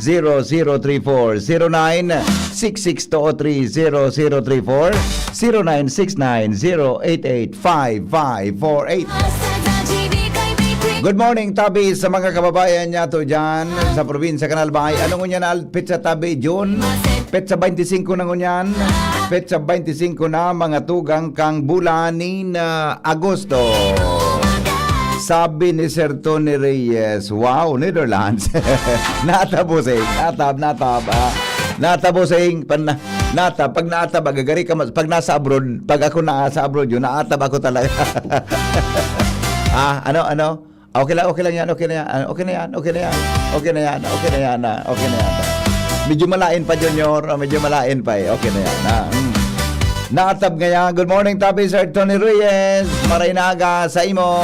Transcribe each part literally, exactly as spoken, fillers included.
zero zero three four, zero nine six six two three zero zero three four, zero nine six nine zero eight eight five five four eight. Good morning, tabi sa mga kababayan niya to dyan sa probinsya kan Albay. Ano ngunyan na al-, petsa, tabi, June? Petsa twenty-five na ngunyan. Petsa twenty-five na, mga tugang, kang bulan nin, ah, Agosto. Sabi ni Sir Tony Reyes, wow, Netherlands. Natabusing, natab, natab, ah. Natabusing, pan-, natab, pag naatab, agagari ka, mas-, pag nasa abroad, pag ako nasa abroad, yun, naatab ako talaga. Ah, ano, ano? Okay lang, okay lang yan, okay na yan, ah, okay na yan, okay na yan, okay na yan, okay na yan, ah, okay na yan. Medyo malain pa, Junior, ah, medyo malain pa eh, okay na yan, ah, hmm. Naatab ngaya, good morning, tabi, Sir Tony Reyes, maray na aga sa imo.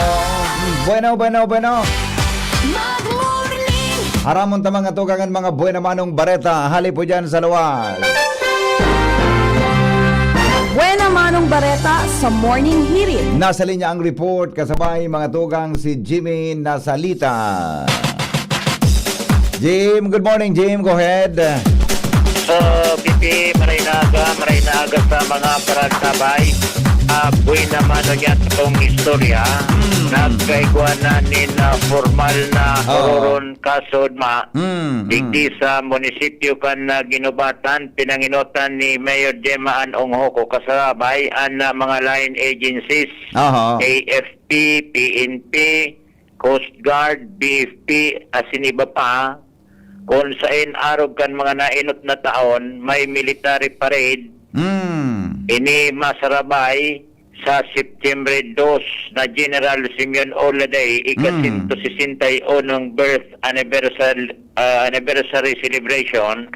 Bueno, bueno, bueno. Mag-morning. Haramon ta, mga tugang, an mga buena manong bareta, hali po dyan sa luwas. Buena manong bareta sa Morning Hirit. Nasa linya ang report, kasabay, mga tugang, si Jimmy Nasalita. Jim, good morning, Jim. Go ahead. So, P P, maray na aga, maray na aga sa mga paratabay. Ah, buhay naman o niya itong istorya. Hmm. Nagkaigwa na nin, ah, formal na Oo. ororon kasod ma. Hmm, Digdi hmm. sa munisipyo kan, ah, Guinobatan, pinanginotan ni Mayor Gemma Ann Onghoco kasabay an, ah, mga line agencies, Aha. A F P, P N P, Coast Guard, B F P, asin iba pa, kun saen arog kan mga naenot na taon, may military parade. Hmm. Ini masarabay sa September dos na General Simeon Ola Day, ika-, Hmm. sento sesenta y unong birth anniversary, ah, anniversary celebration,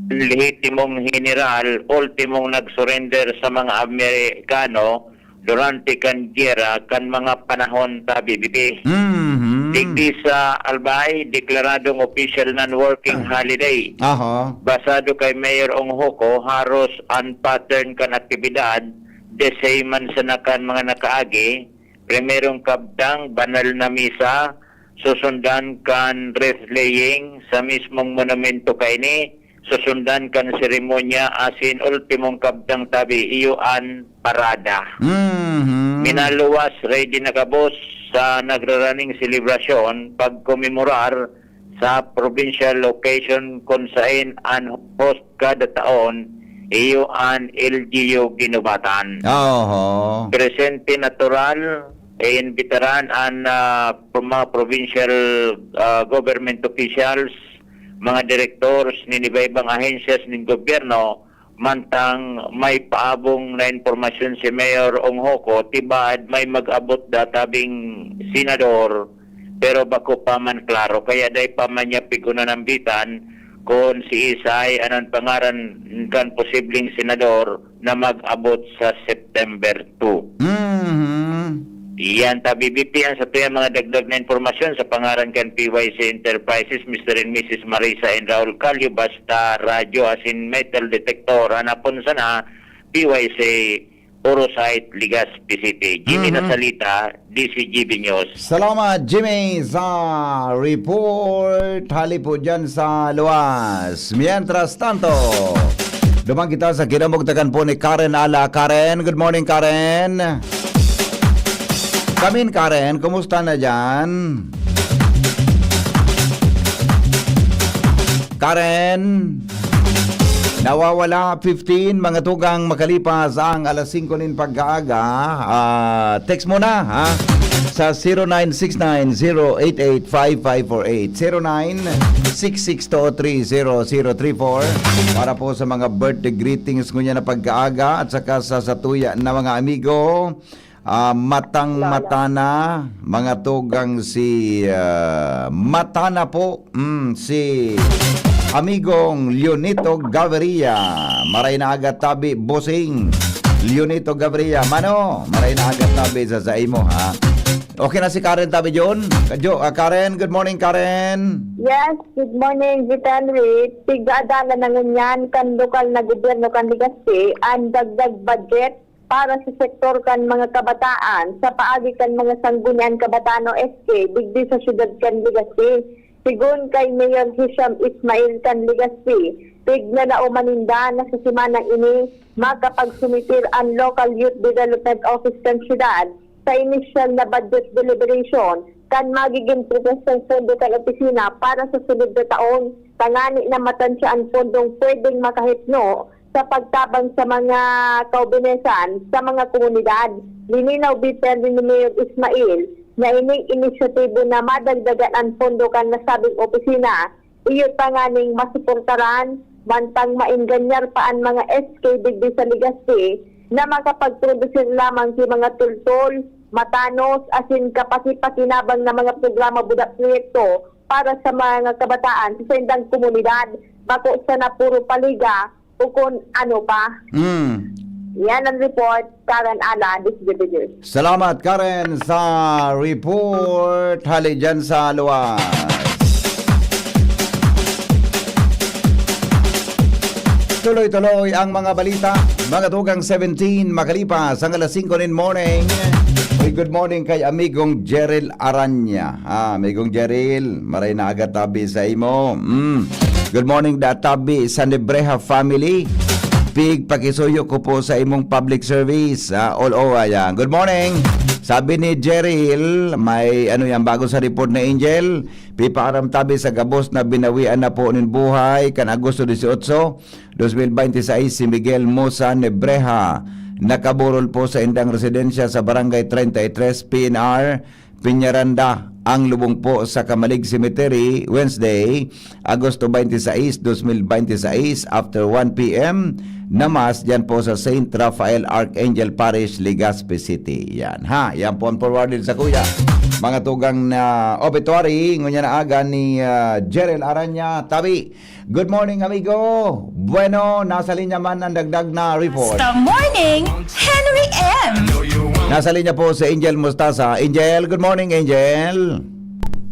lehitimong general, ultimong nag-surrender sa mga Amerikano, durante kan giyera kan mga panahon ta, B B P. Mhm. Digdi sa Albay, deklaradong official non-working holiday. Aha. Basado kay Mayor Onghoco, haros an pattern kan aktibidad, the same man sana kan mga nakaagi, primerong kabtang, banal na misa, susundan kan wreath laying sa mismong monumento kaini, susundan kan seremonya asin ultimong kabtang tabi, iyo an parada. Mhm. Minaluwas, ready na gabos sa nagraraning selebrasyon pagkomemorar sa provincial location kun saen an host kada taon, iyo an L G U Guinobatan. Oho. Presente natural, e imbitaran an, ah, pro-, mga provincial, ah, government officials, mga direktores nin iba-ibang ahensyas nin gobyerno, mantang may paabong na impormasyon si Mayor Onghoco, tibaad may mag-abot da tabing senador, pero bako pa man klaro. Kaya dai pa man niya pig-unanambitan kun siisay an pangaran kan posibleng senador na mag-abot sa September two. Mhm. Iyan ta, B B P, an satuyang mga dagdag na impormasyon sa pangaran kan P Y C Enterprises, Mister and Missus Marisa and Raul Calio, basta radyo asin metal detector, hanapon sana, P Y C, Orosite, Legazpi City. Jimmy Mhm. Nasalita, D C G B News. Salamat, Jimmy, sa report. Hali po dyan sa luwas. Mientras tanto, duman kita sa kinamugtakan po ni Karen Ala. Karen, good morning, Karen. Kamin, Karen, kumusta na dyan? Karen, nawawala, fifteen, mga tugang makalipas ang alas singko nin pagkaaga. Ah, text mo na, ha? Sa zero nine six nine zero eight eight five five four eight, zero nine six six two three zero zero three four, para po sa mga birthday greetings ngunyan na pagkaaga at saka sa satuya na mga amigo. Ah, matang-mata na, mga tugang, si, ah, mata na po, mm, si amigong Leonito Gaviria. Maray na aga tabi, bossing. Leonito Gaviria, mano, maray na aga tabi sa, sa imo, ha? Okay na si Karen tabi, John? Jo-, ah, Karen, good morning, Karen. Yes, good morning, Vitanri. Pigdadalan na ngunyan kan lokal na gobyerno kan Legazpi an dagdag budget para sa sektor kan mga kabataan sa paagi kan mga Sangguniang Kabataan o S K digdi sa siyudad kan Legazpi. Sigon kay Mayor Hisham Ismail kan Legazpi, piglalao man ninda na sa semanang ini makapagsumitir an Local Youth Development Office kan syudad sa inisyal na budget deliberation kan magiging proposal pondo kan opisina para sa sunod na taon, tangani na matansya an pondong pwedeng makahipno sa pagtabang sa mga kaubinesan sa mga komunidad. Lininaw bitin ni Mayor Ismail na ining inisyatibo na madagdagan an pondo kan nasabing opisina, iyo tanganing masuportaran, mantang maenganyar pa an mga S K digdi sa Legazpi na makapagprodusir lamang ki mga tultol, matanos, asin kapaki-pakinabang na mga programa budak proyekto para sa mga kabataan sa saindang komunidad, bako sana puro paliga o kun ano pa. Mm. Yan ang report, Karen Ala, Disbibilis. Salamat, Karen, sa report hali dyan sa luwas. Tuloy-tuloy ang mga balita. Mga tugang seventeen, makalipas ang alas singko nin morning. Uy, good morning kay amigong Jeril Aranya. Ah, amigong Jeril, maray na aga tabi sa imo. Mm. Good morning, da tabi sa Nebreha family. Pig, pakisuyo ko po sa imong public service. Ah, all over yan. Good morning. Sabi ni Jeril, may ano yan, bago sa report ni Angel, pipaaram tabi sa gabos na binawian na po nin buhay kan Agosto dieciocho, dos mil veintiseis, si Miguel Musa Nebreha. Nakaburol po sa indang residensya sa Barangay treinta y tres, P N R, Peñaranda, ang lubong po sa Camalig Cemetery, Wednesday, Agosto twenty-six, dos mil veintiseis, after one P M na Mass, dyan po sa Saint Raphael Archangel Parish, Legazpi City. Yan, ha? Yan po ang forwarded sa kuya. Mga tugang na obituary, ngunya na aga ni ah, Jerel Aranya, tabi. Good morning, amigo. Bueno, nasa linya man ang dagdag na report. Sa morning, Henry M. Nasa linya po si Angel Mustasa. Angel, good morning, Angel.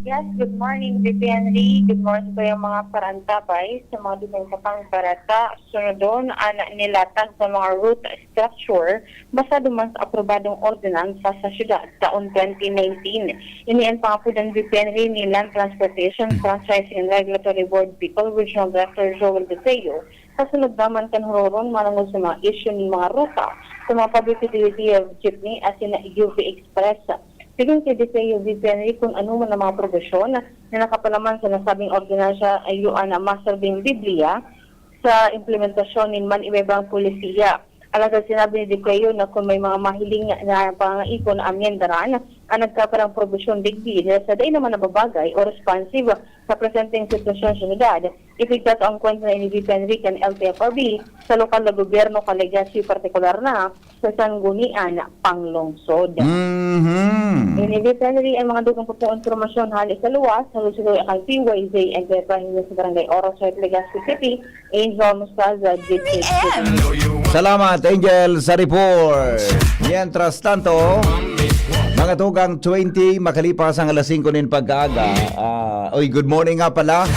Yes, good morning, V P Henry. Good morning sa iyong mga parantabay, sa mga dugang kapang barata. Sunodon, ang nilatag sa mga route structure basado man sa aprobadong ordinansa sa syudad taon twenty nineteen. Ini ang pangapudan, V P Henry, ni Land Transportation, Franchising and Regulatory Board Bicol Regional Director Joel Deseo, sa sunod naman kan huroron manongod sa mga isyu nin mga ruta sa mga public utility jeepney asin U V Express. Sigon ki Deseo, V P Henry, kun ano man ang mga probisyon na nakapalaman sa nasabing ordinansa, iyo an maserbing Biblia sa implementasyon nin man iba-ibang polisiya. Alagad sinabi ni Deseo na kun may mga mahiling na pangangaipo na amyendaran an nagkaparang probisyon digdi dahil sa dai naman nababagay o responsive sa presenteng sitwasyon sa syudad, ipigtato ang kwenta na ini V P Henry kan L T F R B sa lokal na gobyerno kan Legazpi, partikular na sa Sangguniang Panglungsod. Mhm. Ini V P Henry ang mga dugang pa pong impormasyon hali sa luwas, halo sa Luya kan P Y Z Enterprises sa Barangay Oro, sa Legazpi City, Angel Mostaza, District P M. Salamat, Angel, sa report. Mientras tanto, mga tugang, twenty makalipas ang alas singko nin pagkaaga. Ah, oy, good morning nga pala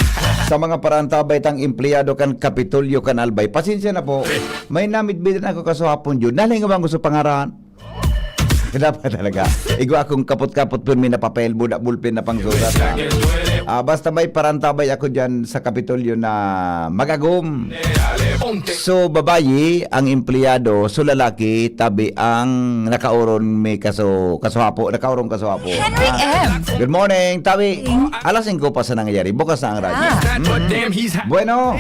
sa mga parantabay tang empleyado kan Kapitolyo kan Albay. Pasensya na po. May namitbitan ako kaso hapon yun. Nalingawan ko sa pangaran. Dapat talaga. Igwa akong kapot-kapot pun, may napapel, buda, bulpen na pangsurat, ha? Ah, basta may parantabay ako dyan sa Kapitolyo na magagom. So, babayi ang empleyado, so lalaki, tabi ang nakauron may kaso, kasuhapo, nakauron kasuhapo. Henry Ah, M. Good morning, tabi. Alas singko pa sa nangyayari, bukas na ang radyo. Ah. Mm. Bueno,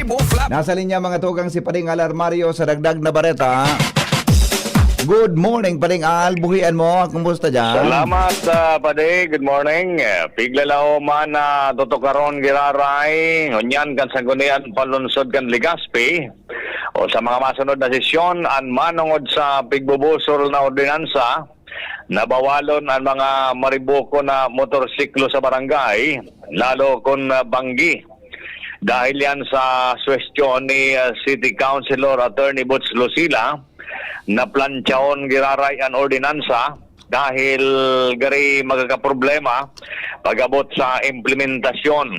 nasa linya mga tugang si Pading Alarmario sa dagdag na bareta. Good morning, Pading Al. Buhian mo. Kumusta dyan? Salamat, ah, Padi. Good morning. Eh, piglalao man na tutukaron giraray, ngunyan kan Sangguniang Panlungsod kan Legazpi, o sa mga masunod na sesyon, an manongod sa pigbubusol na ordinansa, nabawalon an mga mariboko na motorsiklo sa barangay, lalo kun, ah, banggi. Dahil yan sa suwestyon ni, ah, City Councilor Attorney Boots Lucila, na plantsaon giraray an ordinansa dahil gari magkakaproblema pag-abot sa implementasyon.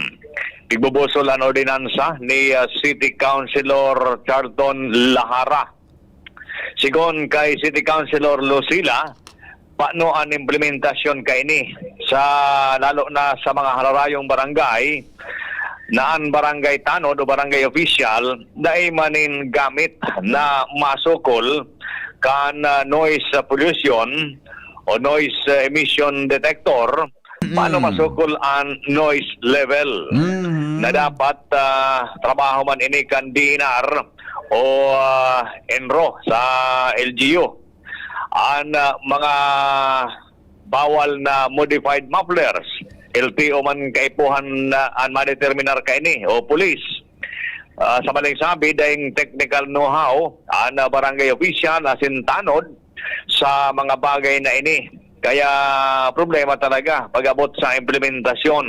Pigbubusol an ordinansa ni, ah, City Councilor Charlton Lahara. Sigon kay City Councilor Lucila, paano an implementasyon kaini sa, lalo na sa mga hararayong barangay, na an barangay tanod o barangay official dai man nin gamit na masukol kan, ah, noise pollution o noise, ah, emission detector, paano Mm. masukol an noise level Mhm. na dapat, ah, trabaho man ini kan D N R o, ah, ENRO sa L G U. An, ah, mga bawal na modified mufflers, L T O man kaipuhan na an madeterminar kaini o pulis. Ah, sa maling sabi, daing technical know-how an, ah, barangay official asin tanod sa mga bagay na ini. Kaya problema talaga pag-abot sa implementasyon.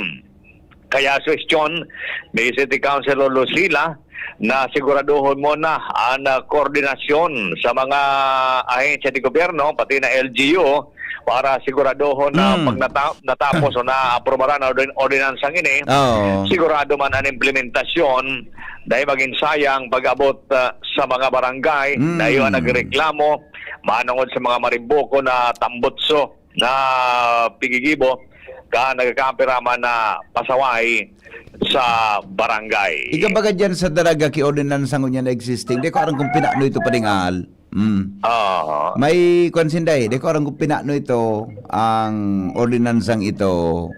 Kaya suhestyon ni City Councilor Lucila na siguraduhon mo na an, ah, koordinasyon sa mga ahensya de gobyerno, pati na L G U, para siguraduhon na Mm. pag nata-, natapos o naaprubaran ang ordin-, ordinansang ini, Oo. sigurado man an implementasyon, dahil maging sayang pag-abot, ah, sa mga barangay Mm. na iyo ang nagreklamo manungod sa mga marimboko na tambutso na pigigibo ka nagkakaapiraman na pasaway sa barangay. Ika baga dyan sa daraga ki ordinansa ngunyan na existing, di ko aram kung pinano ito paningal. Mm. Oo. May kwan sinday, di ko aram kung pinano ito, ang ordinansang ito.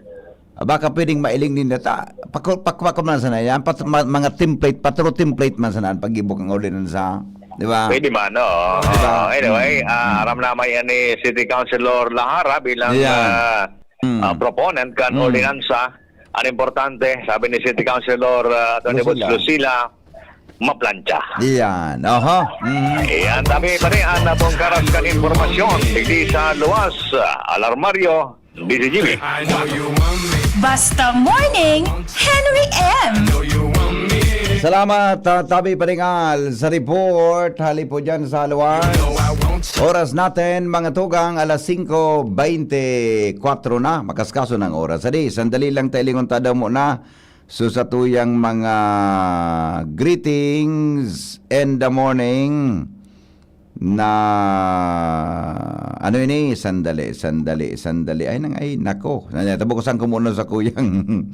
Baka pwedeng mailing din data. Paku-, paku-, paku man sana yan. Pat-, ma-, mga template, patro template man sana ang pag-ibok ng ordinansa. Di ba? Pwede man, oo. Di ba? Oo, anyway, Mm. ah, aram na may yan ni City Councilor Lahara bilang, Ayan. ah, Mm. ah, proponent kan Mm. ordinansa. Ang importante, sabi ni City Councilor, ah, Attorney Boots Lucila. Lucila, maplantsa. Iyan. Aha. Mm. Iyan, tabi pa rin ang natungkaran kan impormasyon. Digdi sa luwas, ah, Alarmario, D C G B. Basta Morning, Henry M. Salamat, ah, Tabi Paringal, sa report. Hali po dyan sa Aluan. Oras natin, mga tugang, alas singko beintikwatro na. Makaskaso ng oras. Adi, sandali lang, tailingon ta daw muna. So, sa tuyang mga greetings in the morning, na ano ini? Sandali, sandali, sandali. Ay, nang, ay, nako. Nanyata, bukusan ko muna sa kuyang.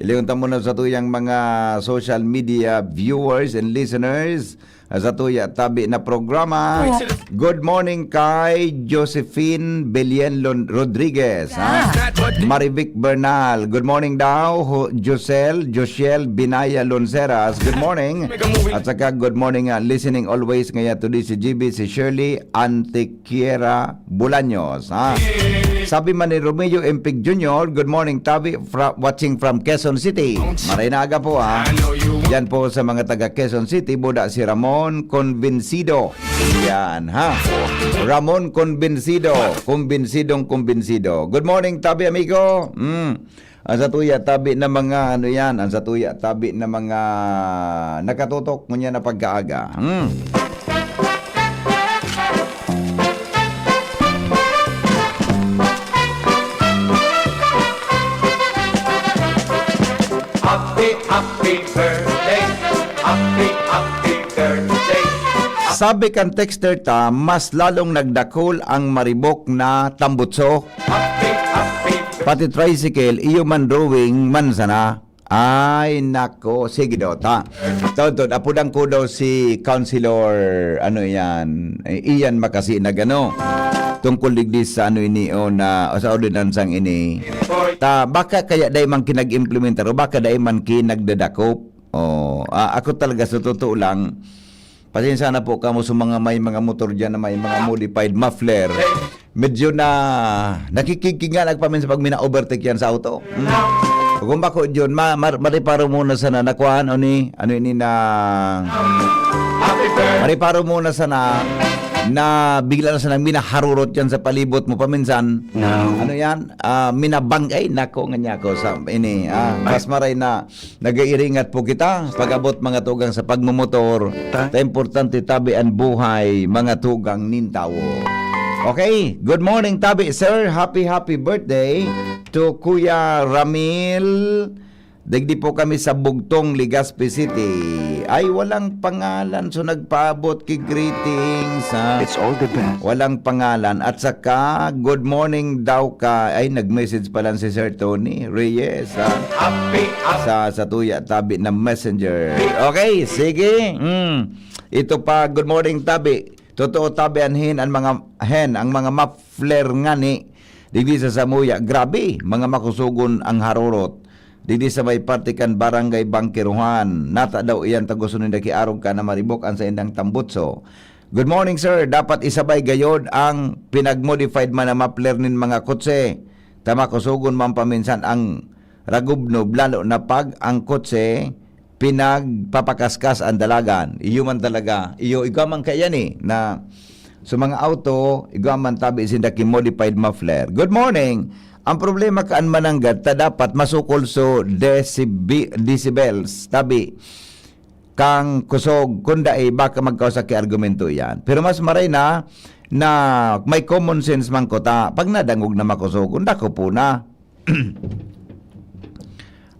Iliyon ta muna sa tuyang mga social media viewers and listeners. Sa tuya tabi na programa. Good morning kay Josephine Belian Lon-, Rodriguez, ha? Ah. Marivic Bernal. Good morning daw. Ho-, Josel, Josiel Binaya Lonceras. Good morning. At saka good morning, ah, listening always ngaya to D C G B, si Shirley Antiquiera Bolaños, ha? Sabi man ni Romeo Empig Junior, "Good morning, Tabi, fra-, watching from Quezon City." Maray na aga po, ha? Yan po sa mga taga Quezon City, buda si Ramon Convencido. Yan, ha? Ramon Convencido. Kumbinsidong kumbinsido. Good morning, Tabi, amigo. Mm. Ang sa tuya tabi na mga, ano yan, ang sa tuya tabi na mga nakatutok ngunyan na pagkaaga. Hmm. Happy, happy birthday. Happy, happy birthday. Sabi kan texter ta, mas lalong nagdakol ang maribok na tambutso. Pati tricycle, iyo man drawing man sana. Ay, nako. Sige daw, ta. Taon-taon, apudan ko daw si Councilor, ano yan, eh, Ian Makasi na gano. Tungkol digdi sa ano ini, o na, o sa ordinansang ini. Ta, baka kaya dai man kinag-implementar o baka dai man kinagdadakop. Oh, ah, ako talaga, sa totoo lang, pasensya na po kamo sa mga may mga motor dyan na may mga modified muffler. Medyo na nakikigkiga na paminsan pag mina-overtake yan sa auto. Mm. Kung bako dyan, ma-, mar-, mariparo muna sana na kuhaan, o ni, ano ini na, mariparo muna sana na bigla na sana minaharurot yan sa palibot mo paminsan. No. Ano yan? Ah, minabang, ay, nako, nga niya ako sa ini. Ah, mas maray na nagairingat po kita. Pag-abot mga tugang sa pagmumotor, ta, ta importante tabi ang buhay, mga tugang nin tawo. Okay, good morning, tabi, sir. Happy, happy birthday to Kuya Ramil. Digdi po kami sa Bugtong, Legazpi City. Ay, walang pangalan. So, nagpaabot ki greetings, ha? It's all the best. Walang pangalan. At saka, good morning daw ka. Ay, nag-message pa lang si Sir Tony Reyes, ha? Happy, happy. Sa, sa tuya tabi na messenger. Okay, sige. Mm. Ito pa, good morning, tabi. Totoo, tabi, anhin, ang mga, hen, ang mga muffler ngani, digdi sa samuya. Grabe, mga makusugon ang harurot. Digdi sa may parte kan Barangay Bangkiruhan. Nata daw iyan taguson ninda ki Arog ka na maribok an saindang tambutso. Good morning, sir. Dapat isabay gayod ang pinag-modified man na muffler nin mga kotse. Ta makusugon man paminsan ang ragubnob, lalo na pag ang kotse pinagpapakaskas ang dalagan. Iyo man talaga. Iyo, igwa man kaiyan eh, na sa mga auto, igwa man tabi sinda ki modified muffler. Good morning. Ang problema kaan mananggad ta dapat masukol so decibe-, decibels, tabi kang kusog, kun dai, baka magkausa ki argumento iyan. Pero mas maray na, na may common sense man ko ta, pag nadangog na makusog, kun dako po na.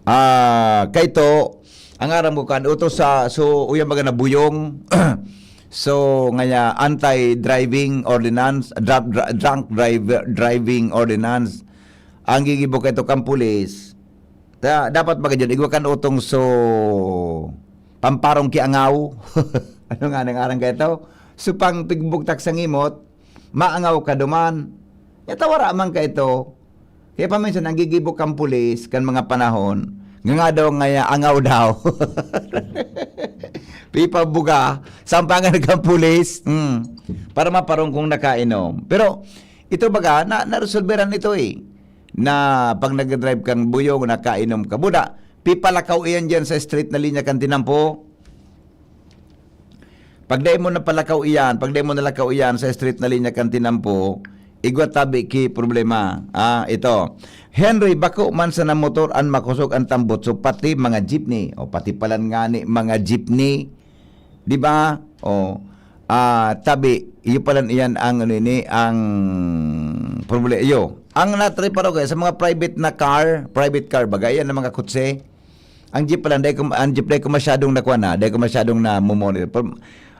Ah, kaito, ang aram ko kan, utos sa, so, uyan baga na buyong. So, ngaya, anti-driving ordinance, dra-, dra-, drunk driver, driving ordinance. Ang gigibo kaito kan pulis, ta, dapat baga dyan, igwa kan utong so, pamparong kiangaw. Ano nga nang aram kaito? So, pang pigbugtak sa ngimot, maangaw ka duman. Ya, ta wara man kaito. Kaya paminsan, ang gigibo kan pulis, kan mga panahon, nga nga daw ngaya angaw daw. Pipabuga, sampangan kan pulis. Hmm. Para maparong kung nakainom. Pero, ito baga, na, naresolberan ito eh. Na pag nag-drive kang buyong, nakainom ka. Buda, pipalakaw iyan dyan sa street na linya kan tinampo. Pag dai mo napalakaw iyan, pag dai mo nalakaw iyan sa street na linya kan tinampo, igwa tabi ki problema. Ah, ito. Henry, bako man sana motor an makosog an tambutso, pati mga jeepney. O, pati palan ngani mga jeepney. Di ba? O, ah, tabi, iyo palan iyan ang, ano ini, ang problema. Iyo. Ang natriparo kaya sa mga private na car, private car, baga, iyan ang mga kotse. Ang jeep pa lang, dai ko, ang jeep dai ko masyadong nakuha na, dai ko masyadong namumonitor. Pero,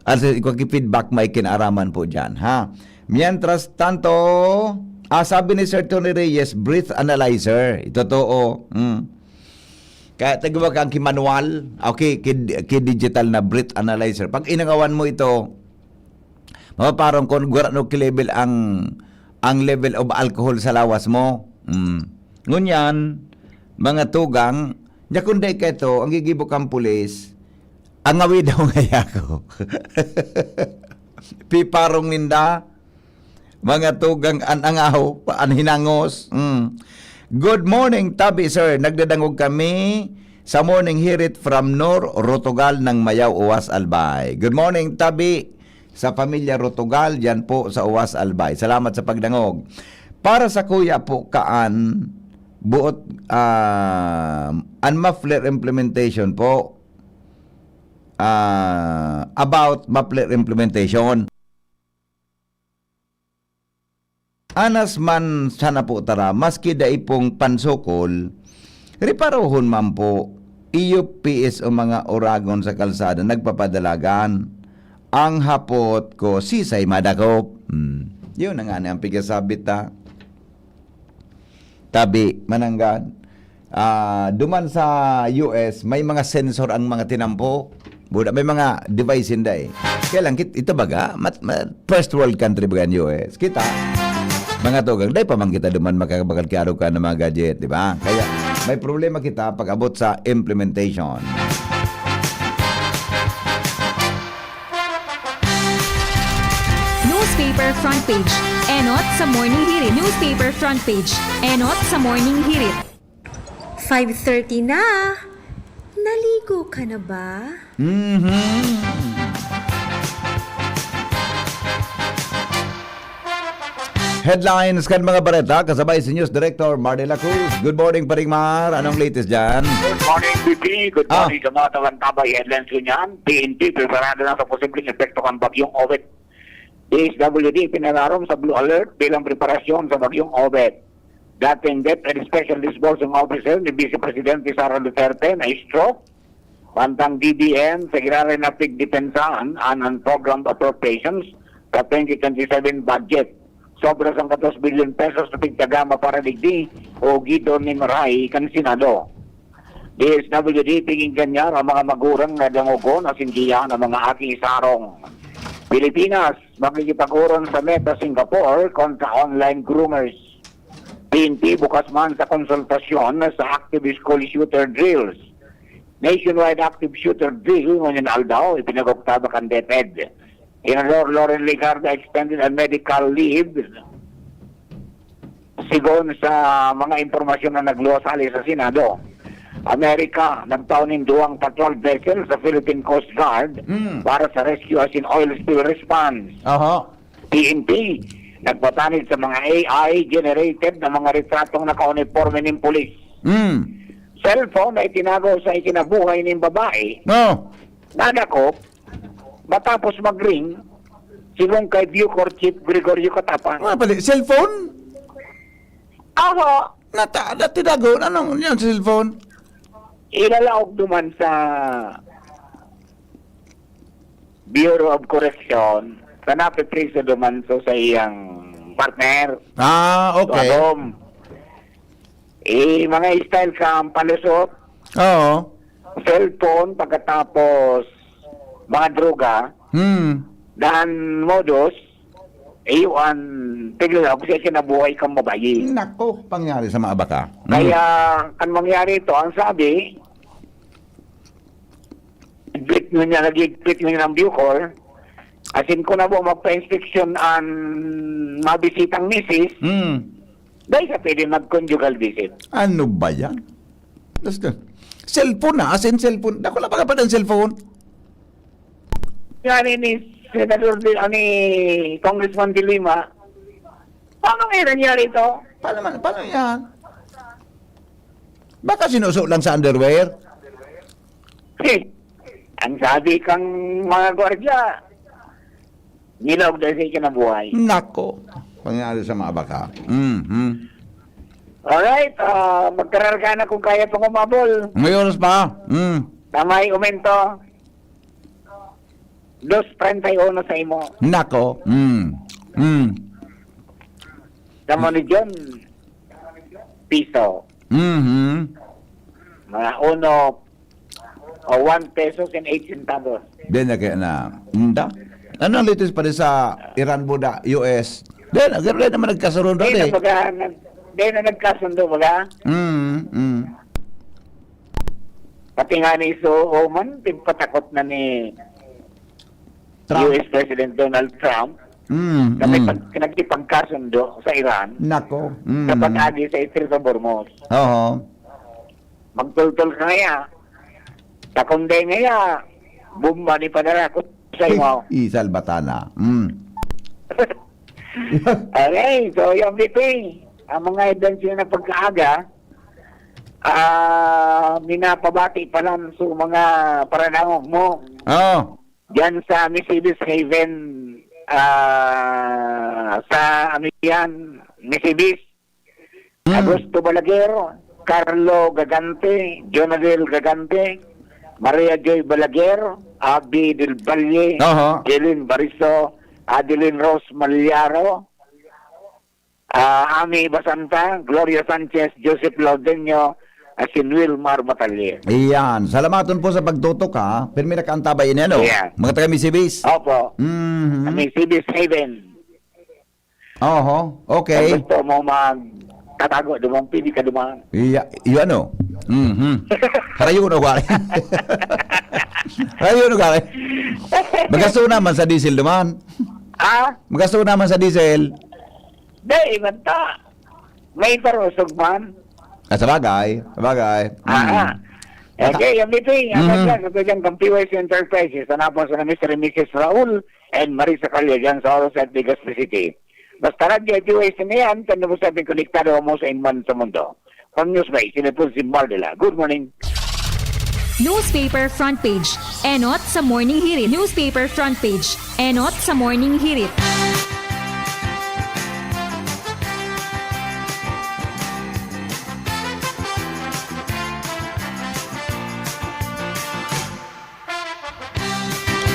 as in, kung feedback, may kinaaraman po dyan, ha? Mientras tanto, ah, sabi ni Sir Tony Reyes, breath analyzer. Totoo. Mm. Kaya tagwa ka ang kimanual, okay, ki, ki digital na breath analyzer. Pag inangawan mo ito, mapaparong kun gurano ki level ang, ang level of alcohol sa lawas mo. Mm. Ngunyan, mga tugang, nya kun dai ka ito, ang gigibo kang pulis, angawi daw ngaya ko. Piparong ninda, mga tugang an angaw, an hinangos. Mm. Good morning, Tabi, sir. Nagdadangog kami sa morning hirit from Nor Rotogal ng Mayaw, Uwas, Albay. Good morning, Tabi, sa pamilya Rotogal, dyan po sa Uwas, Albay. Salamat sa pagdangog. Para sa kuya po, kaan, buot, ah, an muffler implementation po, ah, about muffler implementation. Anas man sana po tara, maski dai pong pansukol, reparohon man po. Iyo P S O mga oragon sa kalsada, nagpapadalagan. Ang hapot ko, sisay madakop. Hmm. Yun na nga ni ang pigasabit, ha. Tabi, mananggad. Ah, duman sa U S, may mga sensor ang mga tinampo. Buda, may mga device inday. Kaya lang, kit-, ito baga, mat-, ma-, first world country baga ang U S. Kita, mga tugang, dai pa man kita duman makakabakal ki arog ka ng mga gadget, di ba? Kaya, may problema kita pag abot sa implementation. Newspaper front page. Enot sa Morning Hirit. Newspaper front page. Enot sa Morning Hirit. Five thirty na. Naligo ka na ba? Mhm. Headlines kan mga bareta, kasabay si News Director Marley Lacruz. Good morning, Paring Mar. Anong latest dyan? Good morning, B P. Good Ah. morning sa mga taga-Tabay. Headlines ko niyan, P N P, preparado na sa posibleng epekto kan Bagyong Obet. D S W D, pinalarom sa Blue Alert bilang preparasyon sa Bagyong Obet. dating DepEd Special Disbursing Officer ni Vice Presidente Sara Duterte na stroke. Mantang D B M, sa giraray na pigdepensahan an unprogrammed appropriations sa twenty twenty-seven budget. Sobra sangkatos bilyon pesos na pigtagama para digdi o gido ni Maray kan Senado. D S W D, piginggan niya ang mga magurang na dangogon asin giyahan ang mga aki sa harong. Pilipinas, makikipag-orong sa Meta Singapore kontra online groomers. P N P bukas man sa konsultasyon sa active school shooter drills. Nationwide active shooter drill ngunyan aldaw, ipinag-oktaban kan DepEd. Senador Loren Legarda extended ang medical leave. Sigon sa mga impormasyon na nagluwas hali sa Senado, Amerika nagtao nin duwang patrol vessel sa Philippine Coast Guard Mm. para sa rescue asin oil spill response. Aha. P N P nagpatanid sa mga A I generated na mga retratong nakauniporme nin pulis. Mm. Cellphone na itinago sa ikinabuhay nin babae Oh. nadakop matapos mag-ring sigon kay Bucor Chief Gregorio Catapang. Ano pala? Cellphone? Aho, Nata, natinago. Anong yan sa cellphone? Ilalaog duman sa Bureau of Correction sa napipriso duman so sa iyang partner. Ah, okay. Tuwagom. Eh, mga style ka ang palusot, Oo. cellphone, pagkatapos mga droga, Hmm. dan modus, iyo ang tigil ako siya kinabuhay kang babayi. Nako, pangyari sa mga baka. Hmm. Kaya, ang mangyari ito, ang sabi, igpit nyo niya, nag-igpit nyo ng Bucor, asin ko na po magpa-inspection ang mabisitang misis, Hmm. dahil sa pwede mag-conjugal visit. Ano ba yan? Basta, cellphone na, as in cellphone. Dako na pagkapad ang cellphone. Yan ni Senador De, ah, ni Congressman De Lima, paano nga nangyari ito? Paano man, paano yan? Baka sinuso lang sa underwear? Ang sabi kang mga gwardiya, nilaog dahil sa ikinabuhay. Nako, pangyari sa mga baka. Mhm. Alright, ah, magkararga na kung kaya pang umabol. May oras pa. Mm. Na may umento. Dos treinta y uno sa imo. Nako. Mm. Mm. Sa mo ni John, piso. Mhm. Mga uno o one pesos and eight centavos. Di na kaya na. Inda? Ano ang latest pa rin sa Iran, Buda, U S? Di na, di naman nagkasundo Di na, eh. Baga, nag-, di na nagkasundo, baga? Mm, mm. Pati nga ni Iso Oman, pigpatakot na ni Trump. U S President Donald Trump Mm, na may mm. pag-, nagkipagkasundo sa Iran Nako. Mm. sa pag-agi sa Strait of Hormuz. Oo. Magtultol ka ngaya. Takunday ngaya. Bomba ni padarakot sa imo. Isalbatana. Mm. Okay, so yung V P, ang mga events yun na pagkaaga, ah, minapabati pa lang sa mga paranangog mo. Oo. Diyan sa Misibis Haven, ah, sa ano yan, Misibis, Hmm. Agosto Balaguer, Carlo Gagante, Jonadel Gagante, Maria Joy Balaguer, Abby Del Valle, Aha. Jeline Bariso, Adeline Rose Maliaro, ah, Ami Basanta, Gloria Sanchez, Joseph Laudenio, asin Wilmar Batalier. Iyan. Salamaton po sa pagtutok, ha. Pirmi na kaantabay ini, ano? Iyan. Mga taga Misibis. Opo. Mhm. Sa Misibis Haven. Oho. Okay. Kung gusto mo mag-, tatago, dumang pili ka duman. Iya, iyo ano? Mhm. Harayo na gari. Harayo na gari. Magasto naman sa diesel duman. Ah? Magasto naman sa diesel. Di, iba ta. May parusog man. Ah, sabagay. Sabagay. Ah, Mm. ah. Nata- Okay, yung meeting, ang Mhm. mga sa P Y C Enterprises, sa napon sa Mister and Missus Raul and Marisa Calya dyan sa Oro City, Legazpi City. Basta radyo, P Y C na yan, tanda mo sabing konektado mo sa inman sa mundo. From News by Sinipon Simbaldila. Good morning. Newspaper front page. Enot sa Morning Hirit. Newspaper front page. Enot sa Morning Hirit.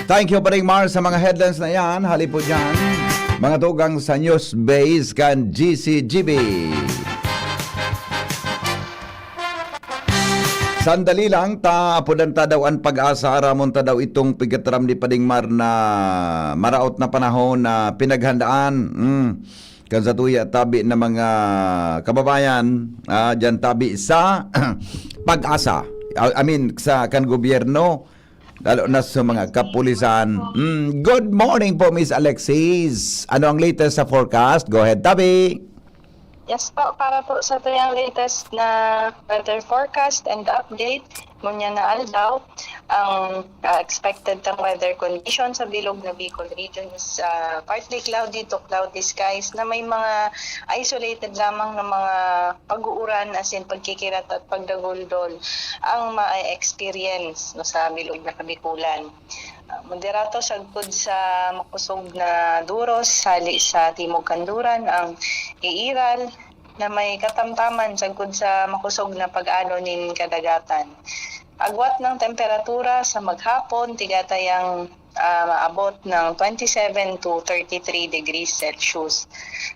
Thank you, Paring Mar, sa mga headlines na yan. Hali po dyan, mga tugang sa news base kan G C G B. Sandali lang, ta apodan ta daw an Pag-asa, aramon ta daw itong pigkataram ni Paring Mar na maraot na panahon na pinaghandaan. Mm. Kan sa tuya tabi na mga kababayan, ah, dyan tabi sa Pag-asa. I I mean, sa kan gobyerno, lalo na sa mga kapulisan. Mm, good morning po, Miss Alexis. Ano ang latest sa forecast? Go ahead, tabi. Yes po, para po sa tuyang latest na weather forecast and update, ngunyan na aldaw, ang, ah, expected tang weather condition sa bilog na Bicol region is, ah, partly cloudy to cloudy skies na may mga isolated lamang na mga pag-uuran, as in pagkikirat at pagdaguldol ang ma-experience, no, sa bilog na Kabikulan. Ah, moderato sagkod sa makusog na duros, hali sa timog kanduran ang iiral na may katamtaman sagkod sa makusog na pag-alo nin kadagatan. Agwat ng temperatura sa maghapon, tigatayang, ah, maabot ng twenty-seven to thirty-three degrees Celsius.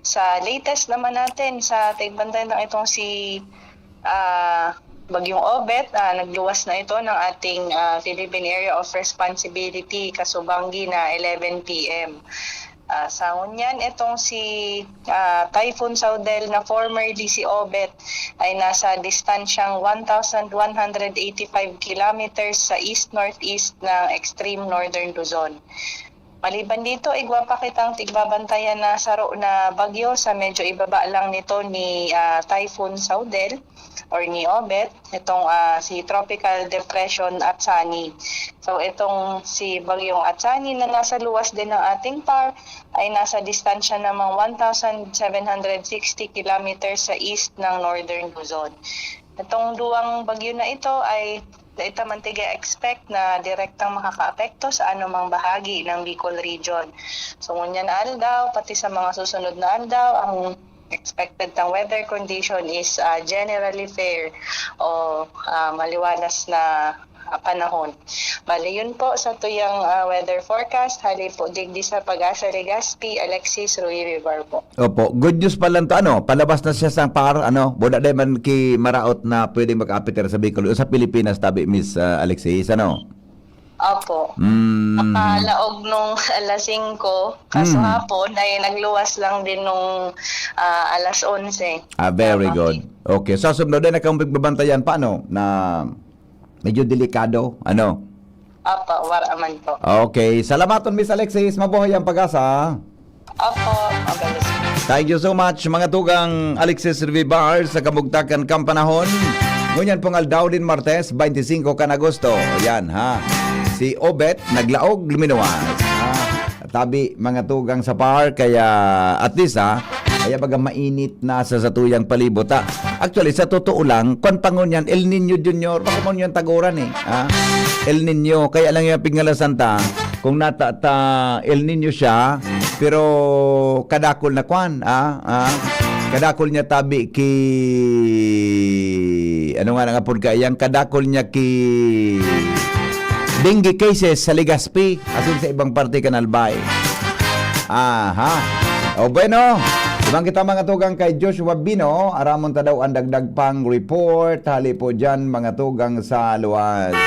Sa latest naman natin, sa tigbantay ng itong si, ah, Bagyong Obet, ah, nagluwas na ito ng ating, ah, Philippine Area of Responsibility, kasubanggi na eleven P M. Ah, sa ngunyan, itong si, ah, Typhoon Saudel na formerly si Obet ay nasa distansyang one thousand one hundred eighty-five kilometers sa east-northeast ng extreme northern Luzon. Maliban dito, igwa pa kitang tigbabantayan na saro na bagyo sa medyo ibaba lang nito ni, ah, Typhoon Saudel or ni Obet, itong, ah, si Tropical Depression Atsani. So, itong si Bagyong Atsani na nasa luwas din ng ating par ay nasa distansya namang one thousand seven hundred sixty kilometers sa east ng Northern Luzon. Itong duwang bagyo na ito ay dai ta man tiga-expect na direktang makakaapekto sa anumang bahagi ng Bicol Region. So, ngunyan na aldaw, pati sa mga susunod na aldaw, ang expected tang weather condition is, ah, generally fair o, ah, maliwalas na, ah, panahon. Bale, yun po sa tuyang, ah, weather forecast. Hali po digdi sa Pag-asa Legazpi, Alexis Rui Ribar po. Opo, good news pa lang to, ano, palabas na siya sa par, ano, wala na man ki maraot na pwedeng mag-apiter sa Bicol o sa Pilipinas, tabi, Miss, ah, Alexis, ano? Opo. Mm. Nakalaog nung alas singko, kaso Mm. hapon ay nagluwas lang din nung, ah, alas onse. Ah, very Tama. good. Okay, sa sunod na, nakang pagbabantayan pa, ano, na medyo delikado, ano? Opo, wara man po. Okay, salamaton, Miss Alexis. Mabuhay ang Pag-asa. Opo, mabalos. Thank you so much, mga tugang Alexis Revivar, sa kamugtakan kang panahon. Ngunyan pong aldaw din, Martes, twenty-cinco kan Agosto. Yan, ha. Si Obet, naglaog, luminuwas. Ha? Tabi, mga tugang sa par, kaya at least, ha, kaya baga mainit na sa satuyang palibot, ha. Actually, sa totoo lang, kwan pa ngunyan, El Niño Junior, baka ngunyan taguran, eh, ha. El Niño, kaya lang yung pigngalasan ta, kung nata ta El Niño siya, pero kadakol na kwan, ah, ah, kadakol niya tabi ki, ano nga nang apod ka, yang kadakol niya ki dengue cases sa Legazpi, asin sa ibang parte kan Albay. Aha. O bueno, ibang kita mga tugang kay Joshua Bino, aramon ta daw ang dagdag pang report, hali po dyan mga tugang sa luwas.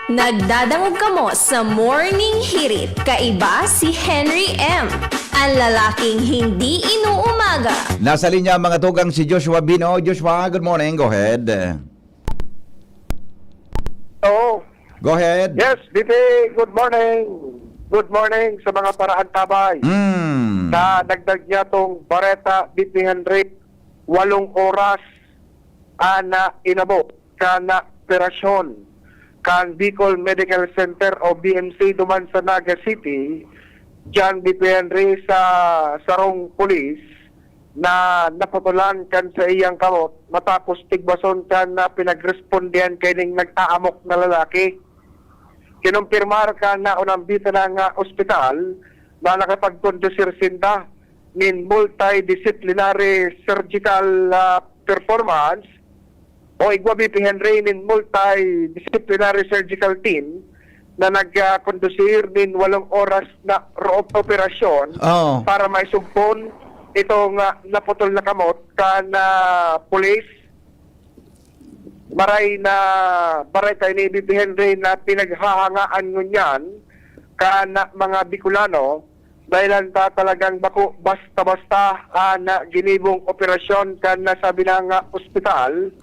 Nagdadangog kamo sa Morning Hirit. Kaiba si Henry M, ang lalaking hindi inuumaga. Nasa linya, mga tugang, si Joshua Bino. Joshua, good morning. Go ahead. Oo. Go ahead. Yes, B P, good morning. Good morning sa mga paraantabay. Mm. Sa dagdag niya tong bareta, B P Henry, walong oras ana inabot kan operasyon kan Bicol Medical Center o B M C duman sa Naga City, diyan, B P Henry, sa sarong pulis na naputulan kan sa iyang kamot matapos tigbason kan na pinagrespondihan kaining nag-aamok na lalaki. Kinumpirmar kan naunang bita na nga ospital na nakapagkondusir sinda nin multidisciplinary surgical, ah, performance o igwa, B P Henry, nin multidisciplinary surgical team na nagkondusir nin walong oras na ro-, operasyon Oo. para maisugpon itong, ah, naputol na kamot kan, ah, pulis. Maray na, maray kaini, B P Henry, na pinaghahangaan ngunyan kan mga Bicolano, dahilan ta talagang bako basta-basta an ginibong operasyon kan nasabi na nga ospital.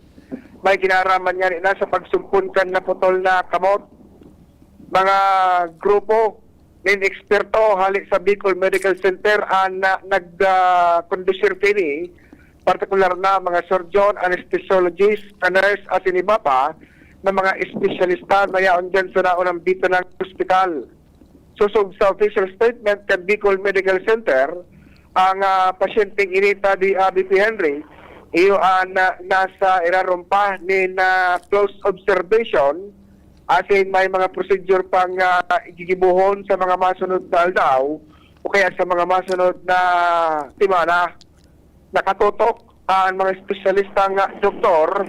May kinaraman ngani na sa pagsugpon kan naputol na kamot. Mga grupo nin eksperto hali sa Bicol Medical Center an, ah, nag, ah, kondusir kini, partikular na mga surgeon, anesthesiologist, nurse, asin iba pa na mga espesyalista na yaon dyan sa naunang bita ng ospital. Sosog sa official statement kan Bicol Medical Center, ang, ah, pasyenteng ini, tabi, ah, B P Henry, iyo an, ah, nasa irarom pa nin, ah, close observation, asin may mga prosedure pang, ah, gigibohon sa mga masunod na aldaw o kaya sa mga masunod na semana. Nakatutok ang mga espesyalista nga doktor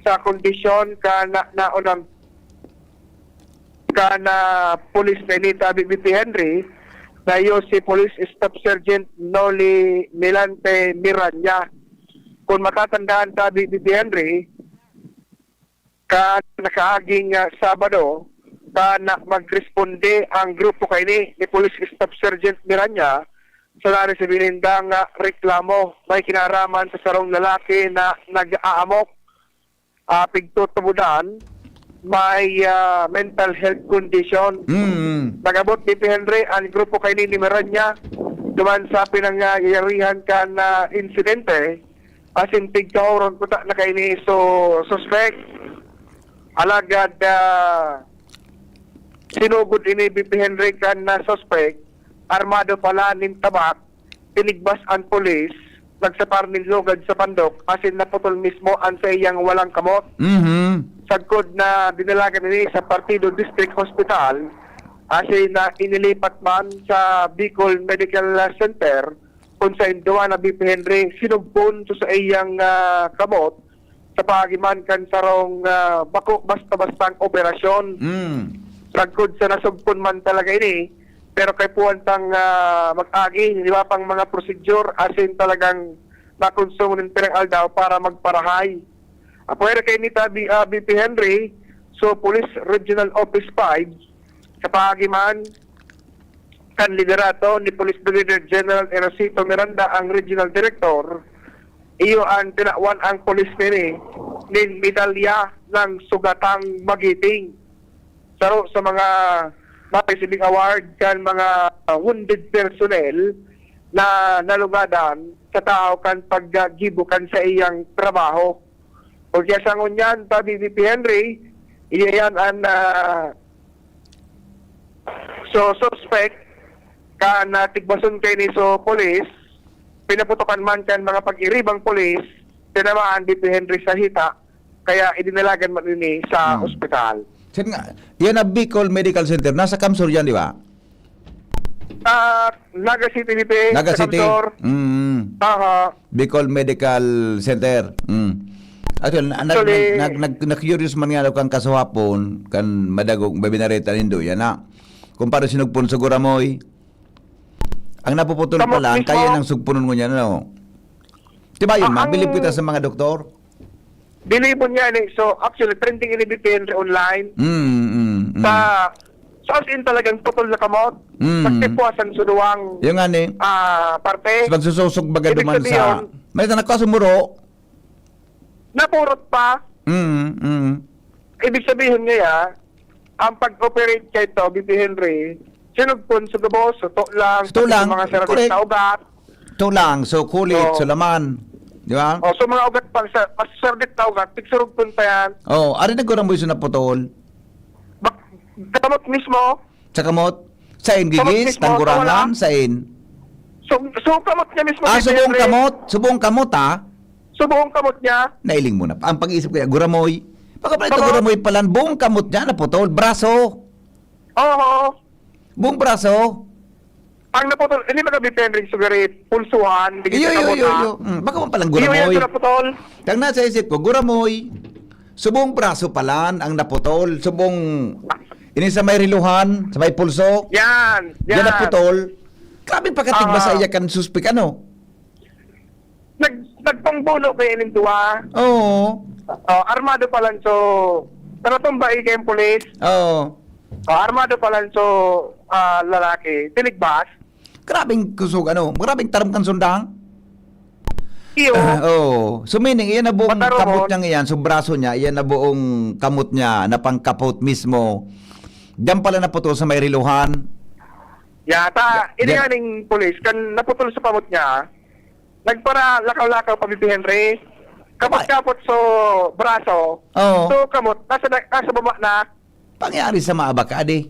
sa kondisyon kan naunang kan, ah, pulis na ini, tabi, B P Henry, na iyo si Police Staff Sergeant Noli Milante Miranya. Kung matatandaan, tabi, B P Henry, kan nakaaging, ah, Sabado, kan magresponde ang grupo kaini ni Police Staff Sergeant Miranya sa naresibi nindang, ah, reklamo. May kinaraman sa sarong lalaki na nag-aamok, ah, pigtutubodan, may, ah, mental health condition. Mm. Nag-abot ni P. Henry ang grupo kaini ni Miranya duman sa pinangyayarihan kan, ah, insidente, asin pigkaoron kuta na kaini so suspek. Alagad, ah, sinugod ini ni P. Henry kan, ah, suspek, armado pala nin tabak, tinigbas an pulis, nagsapar nin lugad sa pandok, asin naputol mismo an saiyang walang kamot. Mhm. Sagkod na dinalagan ini sa Partido District Hospital, asin na inilipat man sa Bicol Medical Center, kun saen duman na P. Henry sinugpon sa saiyang, ah, kamot, sa paagi man kan sarong, ah, bako basta-bastang operasyon. Mm. Sagkod sa nasugpon man talaga ini, pero kaipuhan tang, ah, mag-agi, di ba, pang mga prosedur, asin talagang makonsumo nin pirang aldaw para magparahay. Apwera kaini, tabi, ah, P. Henry, so Police Regional Office five, sa paagi man kan liderato ni Police Brigadier General Eracito Miranda, ang Regional Director, iyo an tinawan ang pulis nini nin medalya ng Sugatang Magiting. Saro sa mga maresibing award kan mga wounded personnel na nalugadan sa tao kan paggibo kan saiyang trabaho. Pagkaya sa ngunyan, tabi ni P. Henry, iyan an, ah, so, suspect kan, ah, tigbason kaini so pulis, pinaputokan man kan mga pag-iribang pulis, tinamaan ni P. Henry sa hita, kaya idinalagan man ini sa Hmm. ospital. Sir nga, yan ang Bicol Medical Center. Nasa Kamsur yan, di ba? Ah, Naga City, Lipe, Naga sa City. Kamsur. Mm. Aha. Bicol Medical Center. Mm. Actually, na, na, Actually, nag, nag, na-curious man nga ako kan kasuhapon, kan madagog, babinareta nindo, yan na. Kung paano sinugpon sa Guramoy, ang napuputol Kamot pala, ang mismo. Kaya nang sugpunon mo niya, ano? Diba yun, Ah, mabilib ang kita sa mga doktor? Bilibon niya, eh. So, actually, trending ini, depende online. Mm, mm, mm. Sa, sa as in talagang putol na kamot, Mm. pagtipuasan sa duwang, Yung nga ni, ah, parte. Sa pagsusosog baga Ibig duman sa, sabihin, may tanak ko, sumuro. Napurot pa. Mm, mm. Ibig sabihin niya, ang pag-operate kay to, B P Henry, sinugpon sa gabos, suto lang, Suto pati lang, mga sarap correct. Sa ugat. Suto lang, so kulit, Oo. So laman. Di ba? Oh, so mga ugat pa, sa, mas sardit na ugat, pigsurugpon pa yan. Oh, ari nagkuramboy sa naputol. Bak-, kamot mismo. Sa kamot? Sa Kamot ingigis, mismo, tangkurangan, wala. Sa in? So, so kamot niya mismo, Ah, si subuong Henry. Kamot? Subuong kamot, ah? Subuong kamot niya. Nailing mo na. Ang pag-iisip ko yan, guramoy. Baka pala ito Kamot. Guramoy pala, buong kamot niya, naputol. Braso. Oo. Buong braso. Ang naputol, hindi ba ka depending sugarit, pulsuhan, hindi Iyo, ka iyo, iyo, kamot, iyo. ah? Mm, baka mo palang Iyo, yan, guramoy. Sa naputol. Ang nasa isip ko, guramoy. Subong braso pala ang naputol. Subong, Ini sa may riluhan, sa may pulso. Yan, Yan yan. naputol. Grabe pakatigbas sa Aha. iya kan suspek, ano? Nag-, nagpangbuno kaya ning duwa. Oo. Oh, armado pa lang so, tanatumba kayong pulis. Oo. Oh, armado pa lang so, ah, lalaki. Tinigbas. Grabeng kusog, ano, grabeng taram kan sundang. Iyo. Ah, oo. So, meaning, iyan na buong Mataramon. kamot niya iyan, so braso niya, iyan na buong kamot niya, na pangkapot mismo. Diyan pala naputol sa may riluhan. Yata, Ya-, ini ya- nga ning pulis, kan naputol sa kamot niya, nagpara lakaw-lakaw pa, B P Henry. Kapot-kapot so braso. Oo. So, kamot, nasa, nasa baba na. Pangyari sa maabak ka, adi.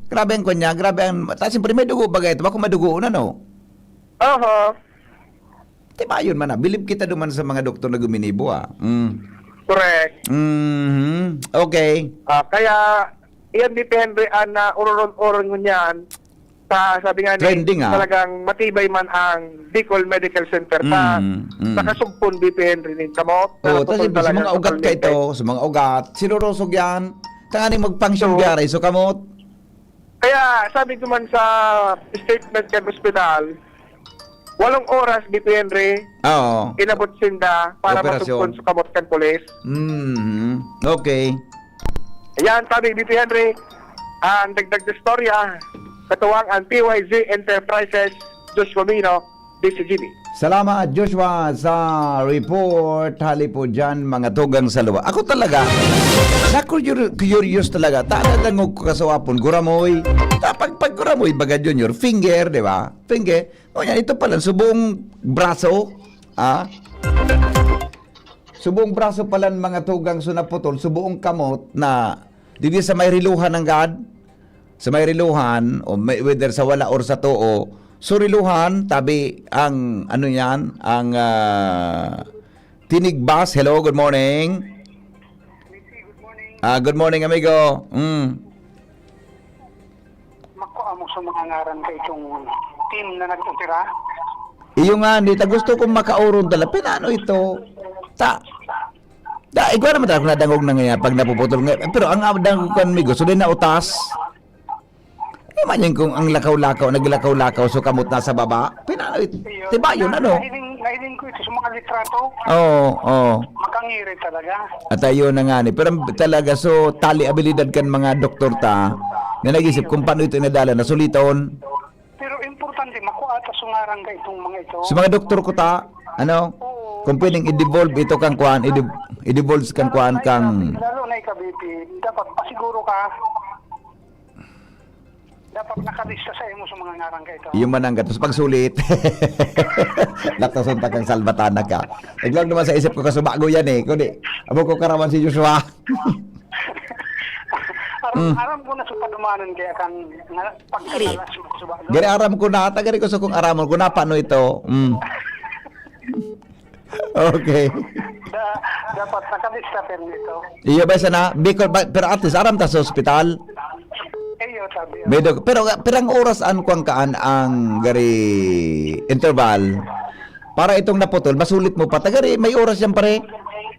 Grabe ang kunya, grabe ang, ta, siyempre may dugo bagay ito, bako madugo na, no? Oho. Tibayon man na, bilib kita duman sa mga doktor na guminibo, ah. Mm. Correct. Mhm. Okay. Ah, kaya, iyan depende an, ah, ururon-uron ngunyan. Sa, sabi nga ni, Trending, ah. talagang matibay man ang Bicol Medical Center sa Mm, mm. nakasugpon, B P Henry, nin kamot, Oo, na tas naputol siyempre, sa talaga mga ugat ka totalmente. ito, sa mga ugat, sinurusog yan. Tanganing magpang So, siyempre, so kamot. Kaya sabi ko man sa statement kan ospital, walong oras, B P Henry, Oo. inabot sinda para Operasyon. masugpon sa kamot kan pulis. Mhm. Okay. Ayan, sabi, B P Henry, ang dagdag na istorya, katuwang ang P Y Z Enterprises, Joshua Mino, D C G B. Salamat, Joshua, sa report. Hali po dyan, mga tugang sa luwa. Ako talaga, na-curious talaga. Talagang ko kasawapon, guramoy. Ta-, pag, pag guramoy, baga, Junior, finger, di ba? Finger. O yan, ito pala, subong braso. Ah? Subong braso pala ng mga tugang so naputol, subong kamot na didi sa may riluhan ng God, sa may riluhan, o may, whether sa wala or sa too, so riluhan, tabi ang, ano yan, ang, ah, tinigbas. Hello, good morning. Ah, good morning, amigo. Mm. Makua mo sa mga ngaran ka itong team na nag-opera? Iyo nga, hindi ta gusto kong makauron tala. Pinano ito? Ta, da, igwa naman talaga nadangog na ngayon pag napuputol nga. Pero ang dangog kan amigo, so din na utas. Imagine kung ang lakaw-lakaw, naglakaw-lakaw, so kamot na sa baba. Pinano ito? Iyo. Tiba yun, Na- ano? Nahiling, nahiling ko ito sa mga litrato. Oo, oo. Makangiri talaga. At ayun na nga ni. Pero talaga, so, tali abilidad kan mga doktor ta na nag-isip kung paano ito inadala na suliton. Pero importante, makuha ata sungaran ka itong mga ito. Sa mga doktor ko ta, ano, Oo. kung pwedeng i-devolve ito kang kuan, i-dev-, i-devolve kang kuan, kang Lalo na ikaw, B P, dapat pasiguro ka. Dapat nakalista sa imo sa mga ngaran ka ito. Yung manang gatos pagsulit. Latason ta kang salbatana ka. Iglang naman sa isip ko, kasubago yan eh. Kundi, amo ko karaman si Joshua. Aram, Mm. aram ko na sa padumanan kaya kang nga, pagkakalas mo sa bago. Gari aram ko na, tagari ko sa kung aramon ko na, paano ito? Mm. Okay. Da-, dapat nakalista pero nito. Iyo ba sana? Bicol ba? Pero at least, aram ta sa ospital. Iyo, sabi. May dog-, pero, pero ang oras an kuwang kaan ang gari interval. Para itong naputol, masulit mo pa. Tagari, may oras yan, pare.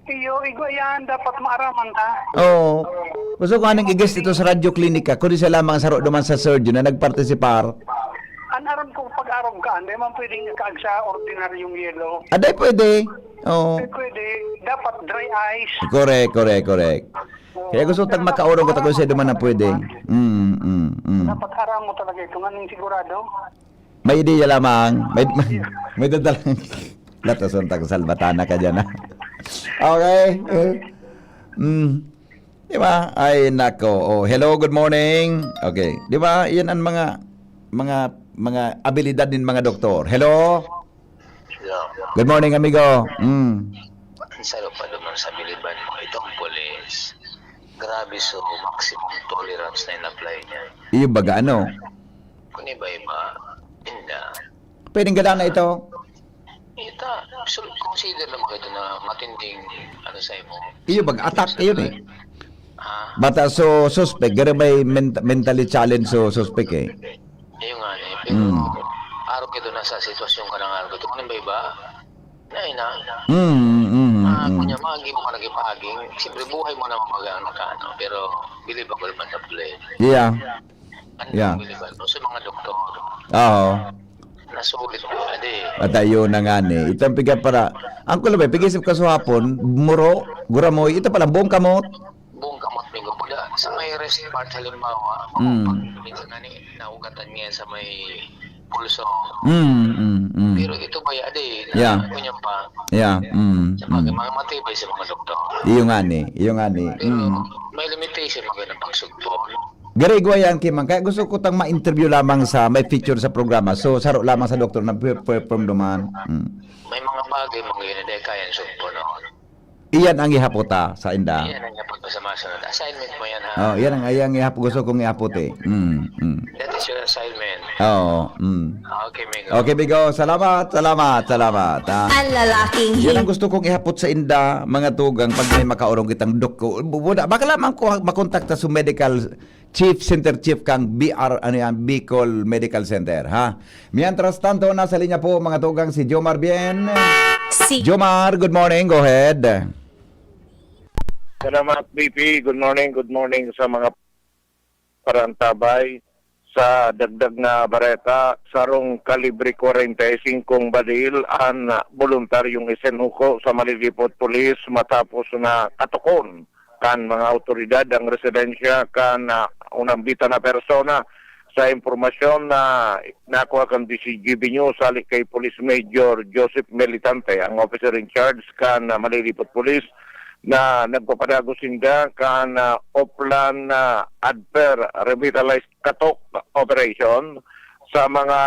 Iyo, igwa yan. Dapat maaraman ta. Oo. Gusto ko anong i-guest ito sa Radyo Klinika. Kundi siya lamang sa ro-, duman sa surgeon na nagpartisipar. An aram ko, pag-aram ka, hindi man pwedeng kaag sa ordinaryong yelo. Aday, pwede. Oo. Eh, pwede. Dapat dry ice. Correct, correct, correct. Oo. Kaya gusto Pero tag makaurong ko dapat tago sa duman na pwede. Mm, mm, mm. Dapat aram mo talaga ito. Nganing sigurado? May ideya lamang. May, may, may dadalang latason tag salbatana ka dyan, ha? Okay. Eh. Mm. Di ba? Ay, nako. Oh, hello, good morning. Okay. Di ba? Yan ang mga, mga, mga abilidad ng mga doktor. Hello? Yeah. Good morning, amigo. Mm. Ang sarap pa naman sa Biliban mo, itong pulis. Grabe, so maximum tolerance na in-apply niya. Iyo baga, ano? Kung iba-iba, hindi. Pwedeng gala na ito? Ita, so, consider naman ito na matinding, ano sa imo. Iyo baga, attack, yun eh. Ah. Bata, so, suspect, gari may ment-, mentally challenge, so, suspect eh. Ayun nga, eh. Pero, Mm. araw ka ito, nasa sitwasyon ka ng araw ka ito. Kung iba-iba, Ay na. Mm, mm, Ah, mm. Kunya, mga agi mo ka nagipahaging. Siyempre, buhay mo naman mag-ano ka, ano. Pero, believe ako naman sa plan. Yeah. Ano Yeah. Believe ako sa mga doktor. Oo. Nasulit mo, adi. At ayun na nga ni. Itang piga para, ang kulabay, pigisip ka sa hapon, muro, guramoy, ito pala, buong kamot. Buong kamot, Mingo. Pula, sa may rest part, halimbawa, Mm. pag minsan nga ni, naugatan niya sa may pulso. Mm, mm, mm. Pero ito ba ya, adi, na, Yeah. Kunya pa. Yeah, mm, Sa mga, mm. Mga matibay sa mga doktor. Iyo nga ni, iyo nga ni. Pero Mm. May limitation, mga ng pagsugpo, no? Gari, igwa yan, Kimang. Kaya gusto ko tang ma-interview lamang sa may feature sa programa. So, saro lamang sa doktor na pe-, perform duman. Mm. May mga bagay, mga yun, hindi kaya sugpo, no? Iyan ang ihapot ta sa inda. Iyan ang ihapot ta sa masunod. Assignment mo yan, ha? Oh, iyan ang, iyan ang ihapot. Gusto kong ihapot eh. Mm, mm. That is your assignment. Oo, mm. Okay, Mingo. Okay, Bigo. Salamat, salamat, salamat, ha? Ang lalaking Yan ang hin- gusto kong ihapot sa inda, mga tugang, pag may makaorong kitang dok-, bu-, bu-, baka lamang ko makontakta sa medical chief, center chief kang B R, ano yan, Bicol Medical Center, ha? Mientras tanto, nasa linya po, mga tugang, si Jomar Bien. Si Jomar, good morning. Go ahead. Salamat, B P. Good morning, good morning sa mga parantabay. Sa dagdag na bareta, sarong kalibre kwarenta y singkong baril an boluntaryong isinuko sa Malilipot Police matapos na katukon kan mga awtoridad ang residensya kan, ah, unambitan na persona. Sa impormasyon na nakuha kan D C G B News, hali kay Police Major Joseph Militante, ang officer in charge kan, ah, Malilipot Police, na nagpapadagos sinda kan, ah, Oplan, ah, Adper Revitalized Katok Operation sa mga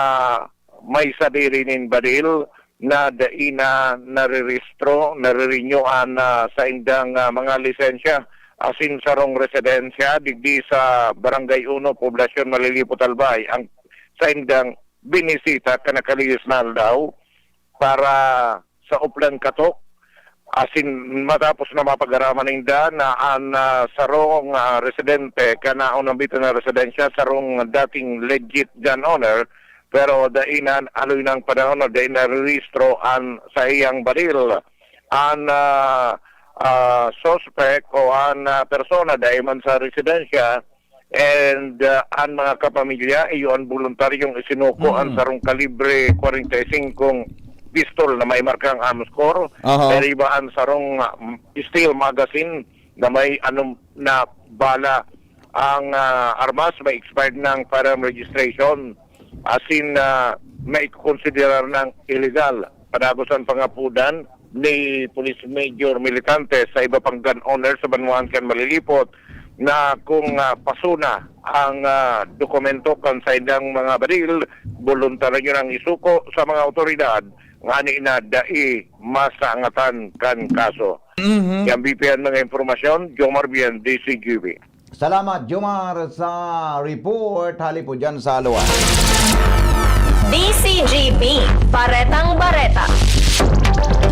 may sadiri nin baril na dai na narirehistro, naririnyo an, ah, saindang, ah, mga lisensya asin sarong residensya digdi sa Barangay Uno, Poblacion Malilipot, Albay. Ang saindang binisita kan nakalihis na aldaw para sa Oplan Katok, asin matapos na mapag-araman ninda na an, ah, sarong, ah, residente kan naunambitan na residensya, sarong dating legit gun owner, pero dai na, haloy nang panahon na dai narerehistro an saiyang baril. An, ah, ah, suspect o an, ah, persona dai man sa residensya, and, ah, an mga kapamilya, iyo an boluntaryong isinuko an Hmm. sarong kalibre kwarenta y singkong pistol na may markang Armscor, Aha. deriba an sarong, ah, steel magazine na may anom na bala. Ang, ah, armas may expired ng firearm registration, asin, ah, maikokonsiderar ng illegal. Padagos an pangapodan ni Police Major Militante sa iba pang gun owner sa banwaan kan Malilipot na kung, ah, paso na ang, ah, dokumento kan saindang mga baril, boluntaryo nang isuko sa mga awtoridad ngani na dai masangatan kan kaso. Mhm. Yan, B P N, mga impormasyon, Jomar Bien, D C G B. Salamat, Jomar, sa report. Hali po dyan sa Aluan. D C G B, Baretang Bareta.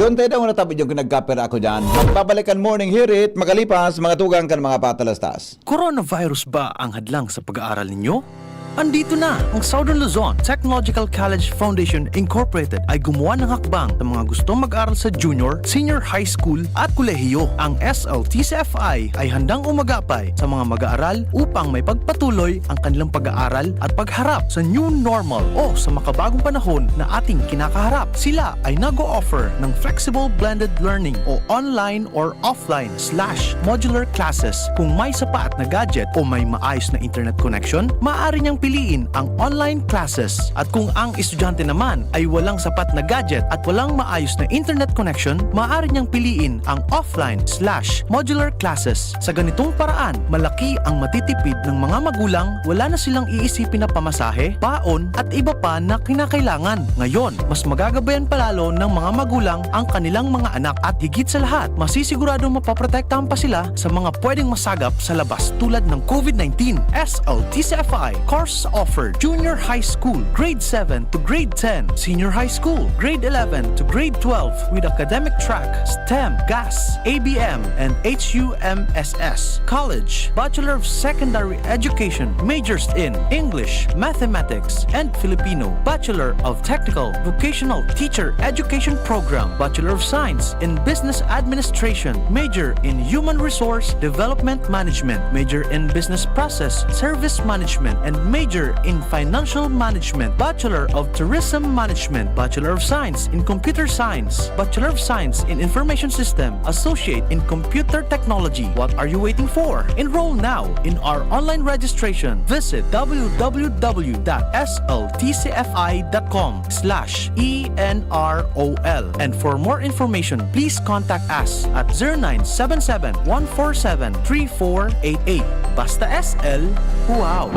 John, tayo daw na tabi yung nagkapera ako dyan. Magbabalikan morning hirit, makalipas, mga tugang kan mga patalastas. Coronavirus ba ang hadlang sa pag-aaral ninyo? Andito na ang Southern Luzon Technological College Foundation Incorporated ay gumawa ng hakbang sa mga gustong mag-aral sa junior, senior high school at kolehiyo. Ang S L T C F I ay handang umagapay sa mga mag-aaral upang may pagpatuloy ang kanilang pag-aaral at pagharap sa new normal o sa makabagong panahon na ating kinakaharap. Sila ay nag-o-offer ng flexible blended learning o online or offline slash modular classes. Kung may sapat na gadget o may maayos na internet connection, maaari niyang piliin ang online classes. At kung ang estudyante naman ay walang sapat na gadget at walang maayos na internet connection, maaari niyang piliin ang offline slash modular classes. Sa ganitong paraan, malaki ang matitipid ng mga magulang, wala na silang iisipin na pamasahe, baon, at iba pa na kinakailangan. Ngayon, mas magagabayan palalo ng mga magulang ang kanilang mga anak at higit sa lahat, masisiguradong mapoprotektahan pa sila sa mga pwedeng masagap sa labas tulad ng COVID nineteen. S L T C F I, Core offered: junior high school, grade seven to grade ten, senior high school, grade eleven to grade twelve, with academic track, STEM, GAS, A B M, and H U M S S. College: Bachelor of Secondary Education, majors in English, Mathematics, and Filipino. Bachelor of Technical Vocational Teacher Education Program, Bachelor of Science in Business Administration, major in Human Resource Development Management, major in Business Process Service Management, and major in Financial Management, Bachelor of Tourism Management, Bachelor of Science in Computer Science, Bachelor of Science in Information System, Associate in Computer Technology. What are you waiting for? Enroll now in our online registration. Visit w w w dot s l t c f i dot com slash e n r o l. And for more information, please contact us at zero nine seven seven, one four seven, three four eight eight. Basta S L, wow!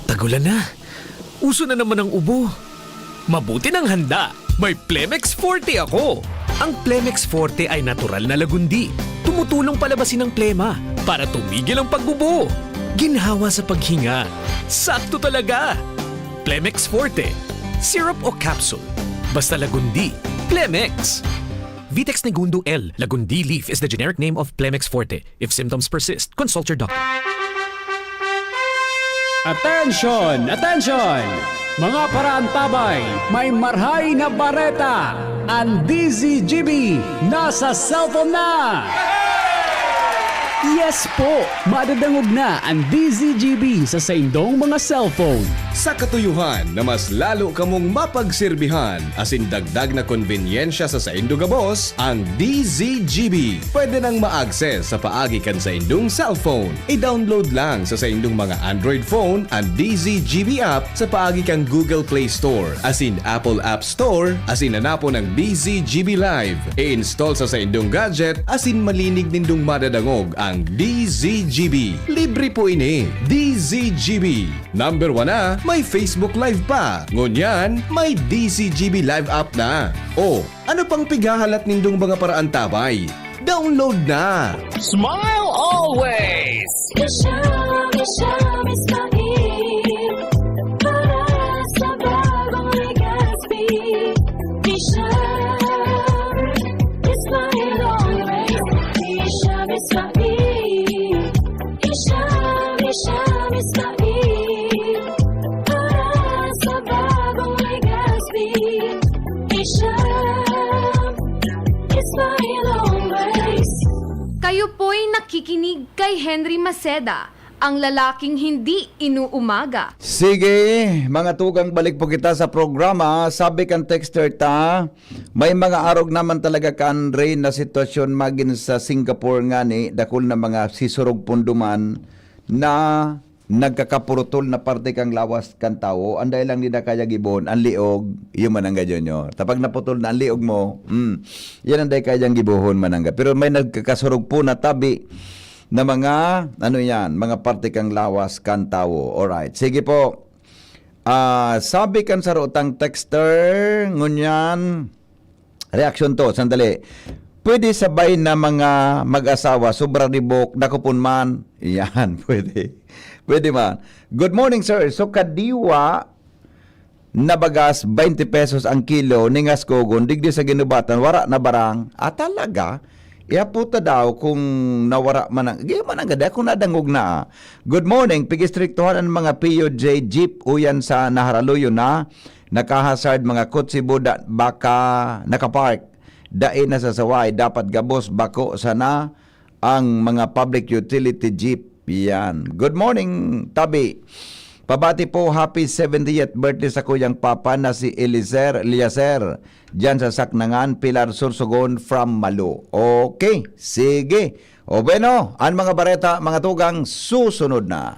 Tagulan na. Uso na naman ang ubo. Mabuti nang handa. May Plemex Forte ako. Ang Plemex Forte ay natural na lagundi. Tumutulong palabasin ang plema para tumigil ang pag-ubo. Ginhawa sa paghinga. Sakto talaga. Plemex Forte. Syrup o capsule. Basta lagundi. Plemex. Vitex Negundo L. Lagundi leaf is the generic name of Plemex Forte. If symptoms persist, consult your doctor. Attention! Attention! Mga paraantabay, may marhay na bareta! Ang D Z G B nasa cellphone na! Yes po! Madadangog na ang D Z G B sa saindong mga cellphone. Sa katuyohan na mas lalo kamong mapagserbihan asin dagdag na konbenyensya sa saindo gabos, ang D Z G B pwede nang ma-access sa paagi kan saindong cellphone. I-download lang sa saindong mga Android phone an D Z G B app sa paagi kan Google Play Store asin Apple App Store asin hanapon ang D Z G B Live. I-install sa saindong gadget asin malinig nindong madadangog ang D Z G B. Libre po ini. D Z G B. Number one na, may Facebook Live pa. Ngunyan, may D Z G B Live app na. O, ano pang pighahalat nindong mga paraantabay? Download na! Smile always! Isha, Isha, Ismail. Para sa bagong Legazpi. Isha, Ismail always. Isha, Ismail. Isha, Isha, Ismail. Para sa bagong Legazpi. Isha, Ismail always. Kayo po'y nakikinig kay Henry Maceda, ang lalaking hindi inuumaga. Sige, mga tugang, balik po kita sa programa. Sabi kan texter ta, may mga arog naman talaga kan Ray na sitwasyon magin sa Singapore ngani, dakul na mga sisurog punduman na nagkakapurutol na parte kan lawas kan tawo. Anday lang di na kaya gibohon, ang liog, iyo Manangga Junior. Tapag naputol na ang liog mo, mm, yan anday kayang gibohon, Manangga. Pero may nagkakasurog po na tabi na mga, ano yan, mga parte kan lawas kan tawo. Alright, sige po. Ah, sabi kan sarutang texter, ngunyan, reaksyon to, sandali. Pwede sabay na mga mag-asawa, sobra ribok, dakopon man. Yan, pwede. Pwede man. Good morning, sir. So, kadiwa na bagas, twenty pesos ang kilo, ningas kogon, digdi sa Ginubatan, wara na barang. Ah, talaga? Ihaputa daw kung nawara man ang, di man ang ganda, kung nadangog na. Good morning, pigistriktuhan ang mga P U J jeep, uyan sa naharaluyo na, nakahasard mga kotse buda, baka nakapark, dai na sa saway, dapat gabos, bako sana ang mga public utility jeep. Yan. Good morning, Tabi. Pabati po, happy seventieth birthday sa kuyang papa na si Eliezer, Eliezer, dyan sa Saknangan, Pilar Sorsogon from Malo. Okay, sige. O bueno, ang mga bareta, mga tugang, susunod na.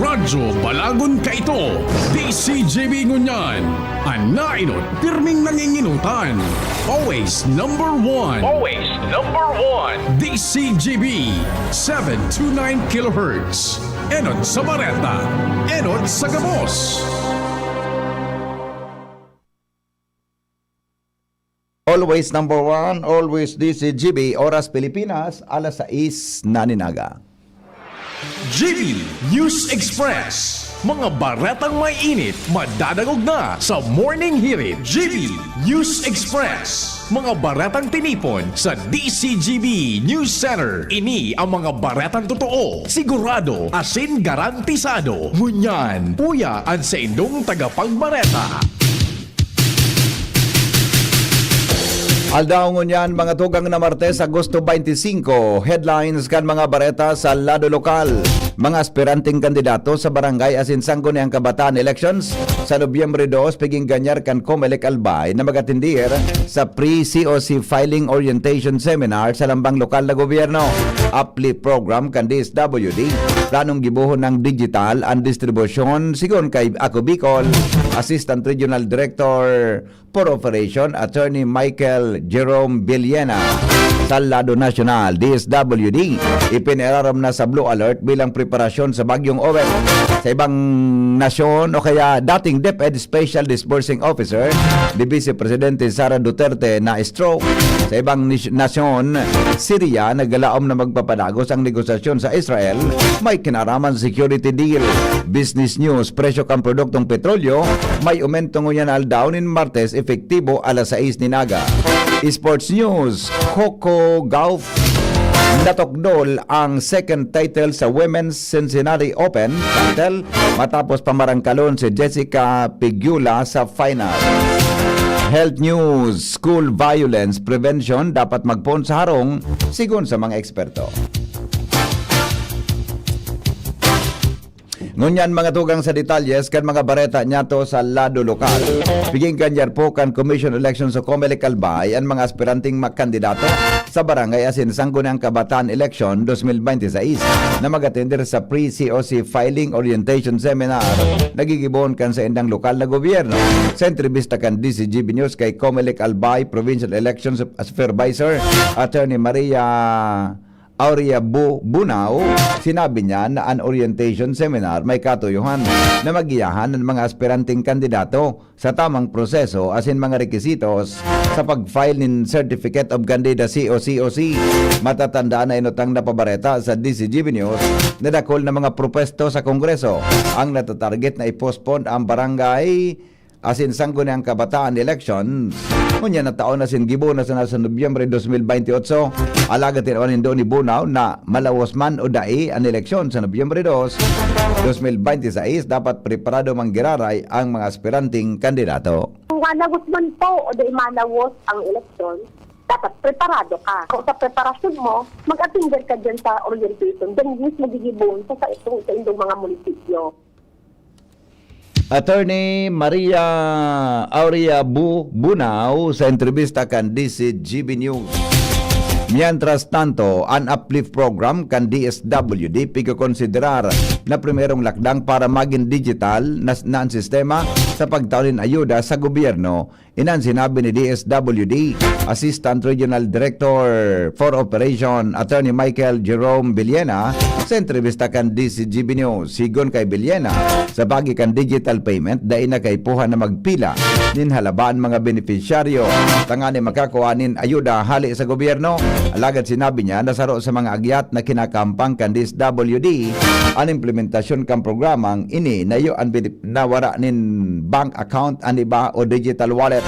Radyo Balagon kaito, D C G B ngunyan, an nainot pirming nanginginutan. Always number one. Always number one. D C G B, seven two nine kilohertz. Enot sa bareta, enot sa gabos. Always number one, always D C G B, Oras Pilipinas, alas sais na nin aga. G B News Express. Mga baretang may init, madadangog na sa Morning Hirit. G B News Express. Mga baretang tinipon sa D C G B News Center. Ini ang mga baretang totoo, sigurado, asin garantisado. Ngunyan, uya an saindong tagapagbareta. Aldaw ngunyan, mga tugang na Martes, Agosto twenty-five, headlines kan mga bareta sa lado lokal. Mga aspiranteng kandidato sa barangay asin sangguniang kabataan elections sa Nobyembre dos, piging ganyar kan Comelec Albay na magatindir sa pre-C O C filing orientation seminar sa lambang lokal na gobyerno. Uplift program kan D S W D. Planong gibohon ng digital ang distribusyon, sigon kay Ako Bicol, Assistant Regional Director for Operation, Attorney Michael Jerome Villena. Sa lado nasyonal, D S W D, ipinirarom na sa Blue Alert bilang preparasyon sa Bagyong Owen. Sa ibang nasyon o kaya dating DepEd Special Disbursing Officer ni Vice Presidente Sara Duterte na stroke. Sa ibang nis- nasyon, Syria, naglalaom na magpapadagos ang negosasyon sa Israel, may kinaraman security deal. Business news, presyo kan produktong petrolyo, may umento ngunyan aldaw nin Martes, epektibo alas sais nin aga. Sports news, Coco Gauff, natukdol ang second title sa Women's Cincinnati Open title matapos pamarangkalon si Jessica Pegula sa final. Health news, school violence prevention dapat magpoon sa harong, sigon sa mga eksperto. Ngunyan, mga tugang sa detalyes kan mga bareta niyato sa lado lokal. Piging ganyar po kan Commission Elections o Comelec Albay an mga aspiranteng makandidato sa barangay asin sangguniang kabataan eleksyon dos mil bente sais na magatender sa pre-C O C filing orientation seminar na gigibohon kan saindang lokal na gobyerno. Sa entrebista kan D C G B News kay Comelec Albay Provincial Elections Supervisor Attorney Maria Aurea Bu-, Bunao, sinabi niya na an orientation seminar may katuyohan na magiyahan an mga aspiranteng kandidato sa tamang proseso asin mga requisitos sa pag-file nin Certificate of Candidacy o C O C. Matatandaan na inutang na pabareta sa D C G B News na dakul na mga propwesto sa Kongreso ang natatarget na i-postpone ang barangay asin sangguniang kabataan elections. Ngunyan na taon na sin gibo na sana sa Nobyembre dos mil bentiocho, alagad tinawan nindo ni Bunao na malawos man o dai an eleksyon sa Nobyembre dos, dos mil bente sais, dapat preparado man giraray ang mga aspiranteng kandidato. Kung malawos man po o dai malawos ang eleksyon, dapat preparado ka. Kung sa preparasyon mo, mag-attender ka dyan sa orientation. Dyan mismo gigibohon sa, sa, sa indong mga munisipyo. Attorney Maria Aurea Bu-, Bunao sa entrebista kan D C G B News. Mientras tanto, an Uplift Program kan D S W D pigkokonsiderar na primerong lakdang para magin digital na, na an sistema sa pagtao nin ayuda sa gobyerno. Inan sinabi ni D S W D Assistant Regional Director for Operation, Attorney Michael Jerome Villena, sa entrebista kan D C G B News. Sigon kay Villena, sa pagi kan digital payment, dai na kaipuhan na magpila nin halaba an mga benepisyaryo tangani makakua nin ayuda hale sa gobyerno. Alagad sinabi niya na saro sa mga agyat na kinakampang kan D S W D an implementasyon kan programang ini na iyo an binip-, na wara nin bank account an iba o digital wallet.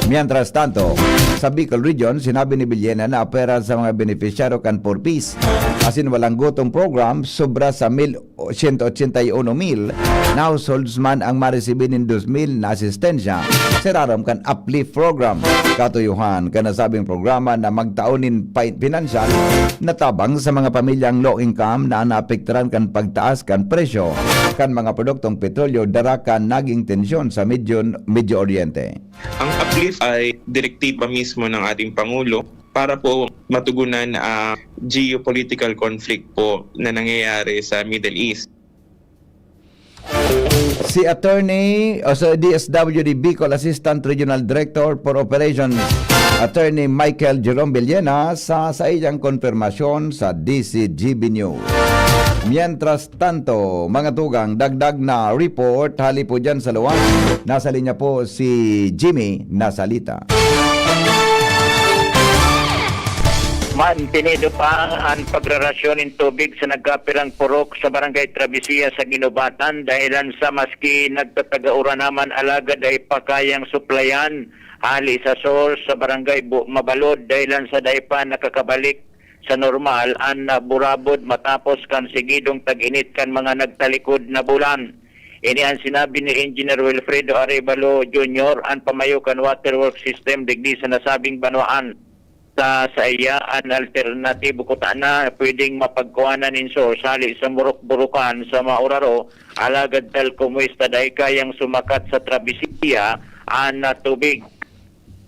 Mientras tanto, sa Bicol Region, sinabi ni Villena na apera sa mga benepisyaryo kan four Ps asin walang gutom program, sobra sa mil, siyento otsenta y uno mil na households man ang maresibi nin dos mil na asistensya sa irarom kan Uplift Program. Katuyohan kan nasabing programa na magtao nin pai-, pinansyal na tabang sa mga pamilyang low income na naapektaran kan pagtaas kan presyo kan mga produktong petrolyo dara kan naging tensyon sa Medyo, Medyo Oriente. Ang Uplift ay direktiba mismo ng ating Pangulo para po matugunan ang geopolitical conflict po na nangyayari sa Middle East. Si Attorney, o sa D S W D Bicol Assistant Regional Director for Operations, Attorney Michael Jerome Villena, sa saiyang konfirmasyon sa D C G B News. Mientras tanto, mga tugang, dagdag na report hali po dyan sa luwas. Nasa linya po si Jimmy Nasalita. Mantinido pa an pagrarasyon nin tubig sa nagkapirang purok sa Barangay Travesía sa Guinobatan, dahilan sa maski nagtatagaura naman alagad ay pakayang suplayan hali sa source sa Barangay Bu-, Mabalod, dahilan sa dai pa nakakabalik sa normal an, ah, burabod matapos kan sigidong tag-init kan mga nagtalikod na bulan. Ini an sinabi ni Engineer Wilfredo Arevalo Junior, an pamayo kan waterworks system digdi sa nasabing banwaan. Sa saiya, an alternatibo kutana pwedeng mapagkuhanan nin source hali sa Murok-Burukan sa Mauraro, alagad tal kumuista dai kayang sumakat sa Travesía an, ah, tubig.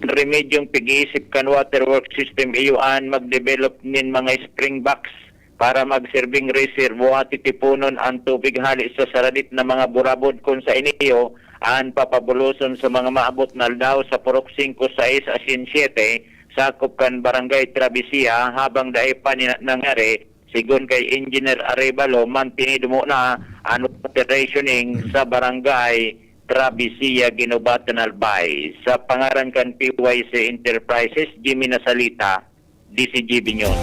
Remedyong pig-iisip kan waterworks system iyo an magdevelop nin mga spring box para magserbing reservoir, titiponon an tubig hali sa saradit na mga burabod, kun sa iniyo an papabuloson sa mga maabot na aldaw sa purok singko, sais asin siyete, sakop kan Barangay Travesía, habang dai pa ni-, nangyari, sigon kay Engineer Arevalo, mantinido muna an water rationing sa Barangay Travesía, Guinobatan, Albay. Sa pangaran kan P Y C Enterprises, Jimmy Nasalita, D C G B News.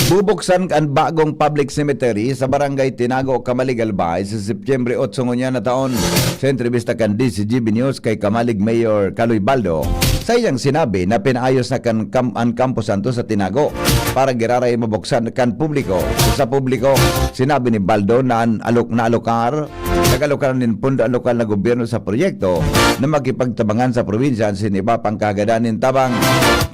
Bubuksan an bagong public cemetery sa Barangay Tinago, Camalig, Albay, sa Setyembre otso ngunyan na taon. Sa entrevista kan D C G B News kay Camalig Mayor Caloy Baldo, sa iyang sinabi na pinaayos na kan kam-, an Campo Santo sa Tinago para giraray mabuksan kan publiko. Sa publiko, sinabi ni Baldo na an alok-, naalokar Nag-alokar nin pondo an lokal na gobyerno sa proyekto na makipagtabangan sa probinsya asin iba pang kagadan nin tabang.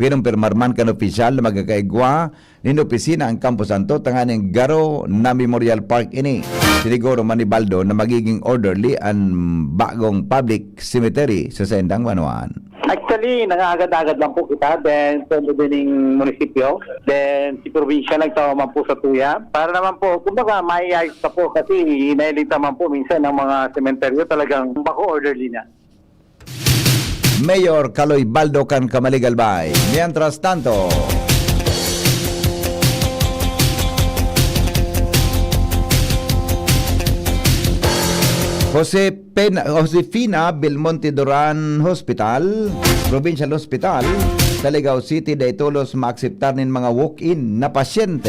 Pinumpirmar man kan opisyal na magkakaigwa nin opisina an Campo Santo tanganing garo na Memorial Park ini. Siniguro man ni Baldo na magiging orderly an bagong public cemetery sa saindang banwaan. Actually, nangagad-agad lang po kita, then pondo din ng munisipyo, then si probinsya nagtawa man po sa tuya. Para naman po, kumbaga, maiayos pa po kasi inailita man po minsan ng mga sementeryo talagang bako orderly na. Mayor Caloy Baldo kan Camalig, Albay. Mientras tanto, Jose Pen-, Josefina Belmonte Duran Hospital, Provincial Hospital, sa Ligao City, dai tolos maakseptar nin mga walk-in na pasyente.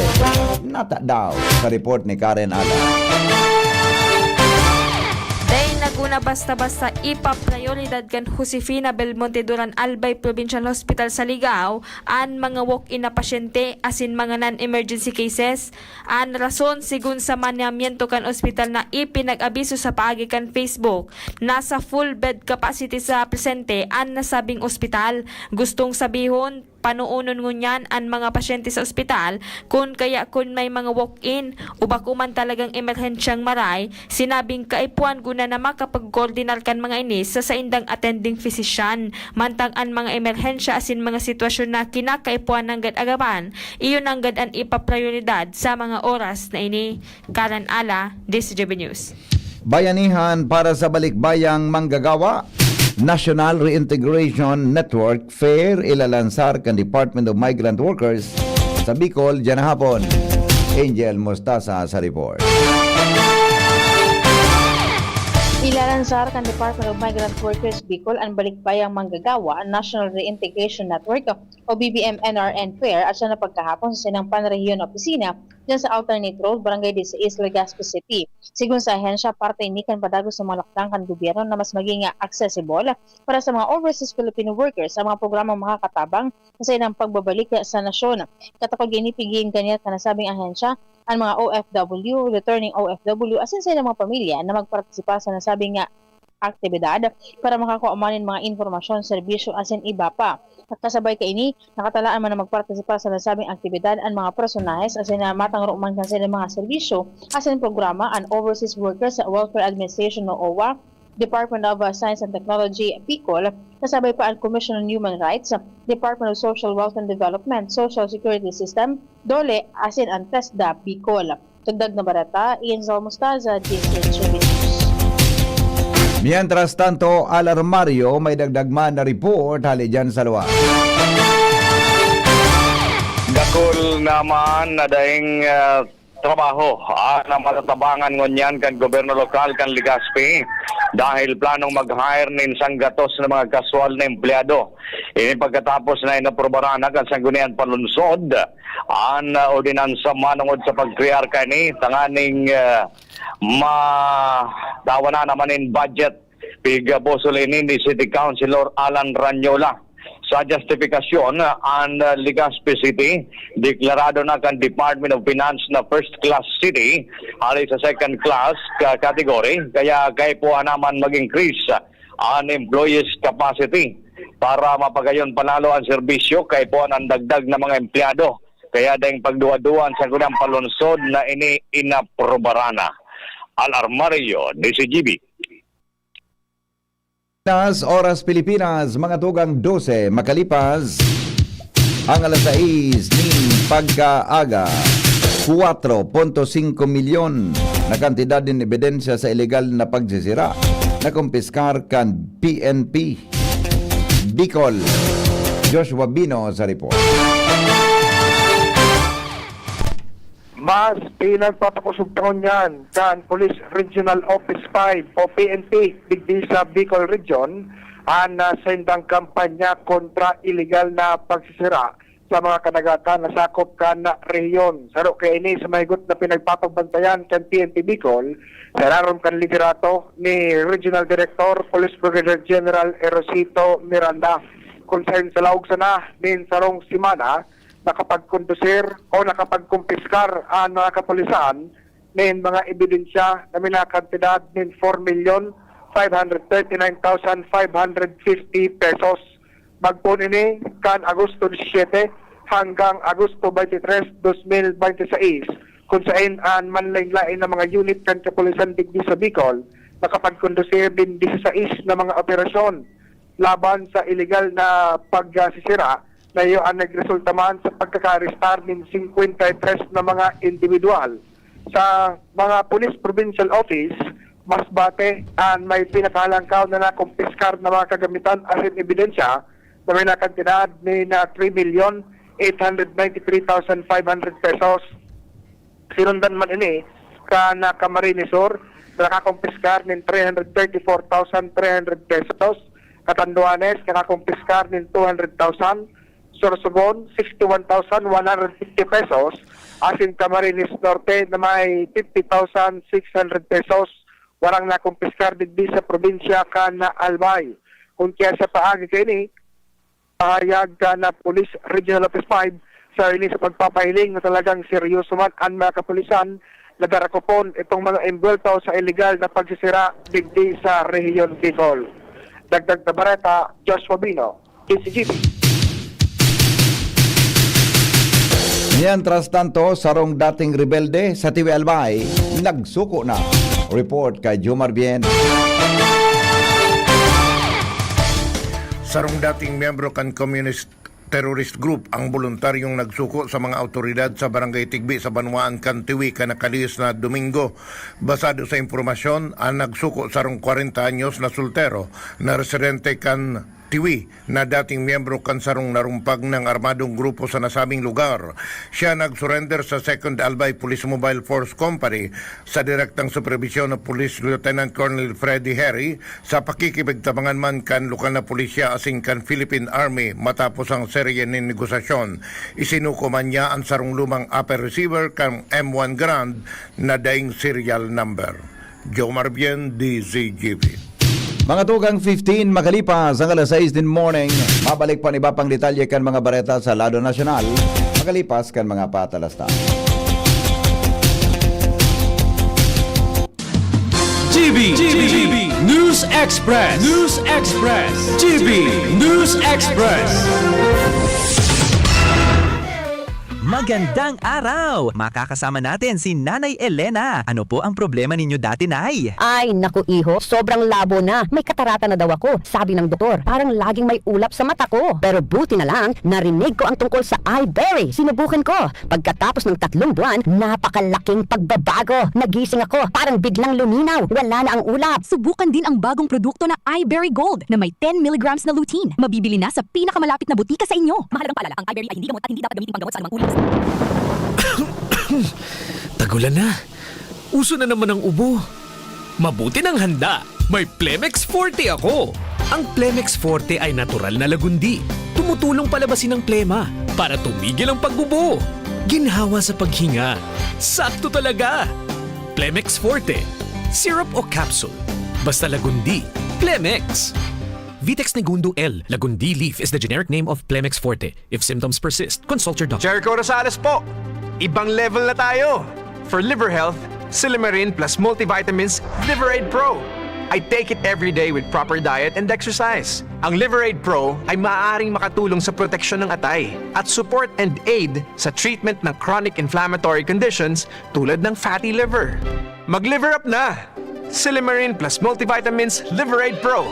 Nata daw sa report ni Karen Ala. Dai na guna basta-basta ipaprioridad kan Josefina Belmonte Duran Albay Provincial Hospital sa Ligao an mga walk-in na pasyente asin mga non-emergency cases. An rason, sigon sa manehamento kan ospital na ipinag-abiso sa paagi kan Facebook, nasa full bed capacity sa presente an nasabing ospital. Gustong sabihon, panoonon ngunyan an mga pasyente sa ospital, kun kaya kun may mga walk-in o bako man talagang emerhensyang maray, sinabing kaipuhan guna na makapagkoordinar kan mga ini sa saindang attending physician. Mantang an mga emerhensya asin mga sitwasyon na kinakaipuhan nanggad agapan, iyo nanggad an ipaprioridad sa mga oras na ini. Karen Ala, D C G B News. Bayanihan para sa Balikbayang Manggagawa, National Reintegration Network Fair ilalansar kan Department of Migrant Workers sa Bicol diyan hapon. Angel Mostaza sa report. Ilalansar kan Department of Migrant Workers Bicol an Balikbayang Manggagawa National Reintegration Network o B B M N R N Fair at siya napagkahapon sa sinang panrehiyon na opisina dyan sa Alternate Road, Barangay Dieciséis, Legazpi City. Sigon sa ahensya, parte ini kan padagos sa mga lakdang kan gobyerno na mas maging accessible para sa mga overseas Filipino workers ang mga programang makakatabang sa saindang pagbabalik sa nasyon. Katakod ini, pigiin kaniya kan nasabing ahensya an mga O F W, returning O F W, asin sa ilang mga pamilya na magpartisipar sa nasabing nga aktibidad para makakua man nin mga impormasyon, serbisyo, asin iba pa. Kasabay kaini, nakatalaan man na magpartisipar sa nasabing aktibidad an mga personahes asin na matangro man kan saindang mga serbisyo asin programa an Overseas Workers Welfare Administration o OWWA, Department of, uh, Science and Technology, Bicol, kasabay pa an Commission on Human Rights, Department of Social Wealth and Development, Social Security System, DOLE, asin an TESDA, Bicol. Dagdag na bareta, Ian Zal Mostaza, D C H B News. Mientras tanto, Alarmario, may dagdag man na report hali dyan sa luwa. Dakul naman na daing, ah, trabaho, ah, na matatabangan ngunyan kan gobyerno lokal kan Legazpi dahil planong mag-hire nin sanggatos na mga kaswal na empleyado. Ini pagkatapos na inaprubaran na kan Sangguniang Panlunsod an, ah, ordinansa manongod sa pagkrear kani tanganing, ah, matawan na naman in budget. Pigabosol ini ni City Councilor Alan Ranyola. Sa justifikasyon, ah, an, ah, Legazpi City, deklarado na kan Department of Finance na first class city, hali sa second class ka category, kaya kaipuhan naman mag-increase an employees capacity para mapagayon pa lalo an serbisyo kaipuhan an dagdag na mga empleyado. Kaya daing pagduwa-duwa an Sangguniang Panlunsod na ini inaprubaran na. Al Armario, D C G B. Pinas, Oras Pilipinas, mga tugang dose makalipas ang alas sais ning pagkaaga. Kuwatro punto singko milyon na kantidad nin ebidensya sa ilegal na pagsisira na kumpiskar kan P N P Bicol. Joshua Bino sa report. Mas pinagpapakosog pa ngunyan kan Police Regional Office five o P N P digdi sa Bicol Region an, ah, saindang kampanya kontra iligal na pagsisira sa mga kadagatan na sakop kan rehiyon. Saro kaini sa mahigot na pinagpapagbantayan kan P N P Bicol, sa ilarom kan liderato ni Regional Director Police Brigadier General Erosito Miranda, kung saen sa laog sana nin sarong semana, nakapagkondusir o nakapagkumpiskar an mga kapulisan nin mga ebidensya na may mga kantidad nin four million five hundred thirty-nine thousand five hundred fifty pesos. Magpoon ini kan Agosto disisiyete hanggang Agosto baynte tres, dos mil baynte sais, kung saen an manlaen-laen na mga unit kan kapulisan digdi sa Bicol nakapagkondusir nin disisais na mga operasyon laban sa iligal na pagsisira na iyo an nagresulta man sa pagkakaarestar nin singkwenta y tres na mga indibidwal. Sa mga Police Provincial Office, Masbate an may pinakahalangkaw na nakumpiskar na mga kagamitan asin ebidensya na may nakantidad nin three million eight hundred ninety three thousand five hundred pesos. Sinundan man ini kan Camarines Sur na nakakumpiskar nin three hundred thirty four thousand three hundred pesos, Catanduanes nakakumpiskar nin two hundred thousand, Sorsogon, sixty one thousand one hundred fifty pesos, asin Camarines Norte na may fifty thousand six hundred pesos. Warang nakumpiskar digdi sa probinsya kan Albay. Kun kaya sa paagi kaini, pahayag kan Police Regional Office five sa ini sa pagpapahiling na talagang seryoso man an mga kapulisan na darakopon itong mga embwelto sa iligal na pagsisira digdi sa Rehiyon Bicol. Dagdag na bareta, Joshua Bino, D C G B. Mientras tanto, sarong dating rebelde sa Tiwi Albay, nagsuko na. Report kay Jomar Bien. Sarong dating miyembro kan Communist Terrorist Group ang boluntaryong nagsuko sa mga awtoridad sa Barangay Tigbi sa banwaan kan Tiwi kan nakalihis na Domingo. Basado sa impormasyon, ang nagsuko sarong kwarenta anyos na soltero na residente kan Tiwi na dating miyembro kan sarong narumpag na armadong grupo sa nasabing lugar. Siya nagsurrender sa Second Albay Police Mobile Force Company sa direktang superbisyon ni Police Lieutenant Colonel Freddy Herry sa pakikipagtabangan man kan lokal na pulisya asin kan Philippine Army matapos ang serye nin negosasyon. Isinuko man niya an sarong lumang upper receiver kan M one Garand na daing serial number. Jomar Bien, D Z G B. Mga tugang, fifteen makalipas ang alas sais nin morning, mabalik pa an iba pang detalye kan mga bareta sa lado nasyonal, makalipas kan mga patalasta. G B, G B, News Express, News Express, G B News Express. Magandang araw! Makakasama natin si Nanay Elena. Ano po ang problema ninyo dati, Nay? Ay, naku, iho, sobrang labo na. May katarata na daw ako. Sabi ng doktor, parang laging may ulap sa mata ko. Pero buti na lang, narinig ko ang tungkol sa Iberry. Sinubukan ko. Pagkatapos ng tatlong buwan, napakalaking pagbabago. Nagising ako, parang biglang luminaw. Wala na ang ulap. Subukan din ang bagong produkto na Iberry Gold na may ten milligrams na lutein. Mabibili na sa pinakamalapit na butika sa inyo. Mahalagang paalala, ang Iberry ay hindi gamot at hindi dapat gamitin panggamot sa anumang uri. Tagulan na. Uso na naman ang ubo. Mabuti nang handa. May Plemex Forte ako. Ang Plemex Forte ay natural na lagundi. Tumutulong palabasin ang plema para tumigil ang pagbubo. Ginhawa sa paghinga. Sakto talaga! Plemex Forte. Syrup o capsule. Basta Lagundi. Plemex! Vitex Negundo L. Lagundi leaf is the generic name of Plemex Forte. If symptoms persist, consult your doctor. Jericho Rosales po! Ibang level na tayo! For liver health, Silymarin plus multivitamins, Liver Aid Pro. I take it every day with proper diet and exercise. Ang Liver Aid Pro ay maaaring makatulong sa proteksyon ng atay at support and aid sa treatment ng chronic inflammatory conditions tulad ng fatty liver. Mag-liver up na! Silymarin plus multivitamins, Liver Aid Pro.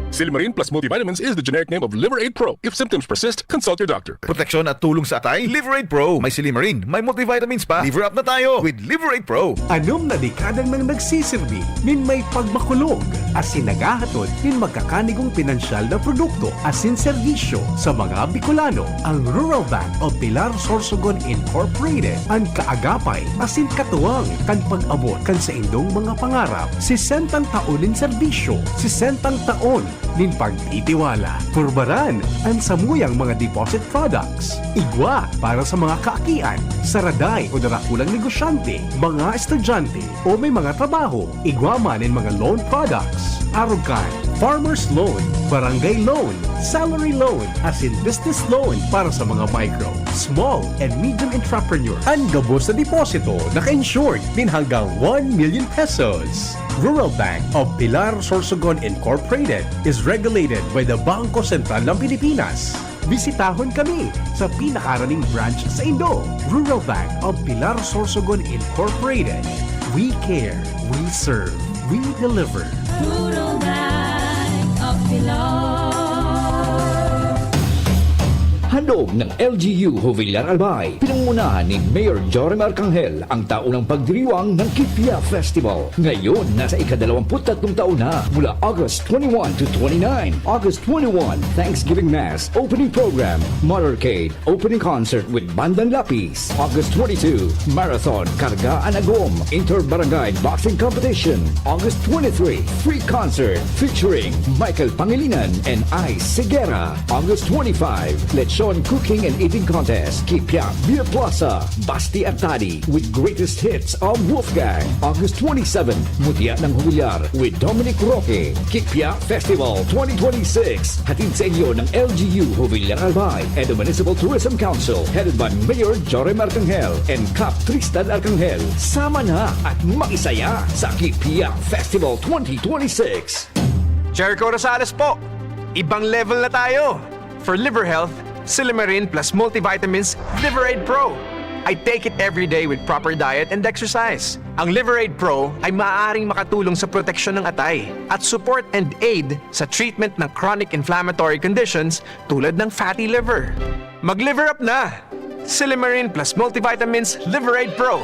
Silymarin plus multivitamins is the generic name of Liver Aid Pro. If symptoms persist, consult your doctor. Proteksyon at tulong sa atay, Liver Aid Pro. May silymarin, may multivitamins pa. Liver up na tayo with Liver Aid Pro. Anom na dekada nang nagsisirbi nin may pagmakulog asin naghahatod nin magkakanigong pinansyal na produkto asin serbisyo sa mga Bicolano. Ang Rural Bank of Pilar Sorsogon Incorporated, an kaagapay asin katuwang kan pag-abot kan saindong mga pangarap. Sesentang taon nin serbisyo, sesentang taon nin pagtitiwala. Purbaran an samuyang mga deposit products. Igwa para sa mga kaakian, saraday o darakulang negosyante, mga estudyante, o may mga trabaho. Igwa man nin mga loan products. Arog kan farmer's loan, barangay loan, salary loan, asin business loan para sa mga micro, small, and medium entrepreneur. An gabos na deposito naka-insured nin hanggang one million pesos. Rural Bank of Pilar Sorsogon Incorporated is regulated by the Bangko Sentral ng Pilipinas. Bisitahon kami sa pinakaraning branch saindo. Rural Bank of Pilar Sorsogon Incorporated. We care, we serve, we deliver. Rural Bank of Pilar. Handog ng L G U Jovellar Albay, pinangunahan ni Mayor Joram Arcangel, ang taunang pagdiriwang ng Kipia Festival. Ngayon, nasa ikadalawamput tatlong taon na, mula August twenty-one to twenty-nine. August twenty-one, Thanksgiving Mass, opening program, motorcade, opening concert with Bandang Lapis. August twenty-two, Marathon Karga an Agom, Inter-Barangay Boxing Competition. August twenty-three, free concert featuring Michael Pangilinan and Ice Sigera. August twenty-five, Lechon Cooking and Eating Contest, Kipia Beer Plaza, Basti Artadi, with greatest hits of Wolfgang. August twenty-seven, Mutya ng Jovellar with Dominic Roque. Kipia Festival twenty twenty-six, hatid sa inyo ng L G U Jovellar Albay and the Municipal Tourism Council, headed by Mayor Joram Arcangel and Kap Tristan Arcangel. Sama na at makisaya sa Kipia Festival twenty twenty-six. Jericho Rosales po! Ibang level na tayo! For liver health, Silymarin plus multivitamins, Liver Aid Pro. I take it every day with proper diet and exercise. Ang Liver Aid Pro ay maaaring makatulong sa proteksyon ng atay at support and aid sa treatment ng chronic inflammatory conditions tulad ng fatty liver. Mag-liver up na! Silymarin plus multivitamins, Liver Aid Pro.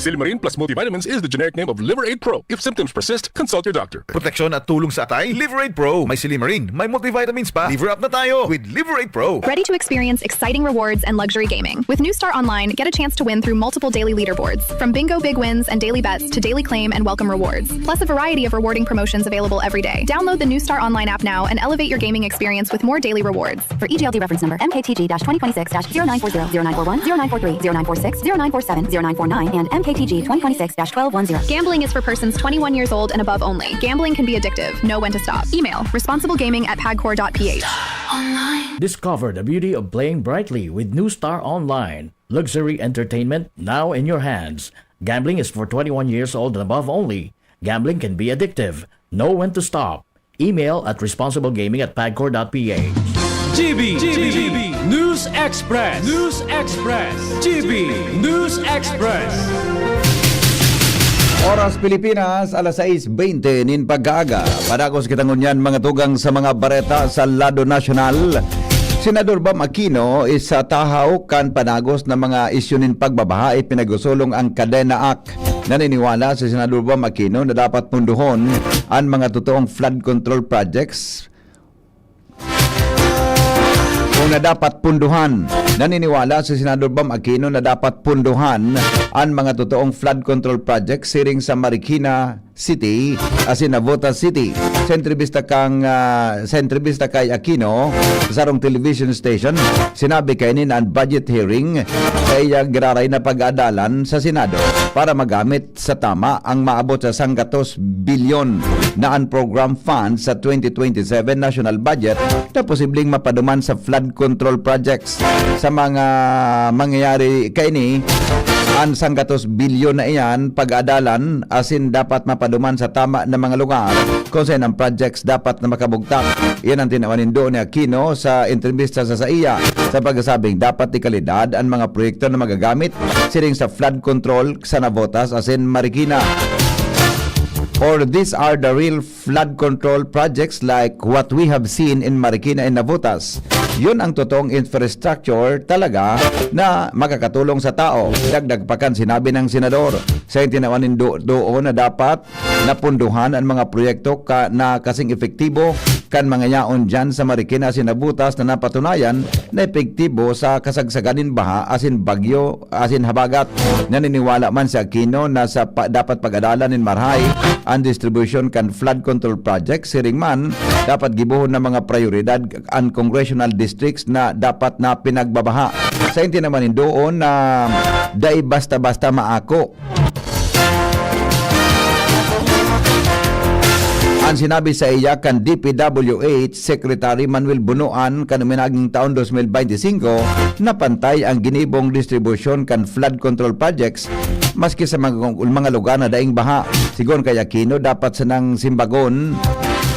Silymarin plus multivitamins is the generic name of Liver Aid Pro. If symptoms persist, consult your doctor. Proteksyon at tulong sa atay, Liver Aid Pro. May silymarin, may multivitamins pa. Liver up na tayo with Liver Aid Pro. Ready to experience exciting rewards and luxury gaming? With New Star Online, get a chance to win through multiple daily leaderboards, from bingo big wins and daily bets to daily claim and welcome rewards, plus a variety of rewarding promotions available every day. Download the New Star Online app now and elevate your gaming experience with more daily rewards. For E G L D reference number, M K T G dash twenty twenty-six dash zero nine four zero, zero nine four one, zero nine four three, zero nine four six, zero nine four seven, zero nine four nine, and M K T G twenty twenty-six dash twelve one zero. Gambling is for persons twenty-one years old and above only. Gambling can be addictive. Know when to stop. Email, responsiblegaming at pagcor dot p h. Discover the beauty of playing brightly with New Star Online. Luxury entertainment now in your hands. Gambling is for twenty-one years old and above only. Gambling can be addictive. Know when to stop. Email at responsiblegaming at pagcor dot p h. G B, G B, News Express, News Express, G B News Express. Oras Pilipinas, alas sais bente nin pag-aaga. Padagos kita ngunyan mga tugang sa mga bareta sa lado nasyonal. Senador Bam Aquino is sa tahaw kan padagos na mga isyu nin pagbabaha, ipinagusulong ang Kadena Act. Naniniwala si Senador Bam Aquino na dapat punduhon an mga totoong flood control projects. na dapat punduhan. Naniniwala si Senador Bam Aquino na dapat punduhan an mga totoong flood control project siring sa Marikina City asin Navotas City. Sa entrevista kang, ah, sa entrevista kay Aquino sa sarong television station, sinabi kaini na an budget hearing sa iya giraray na pag-aadalan sa Senado para magamit sa tama ang maabot sa sanggatos bilyon na unprogrammed funds sa twenty twenty-seven national budget na posibleng mapaduman sa flood control projects. Sa mga mangyayari kaini, an sanggatos bilyon na iyan pag-adalan asin dapat mapaduman sa tama na mga lugar kung saan ang projects dapat na makabugtak. Iyan ang tinawan nindo ni Aquino sa entrevista sa saiya sa pagsasabing dapat de kalidad an mga proyekto na magagamit siring sa flood control sa Navotas asin Marikina. Or these are the real flood control projects like what we have seen in Marikina and Navotas. Yun ang totoong infrastructure talaga na makakatulong sa tao. Dagdag pa kan sinabi ng senador, sa tinawan nindo doon na dapat napunduhan ang mga proyekto ka, na kasing epektibo kan mga yaon dyan sa Marikina asin Navotas na napatunayan na epektibo sa kasagsagan nin baha asin bagyo asin habagat. Naniniwala man si Aquino na sa pa, dapat pag-adalan nin marahay ang distribution kan flood control project, siring man dapat gibohon na mga prioridad ang congressional districts na dapat na pinagbabaha. Sa inti naman nin doon na dai basta-basta maako. Ang sinabi sa iya kan D P W H Secretary Manuel Bunuan kan uminaging taon dos mil bente singko, na pantay ang ginibong distribusyon kan flood control projects maski sa mga, mga lugar na daing baha. Sigon kay Aquino, dapat sanang simbagon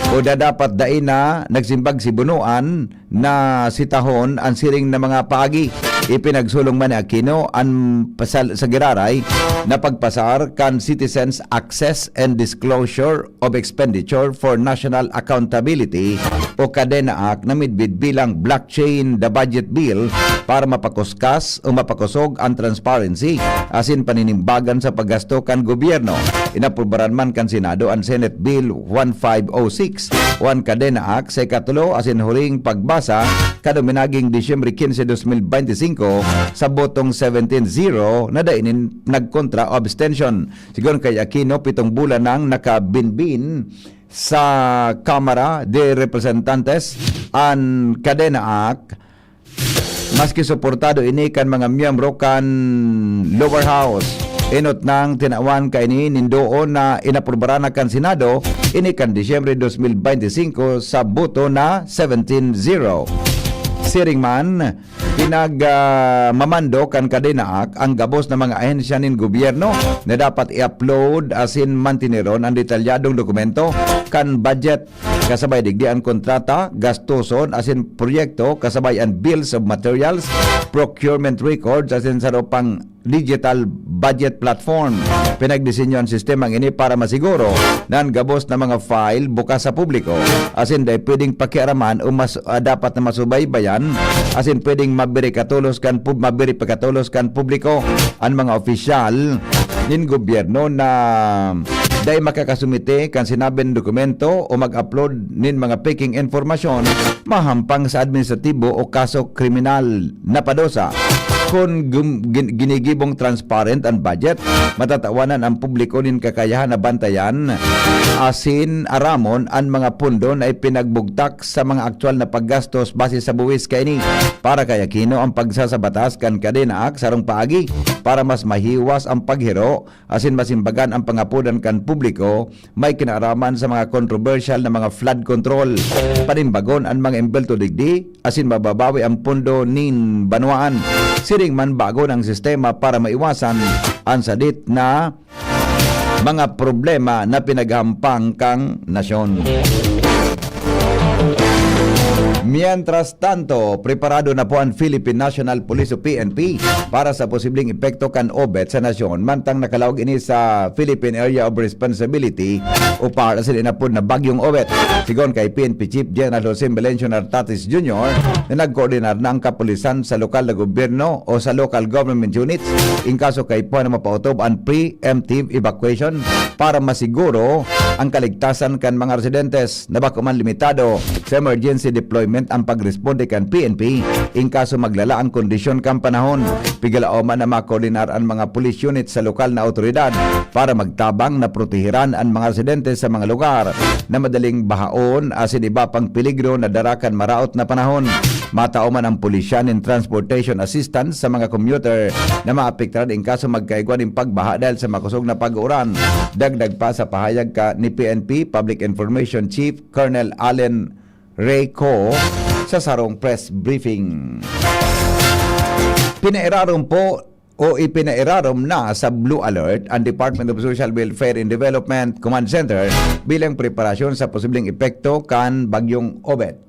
o da-, dapat dai na nagsimbag si Bunuan na sitahon an siring na mga paagi. Ipinagsulong man ni Aquino an pasal sa giraray na pagpasar kan Citizens Access and Disclosure of Expenditure for National Accountability o CADENA Act na midbid bilang Blockchain the Budget Bill para mapakuskas o mapakosog an transparency asin paninimbagan sa paggasto kan gobyerno. Inaprubaran man kan Senado an Senate Bill one five oh six o an CADENA Act sa ikatulo asin huling pagbasa kan uminaging Disyembre quince, dos mil bente singko sa botong seventeen zero na dai nin nagkontra o abstention. Sigon kay Aquino, pitong bulan nang nakabinbin sa Kamara de Representantes an CADENA Act, maski suportado ini kan mga miyembro kan Lower House. Enot nang tinawan kaini nin doon na inaprubaran na kan Senado ini kan Disyembre dos mil bente singko sa boto na seventeen zero. Siring man, pinag, ah, mamando kan CADENA Act ang gabos na mga ahensya nin gobyerno na dapat i-upload asin mantineron ang detalyadong dokumento kan budget, kasabay digdi an kontrata, gastoson asin proyekto, kasabay an bills of materials, procurement records asin saro pang digital budget platform. Pinagdisenyo an sistemang ini para masiguro na an gabos na mga file bukas sa publiko, asin dai pwedeng pakiaraman o mas, ah, dapat na masubaybayan, asin pwedeng mabiri katolos kan pub-, mabiri pa katolos kan publiko an mga opisyal nin gobyerno na dai makakasumite kan sinabing dokumento o mag-upload nin mga peking impormasyon mahampang sa administratibo o kaso kriminal na padusa. Kun gum-, gin-, ginigibong transparent an budget, matatawanan ang publiko nin kakayahan na bantayan asin aramon an mga pondo na ipinagbugtak sa mga aktual na paggastos base sa buwis kaini. Para kay Aquino, ang pagsasabatas kan CADENA Act sarong paagi para mas mahiwas ang paghiro asin masimbagan ang pangapodan kan publiko may kinaaraman sa mga kontrobersyal na mga flood control. Panimbagon an mga embelto digdi asin mababawi ang pondo nin banwaan. Siring man, bagon ang sistema para maiwasan ang sadit na mga problema na pinaghampang kang nasyon. Mientras tanto, preparado na po ang Philippine National Police o P N P para sa posibleng epekto kan obet sa nasyon, mantang nakalaog ini sa Philippine Area of Responsibility o PAR asin inapod na Bagyong Obet. Sigon kay P N P Chief General Jose Melencio Nartatis Junior na nagkoordinar na ang kapulisan sa lokal na gobyerno o sa local government units in kaso kaipuhan na mapaotob an preemptive evacuation para masiguro ang kaligtasan kan mga residentes na bako man limitado sa emergency deployment ang pagresponde kan P N P in kaso maglala ang kondisyon kan panahon. Pigalaoman na makoordinar an mga police unit sa lokal na awtoridad para magtabang na protehiran an mga residente sa mga lugar na madaling bahaon asin iba pang peligro na dara kan maraot na panahon. Matao man ang pulisya nin transportation assistance sa mga commuter na maapektaran in kaso magkaigwa nin pagbaha dahil sa makosog na pag-uran. Dagdag pa sa pahayag ka ni P N P Public Information Chief Colonel Allen Reyco sa sarong press briefing. Pinairarom po o ipinairarom na sa Blue Alert ang Department of Social Welfare and Development Command Center bilang preparasyon sa posibleng epekto kan Bagyong Obet.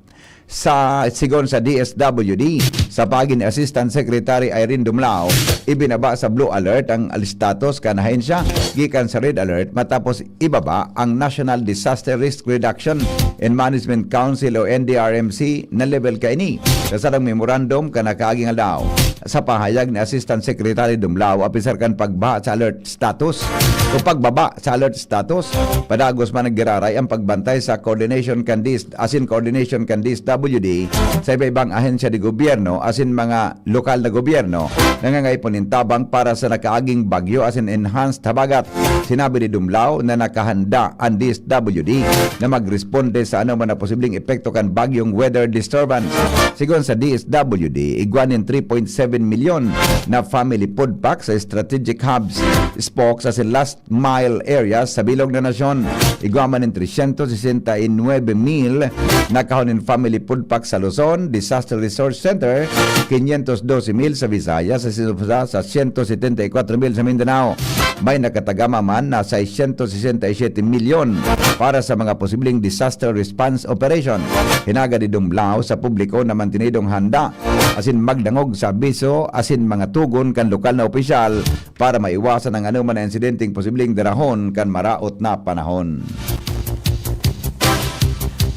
Sa sigon sa D S W D, sa paagi ni Assistant Secretary Irene Dumlao, ibinaba sa Blue Alert ang status kan ahensya gikan sa Red Alert matapos ibaba ang National Disaster Risk Reduction and Management Council o N D R M C na level kaini sa sarong memorandum kan nakaaging aldaw. Sa pahayag ni Assistant Secretary Dumlao, apisar kan pagbaha sa alert status o pagbaba sa alert status, padagos man naggiraray ang pagbantay sa coordination kan D S, asin coordination kan D S W D sa iba-ibang ahensya de gobyerno asin mga lokal na gobyerno na nangangaipo nin tabang para sa nakaaging bagyo asin enhanced habagat. Sinabi ni Dumlao na nakahanda ang D S W D na magresponde sa anoman na posibleng epekto kan bagyong weather disturbance. Sigon sa D S W D, igwa nin three point seven milyon na family food pack sa strategic hubs, spokes asin last mile areas sa bilog na nasyon. Igwa man nin trescientos sesenta y nueve mil na kahon nin family food pack sa Luzon, Disaster Resource Center, quinientos doce mil sa Visayas, sa Sinupsa sa ciento setenta y cuatro mil sa Mindanao. May nakatagama man na seiscientos sesenta y siete milyon para sa mga posibleng disaster response operation. Hinagad ni Dumlao sa publiko na mantinidong handa asin magdangog sa abiso asin mga tugon kan lokal na opisyal para maiwasan ang anoman na insidenteng posibleng darahon kan maraot na panahon.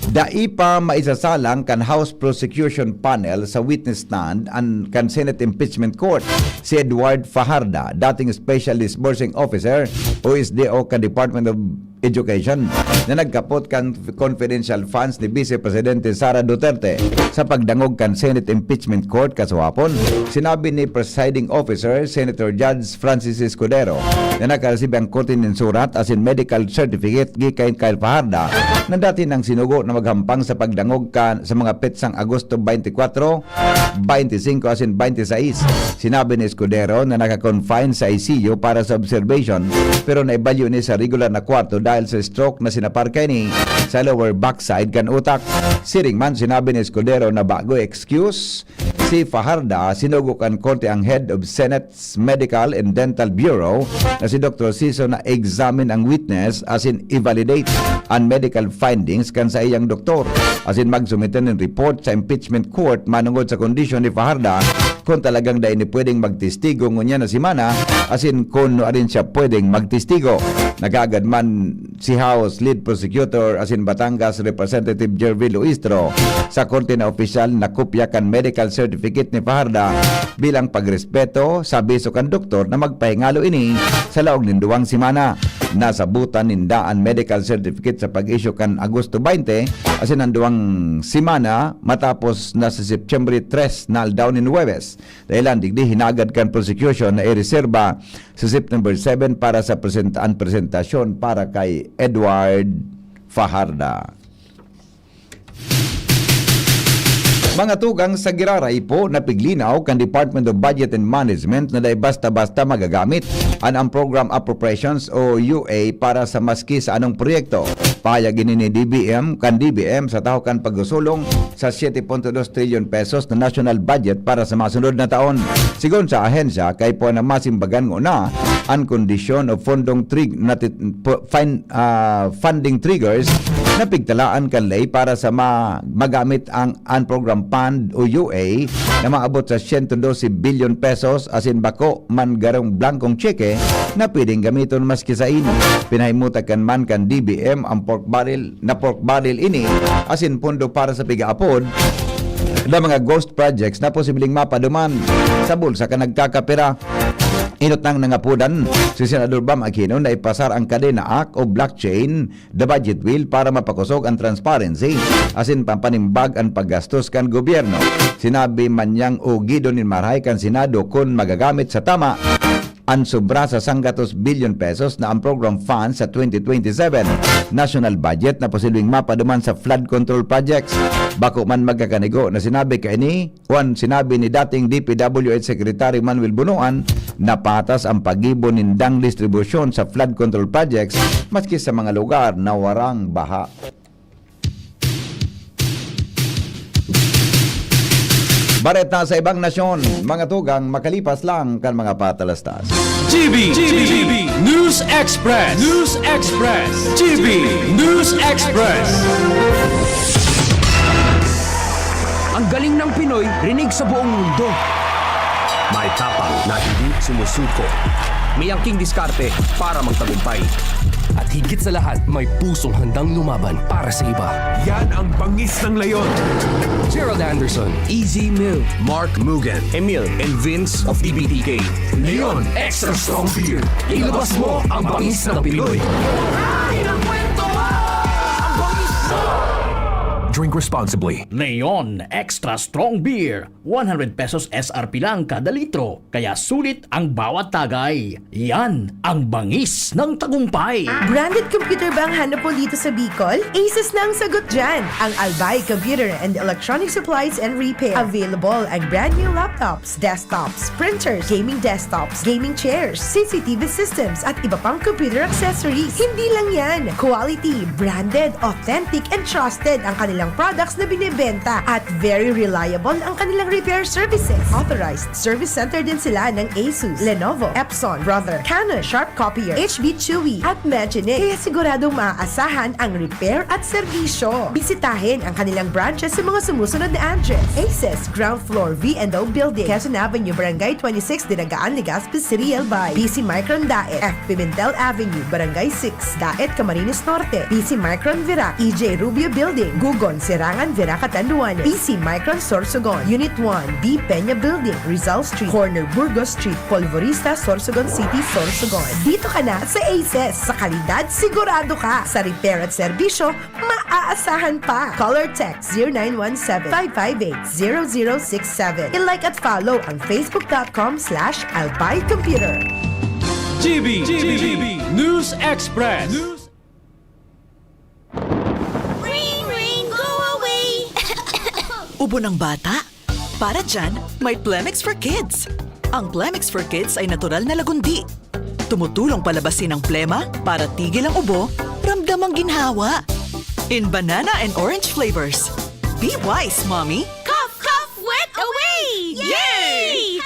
Dai pa maisasalang kan House Prosecution Panel sa witness stand an kan Senate Impeachment Court si Edward Fajarda, dating Special Disbursing Officer o S D O kan Department of Education, na nagkapot kan confidential funds ni Vice Presidente Sara Duterte. Sa pagdangog kan Senate Impeachment Court kasuhapon, sinabi ni Presiding Officer Senator Judge Francis Escudero na nakaresibi ang korte nin surat asin medical certificate gikan kay Fajarda na dati nang sinugo na maghampang sa pagdangog kan sa mga petsang Agosto twenty-four, twenty-five asin twenty-six. Sinabi ni Escudero na naka-confine sa I C U para sa observation, pero naibalyo ini sa regular na kwarto dahil sa stroke na sinapar kaini sa lower backside kan utak. Siring man, sinabi ni Escudero na bago excuse si Fajarda, sinugo kan korte ang head of Senate Medical and Dental Bureau na si Doktor Siso na examine ang witness asin i-validate an medical findings kan saiyang doktor asin magsumite nin report sa impeachment court manongod sa kondisyon ni Fajarda kung talagang dai ini pwedeng magtestigo ngunyan na semana asin kung nuarin siya pwedeng magtestigo. Nagagad man si House Lead Prosecutor asin Batangas Representative Jervil Luistro sa korte na opisyal na kopya kan medical certificate ni Fajarda bilang pagrespeto sa abiso kan doktor na magpahingalo ini sa laog nin duwang semana. Nasabutan ninda an medical certificate sa pag-issue kan Agosto twenty asin an duwang semana matapos na sa September tres na aldaw nin Huwebes. Dahilan digdi, hinagad kan prosecution na ireserba sa September seven para sa presenta-, an presentasyon para kay Edward Fajarda. Mga tugang, sa giraray po, napiglinaw kan Department of Budget and Management na dai basta-basta magagamit an, ang Program Appropriations o U A para sa maski sa anong proyekto. Pahayag ini ni D B M, kan D B M sa tahaw kan pagsusulong sa siete punto dos trilyon pesos na national budget para sa masunod na taon. Sigon sa ahensya, kaipuhan na masimbagan ngona an kondisyon o fundong trig-, nati-, pu-, fin-, ah, funding triggers na pigtalaan kan ley para sa ma-, magamit ang Unprogrammed Fund o U A na maabot sa siyento dose bilyon pesos asin bako man garong blankong tseke na pwedeng gamiton maski sain. Pinahimutak kan man kan D B M ang pork barrel na pork barrel ini asin pondo para sa pigaapod na mga ghost projects na posibleng mapaduman sa bulsa kan nagkakapira. Inutang nangapodan si Senador Bam Aquino na ipasar ang Kadena Act o Blockchain, the budget bill, para mapakosog an transparency asin pampanimbag an paggastos kan gobyerno. Sinabi man niyang ugidon nin marahay kan Senado kun magagamit sa tama an sobra sa sanggatos bilyon pesos na ang program funds sa twenty twenty-seven national budget na posibleng mapaduman sa flood control projects. Bako man magkakanigo na sinabi kaini, o an sinabi ni dating D P W H Secretary Manuel Bonoan na patas ang paggibo nindang distribusyon sa flood control projects maski sa mga lugar na warang baha. Bareta sa ibang nasyon, mga tugang makalipas lang kan mga patalastas. G B, G B, News Express, News Express, G B News Express. Ang galing ng Pinoy, rinig sa buong mundo. May tapang na hindi sumusuko. May angking diskarte para magtagumpay. At higit sa lahat, may pusong handang lumaban para sa iba. Yan ang bangis ng leon. Gerald Anderson, Easy Mill, Mark Mugen, Emil, and Vince of E B T K. Leon Extra Strong Beer. Ilabas mo ang bangis ng Pinoy. Drink responsibly. Leon Extra Strong Beer. One hundred pesos S R P lang kada litro, kaya sulit ang bawat tagay. Yan ang bangis ng tagumpay. Branded computer ba ang hanap mo dito sa Bicol? Asus na ang sagot dyan. Ang Albay Computer and Electronic Supplies and Repair. Available ang brand new laptops, desktops, printers, gaming desktops, gaming chairs, C C T V systems, at iba pang computer accessories. Hindi lang yan. Quality, branded, authentic, and trusted ang kanilang products na binebenta at very reliable ang kanilang repair services. Authorized service center din sila ng Asus, Lenovo, Epson, Brother, Canon, Sharp Copier, H B Chewy, at Magine. Kaya siguradong maaasahan ang repair at serbisyo. Bisitahin ang kanilang branches sa mga sumusunod na address: Asus, ground floor, V and O Building, Quezon Avenue, Barangay twenty-six, Dinagaan, Legazpi City, Albay. B C Micron Daet, F Pimentel Avenue, Barangay six, Daet, Camarines Norte. B C Micron Virac, E J Rubio Building, Gugon, Serangan, Virac, Catanduanes. B C Micron Sorsogon, Unit one, B Peña Building, Rizal Street, corner Burgos Street, Polvorista, Sorsogon City, Sorsogon. Dito ka na sa Aces. Sa kalidad, sigurado ka. Sa repair at serbisyo, maaasahan pa. Call or text zero nine one seven, five five eight, zero zero six seven. I-like at follow ang facebook dot com slash albay computer. G B, G B, News Express. Ring, ring, go away! Ubo ng bata? Para dyan, may Plemex for Kids. Ang Plemex for Kids ay natural na lagundi. Tumutulong palabasin ang plema para tigil ang ubo, ramdam ang ginhawa. In banana and orange flavors. Be wise, Mommy! Cough, cough, wet away! Yay!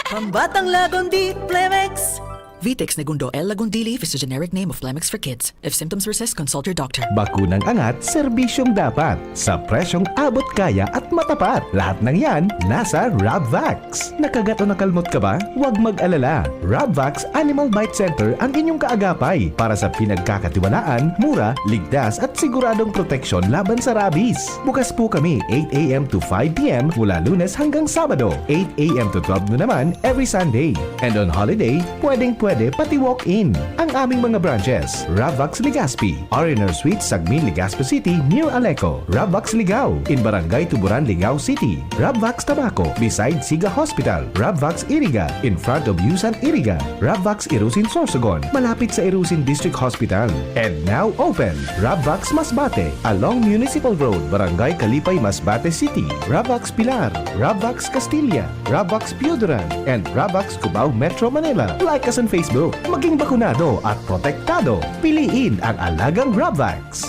Pambatang Lagundi, Plemex! Vitex Negundo L. Lagundili is the generic name of Plemex for Kids. If symptoms persist, consult your doctor. Bakunang angat, serbisyong dapat, sa presyong abot kaya at matapat. Lahat ng yan, nasa Rabvax. Nakagat o nakalmot ka ba? Huwag mag-alala. Rabvax Animal Bite Center ang inyong kaagapay para sa pinagkakatiwalaan, mura, ligtas at siguradong proteksyon laban sa rabies. Bukas po kami eight a m to five p m mula Lunes hanggang Sabado, eight a m to twelve noon naman every Sunday. And on holiday, pwedeng-pwede pati walk-in. Ang aming mga branches, Rabvax Legazpi, R and R Suite, Sagmin, Legazpi City, near Aleco, Rabvax Ligao, in Barangay Tuburan, Ligao City, Rabvax Tabaco, beside Siga Hospital, Rabvax Iriga, in front of Yusan Iriga, Rabvax Irusin Sorsogon, malapit sa Irusin District Hospital. And now open, Rabvax Masbate, along Municipal Road, Barangay Kalipay, Masbate City, Rabvax Pilar, Rabvax Castilla, Rabvax Pioduran, and Rabvax Cubao, Metro Manila. Like us on Facebook. Maging bakunado at protektado. Piliin ang alagang Rabvax.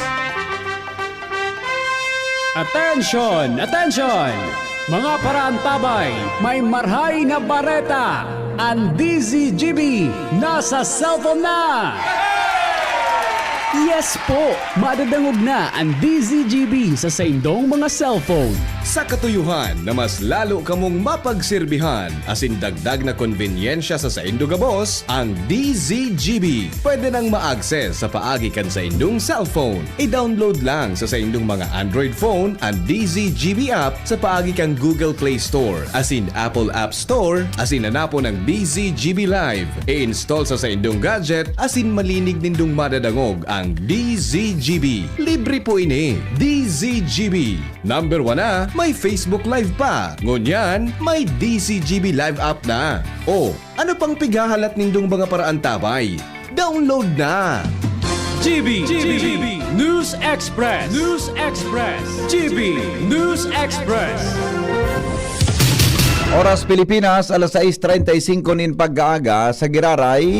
Attention! Attention! Mga paraantabay, may marhay na bareta! An D Z G B nasa cellphone na! Yes po! Madadangog na an D Z G B sa saindong mga cellphone. Sa katuyohan na mas lalo kamong mapagserbihan asin dagdag na konbenyensya sa saindo gabos, ang D Z G B pwede nang ma-access sa paagi kan saindong cellphone. I-download lang sa saindong mga Android phone an D Z G B app sa paagi kan Google Play Store asin Apple App Store asin hanapon ang D Z G B Live. I-install sa saindong gadget asin malinig nindong madadangog ang D Z G B. Libre po ini. D Z G B. Number one na, may Facebook Live pa. Ngunyan, may D Z G B Live app na. O, ano pang pighahalat nindong mga paraantabay? Download na! G B, G B, News Express, News Express, G B News Express. Oras Pilipinas, alas sais treinta y cinco nin pag-aaga. Sa giraray,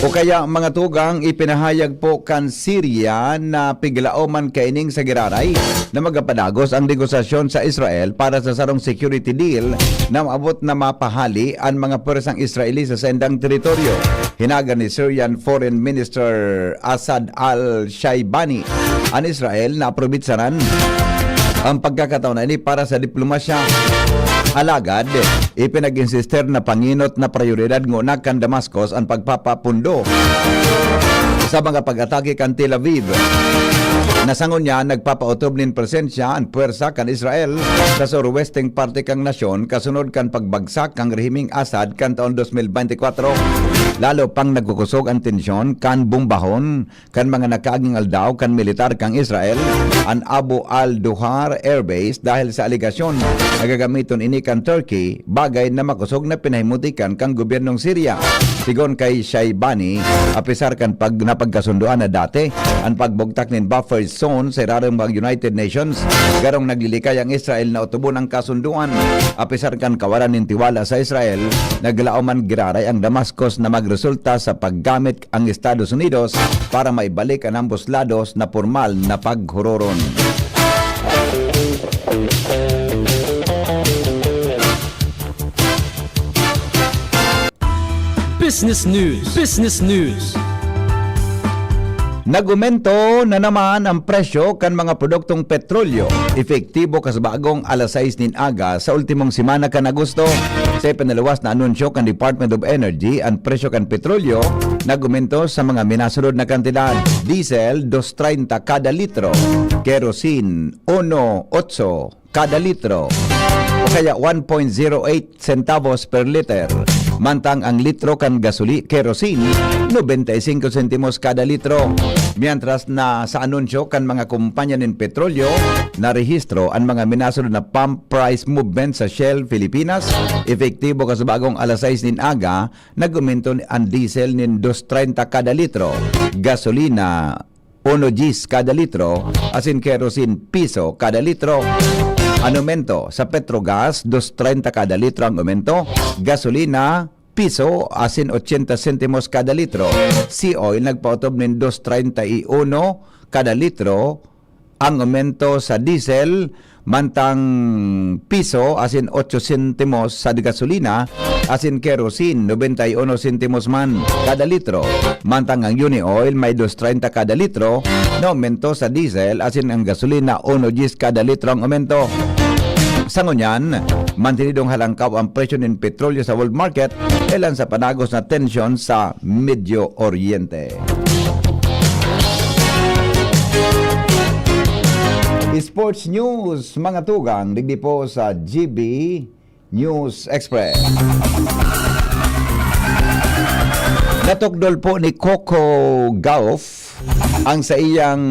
o kaya mga tugang, ipinahayag po kan Syria na piglaoman kaining sa giraray na magapadagos ang negosasyon sa Israel para sa sarong security deal na maabot na mapahali an mga pwersang Israeli sa saindang teritoryo. Hinaga ni Syrian Foreign Minister Asad al-Shaibani an Israel na aprobitsaran ang pagkakataon na ini para sa diplomasya. Alagad, ipinag-insister na pangenot na prayoridad nguna kan Damascus an pagpapapundo sa mga pag-atake kan Tel Aviv, na sa ngunyan nagpapautob nin presensya an pwersa kan Israel sa surwesteng parte kan nasyon kasunod kan pagbagsak kan rehimeng Assad kan taon dos mil bente kwatro. Lalo pang nagkukosog an tensyon kan bombahon kan mga nakaaging aldaw kan militar kan Israel an Abu al-Duhar Air Base dahil sa alegasyon na gagamiton ini kan Turkey, bagay na makosog na pinahimuti kan kan gobyernong Syria. Sigon kay Shaibani, apisar kan pag-, napagkasundoan na dati an pagbugtak nin buffer zone sa irarom kan United Nations, garong naglilikay ang Israel na otobon ang kasundoan. Apisar kan kawalan nin tiwala sa Israel, naglaom man giraray ang Damascus na magresulta sa paggamit ang Estados Unidos para maibalik an ambos lados na pormal na paghuroron. Business News. Business News. Nagumento na naman ang presyo kan mga produktong petrolyo, epektibo kas bagong alas sais nin aga sa ultimong semana kan Agosto. Sa ipinaluwas na anunsyo kan Department of Energy, ang presyo kan petrolyo nagumento sa mga minasunod na kantidad: diesel, dos treinta kada litro; kerosene, uno otso kada litro, o kaya one point zero eight centavos per liter. Mantang ang litro kan gasoli-, kerosene, nobenta y singko sentimos kada litro. Mientras na sa anunsyo kan mga kompanya nin petrolyo, narehistro an mga minasunod na pump price movement sa Shell Pilipinas, epektibo kas bagong alas sais nin aga, nag-umento an diesel nin dos treinta kada litro, gasolina, uno diyes kada litro, asin kerosene, piso kada litro. An aumento sa Petrogas, dos treinta kada litro ang aumento, gasolina, piso asin ochenta sentimos kada litro. Sea Oil nagpaotob nin dos treinta y uno kada litro. Ang aumento sa diesel, mantang piso asin otso sentimos sa gasolina, asin kerosene, nobenta y uno sentimos man kada litro. Mantang ang Uni Oil may dos treinta kada litro na aumento sa diesel, asin ang gasolina, uno diyes kada litro ang aumento. Sa ngunyan, mantenidong halangkaw ang presyo nin petrolyo sa world market, ilan sa panagos na tensyon sa Medio Oriente. Sports News, mga tugang, digdi po sa G B News Express. Natukdol po ni Coco Gauff ang saiyang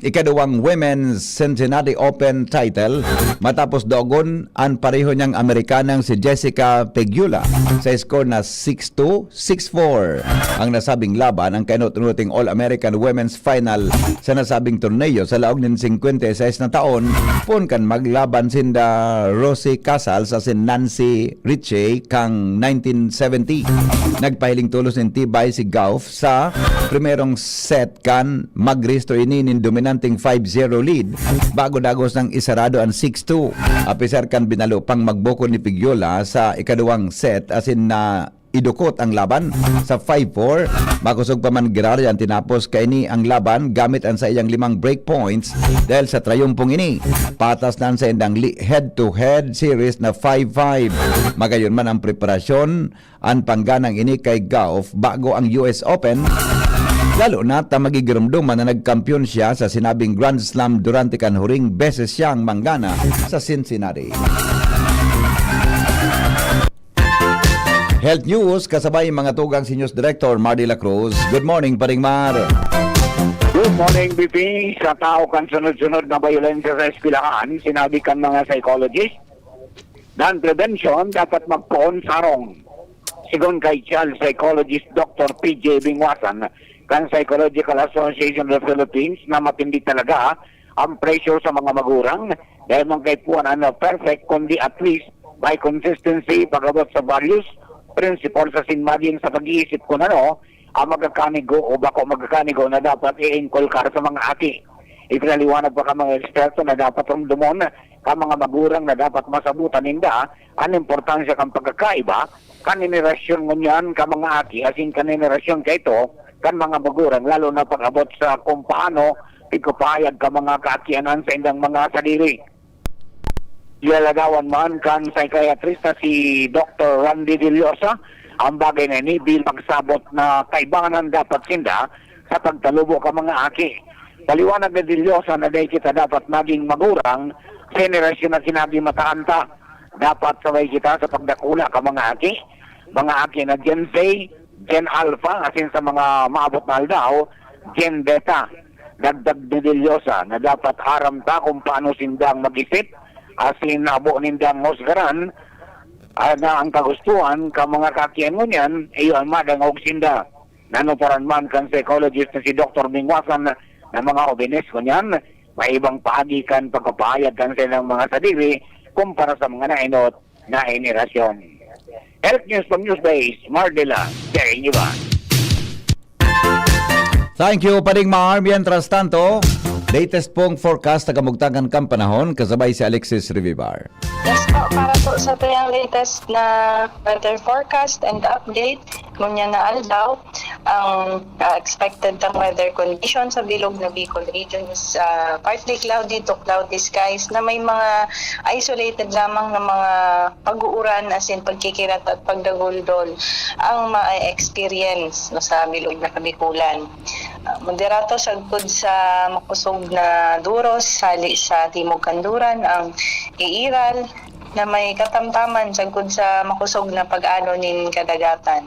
ikaduwang Women's Cincinnati Open title matapos dogon an pareho niyang Amerikanang si Jessica Pegula sa score na six two, six four. Ang nasabing laban, ang kainot-inoting All-American Women's Final sa nasabing torneo sa laog nin singkwenta y seis na taon, poon kan maglaban sinda Rosie Casals asin Nancy Richey kan nineteen seventy. Nagpahiling tolos nin tibay si Gauff sa primerong set kan magrehistro ini nin dominanteng five zero lead bago dagos nang isarado an six two. Apisar kan binalo pang magbukod ni Pegula sa ikaduwang set asin na idukot ang laban sa five four. Makosog pa man giraray an tinapos kaini ang laban gamit an saiyang limang break points dahil sa trayumpong ini. Patas na an saindang li-, head-to-head series na five five. Magayon man ang preparasyon an pangganang ini kay Gauff bago ang U S Open, lalo na ta magigirumduman na nagkampiyon siya sa sinabing Grand Slam durante kan huring beses siyang manggana sa Cincinnati. Health News, kasabay mga tugang si News Director Mar de la Cruz. Good morning, Paring Mar. Good morning, B P. Sa tao kan sunod-sunod na bayolensya sa eskwelahan, sinabi kan mga psychologist, dan prevention dapat magpoon sarong. Sigon kay child psychologist Doctor P J Bingwasan, kan Psychological Association of the Philippines, na matindi talaga ang pressure sa mga magurang, dahil man kay puwan ano perfect, kundi at least by consistency, pag-abot sa values, principles, asin magin sa pag-iisip kun ano ang magakanigo o bako magakanigo na dapat iinkulkar sa mga aki. Ipinaliwanag pa kan mga eksperto na dapat rumdomon kan mga magurang na dapat masabutan ninda an importansya kan pagkakaiba kan henerasyon ngunyan kan mga aki asin kan henerasyon kaito kan mga magurang, lalo na pag-abot sa kung paano igpapahayag kan mga kaakianan sa indang mga sadiri. Laladawan man kan psychiatrist na si Doctor Randy Dillosa ang bagay na ini bilang sabot na kaibahan dapat sinda sa pagtalubo kan mga aki. Paliwanag ni Dillosa na dai kita dapat magin magurang sa henerasyon na sinabi mataan ta. Dapat sabay kita sa pagdakula kan mga aki, mga aki na Gen Z, Gen Alpha, asin sa mga maabot na aldaw, Gen Beta. Dagdag ni Dillosa na dapat aram ta kung paano sindang mag-isip, asin habo nindang husgaran, ah, na ang kagustuhan kan mga kaakian ngunyan, iyo an madangog sinda. Nanuparan man kan psychologist na si Doctor Bingwasan na mga hobenes ngunyan, may ibang paagi kan pagpapahayag kan silang mga sadiri kumpara sa mga nainot na henerasyon. Health News from Newsbase, Mardela, Jerry Niba. Thank you, Paring Mar. Mientras tanto, latest pong forecast na kamugtangan kan panahon, kasabay si Alexis Revivar. Yes po, para po sa tuyang latest na weather forecast and update, ngunyan na aldaw, ang ah, expected tang weather condition sa bilog na Bicol region is ah, partly cloudy to cloudy skies na may mga isolated lamang na mga pag-uuran, as in pagkikirat at pagdaguldol ang ma-experience no, sa bilog na Kabikulan. Ah, moderato sagkod sa makusog na duros hali sa Timog Kanduran ang iiral na may katamtaman sagkod sa makusog na pag-alo nin kadagatan.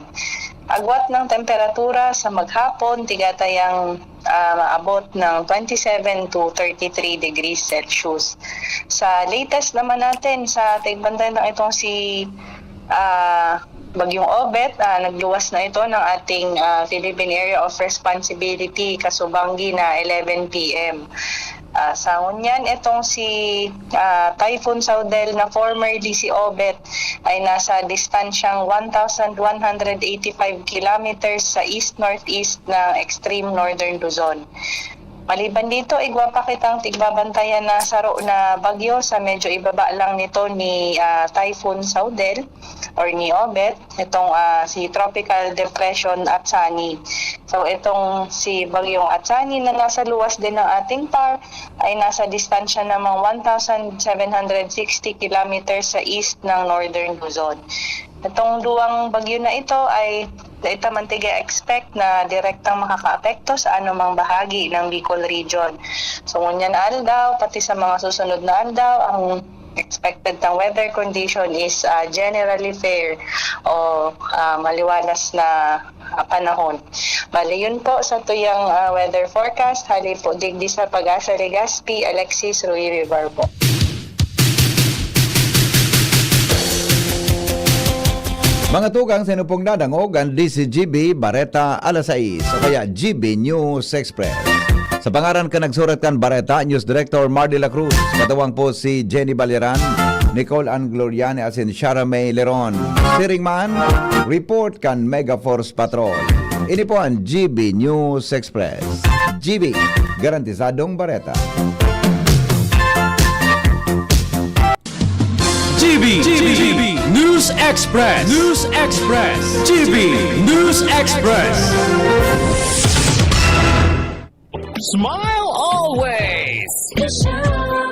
Agwat ng temperatura sa maghapon, tigatayang ah, maabot ng twenty-seven to thirty-three degrees Celsius. Sa latest naman natin, sa tigbantay na itong si ah, Bagyong Obet, ah, nagluwas na ito ng ating ah, Philippine Area of Responsibility, Kasubanggi na eleven p m. Ah, sa ngunyan, itong si ah, Typhoon Saudel na formerly si Obet ay nasa distansyang one thousand one hundred eighty-five kilometers sa east-northeast ng extreme northern Luzon. Maliban dito, igwa pa kitang tigbabantayan na saro na bagyo sa medyo ibaba lang nito ni ah, Typhoon Saudel or ni Obet, itong ah, si Tropical Depression Atsani. So itong si Bagyong Atsani na nasa luwas din ng ating par ay nasa distansya namang one thousand seven hundred sixty kilometers sa east ng Northern Luzon. Itong duwang bagyo na ito ay ito man tiga-expect na direktang makakaapekto sa anumang bahagi ng Bicol Region. So ngunyan na aldaw, pati sa mga susunod na aldaw, ang expected ng weather condition is ah, generally fair o ah, maliwalas na ah, panahon. Bali, yun po sa tuyang ah, weather forecast. Hali po digdi sa Pag-asa Legazpi, Alexis Rui Rivar po. Mga tugang, sa inyo pong nadangog, ang D Z G B Bareta alas sais, o kaya G B News Express. Sa pangaran kan nagsurat kan Bareta, News Director Mar de la Cruz, katuwang po si Jenny Baliran, Nicole Ann Gloriani, asin Shara May Leron. Siring man, report kan Megaforce Patrol. Ini po ang G B News Express. G B, garantisadong bareta. G B, G B News Express. News Express. G B News Express. Smile always. Isha,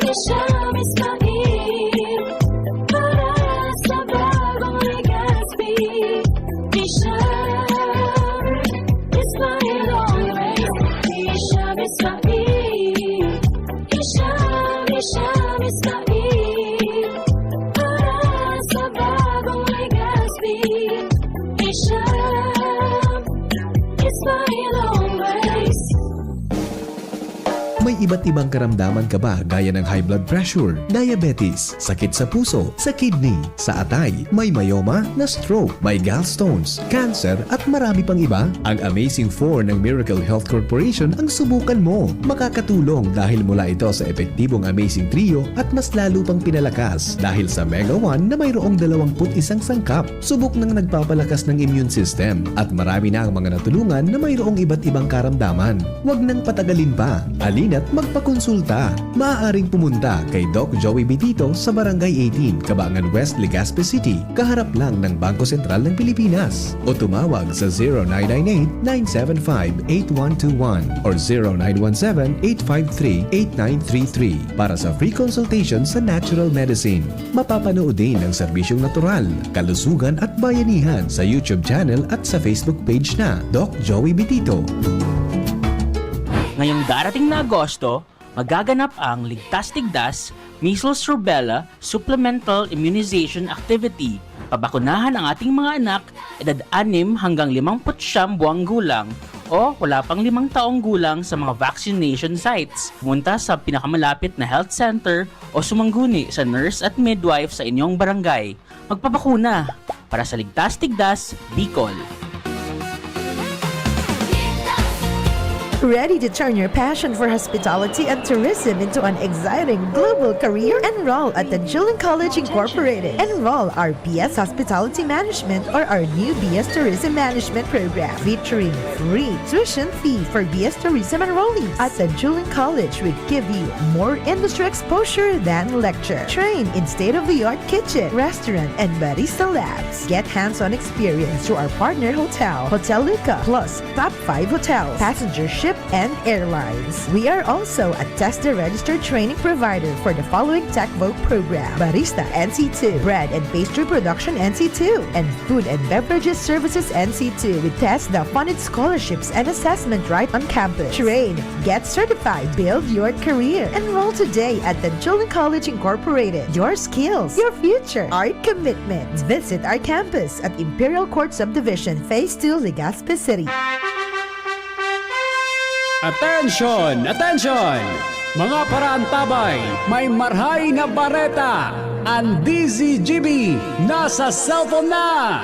Isha, Ismail. Para sa bagong Legazpi. Isha, Ismail always. Isha, Ismail. Isha, Isha, Ismail. Para sa bagong Legazpi. Isha, Ismail always. May iba't ibang karamdaman ka ba, gaya ng high blood pressure, diabetes, sakit sa puso, sa kidney, sa atay, may myoma, na stroke, may gallstones, cancer, at marami pang iba? Ang Amazing four ng Miracle Health Corporation ang subukan mo. Makakatulong dahil mula ito sa epektibong Amazing Trio at mas lalo pang pinalakas dahil sa Mega one na mayroong dalawampu't isang sangkap. Subok nang nagpapalakas ng immune system at marami na ang mga natulungan na mayroong iba't ibang karamdaman. Huwag nang patagalin pa. Halina't magpakonsulta. Maaaring pumunta kay Doc Joey Bitito sa Barangay eighteen, Cabangan West, Legazpi City, kaharap lang ng Bangko Sentral ng Pilipinas. O tumawag sa zero nine nine eight, nine seven five, eight one two one or zero nine one seven, eight five three, eight nine three three para sa free consultation sa natural medicine. Mapapanood din ang serbisyong natural, kalusugan at bayanihan sa YouTube channel at sa Facebook page na Doc Joey Bitito. Ngayong darating na Agosto, magaganap ang Ligtas Tigdas Measles Rubella Supplemental Immunization Activity. Pabakunahan ang ating mga anak, edad anim hanggang limampu't siyam buwang gulang o wala pang limang taong gulang sa mga vaccination sites. Pumunta sa pinakamalapit na health center o sumangguni sa nurse at midwife sa inyong barangay. Magpabakuna para sa Ligtas Tigdas, Bicol. Ready to turn your passion for hospitality and tourism into an exciting global career? Enroll at Tanjuling College Incorporated. Enroll our B S Hospitality Management or our new B S Tourism Management program, featuring free tuition fee for B S Tourism enrollees. At Tanjuling College, we give you more industry exposure than lecture. Train in state-of-the-art kitchen, restaurant, and barista labs. Get hands-on experience through our partner hotel, Hotel Luca, plus top five hotels, passenger ship, and airlines. We are also a TESDA registered training provider for the following TechVoc program: Barista N C two, Bread and Pastry Production N C two, and Food and Beverages Services N C two with TESDA funded scholarships and assessment right on campus. Train, get certified, build your career. Enroll today at Tanjuling College Incorporated. Your skills, your future, our commitment. Visit our campus at Imperial Court Subdivision, Phase two, Legazpi City. Attention! Attention! Mga paraantabay, may marhay na bareta! Ang D Z G B nasa cellphone na!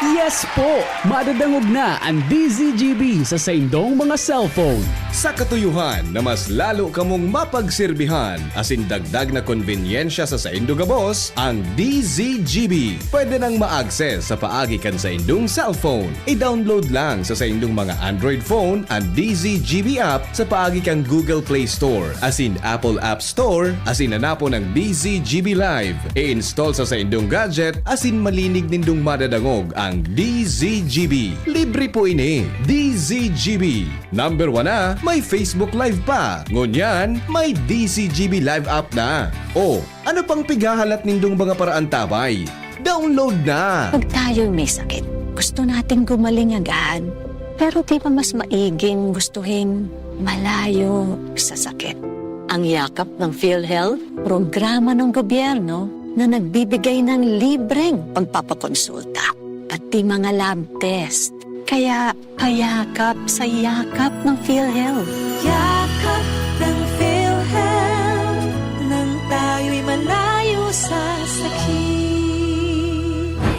Yes po! Madadangog na ang D Z G B sa saindong mga cellphone. Sa katuyuhan na mas lalo kamong mapagserbihan asin dagdag na konbenyensya sa saindo gabos, ang D Z G B pwede nang ma-access sa paagi kan saindong cellphone. I-download lang sa saindong mga Android phone an D Z G B app sa paagi kan Google Play Store asin Apple App Store asin hanapon ang D Z G B Live. I-install sa saindong gadget asin malinig nindong madadangog ang D Z G B. Libre po ini. D Z G B. Number one na, may Facebook Live pa. Ngunyan, may D Z G B Live app na. O, ano pang pighahalat nindong mga paraantabay? Download na! Pag tayo'y may sakit, gusto nating gumaling agad. Pero di ba mas maiging gustuhin malayo sa sakit? Ang Yakap ng PhilHealth, programa ng gobyerno na nagbibigay ng libreng pagpapakonsulta, pati mga lab test. Kaya payakap sa Yakap ng PhilHealth. Yakap ng PhilHealth, nang tayo'y malayo sa sakit.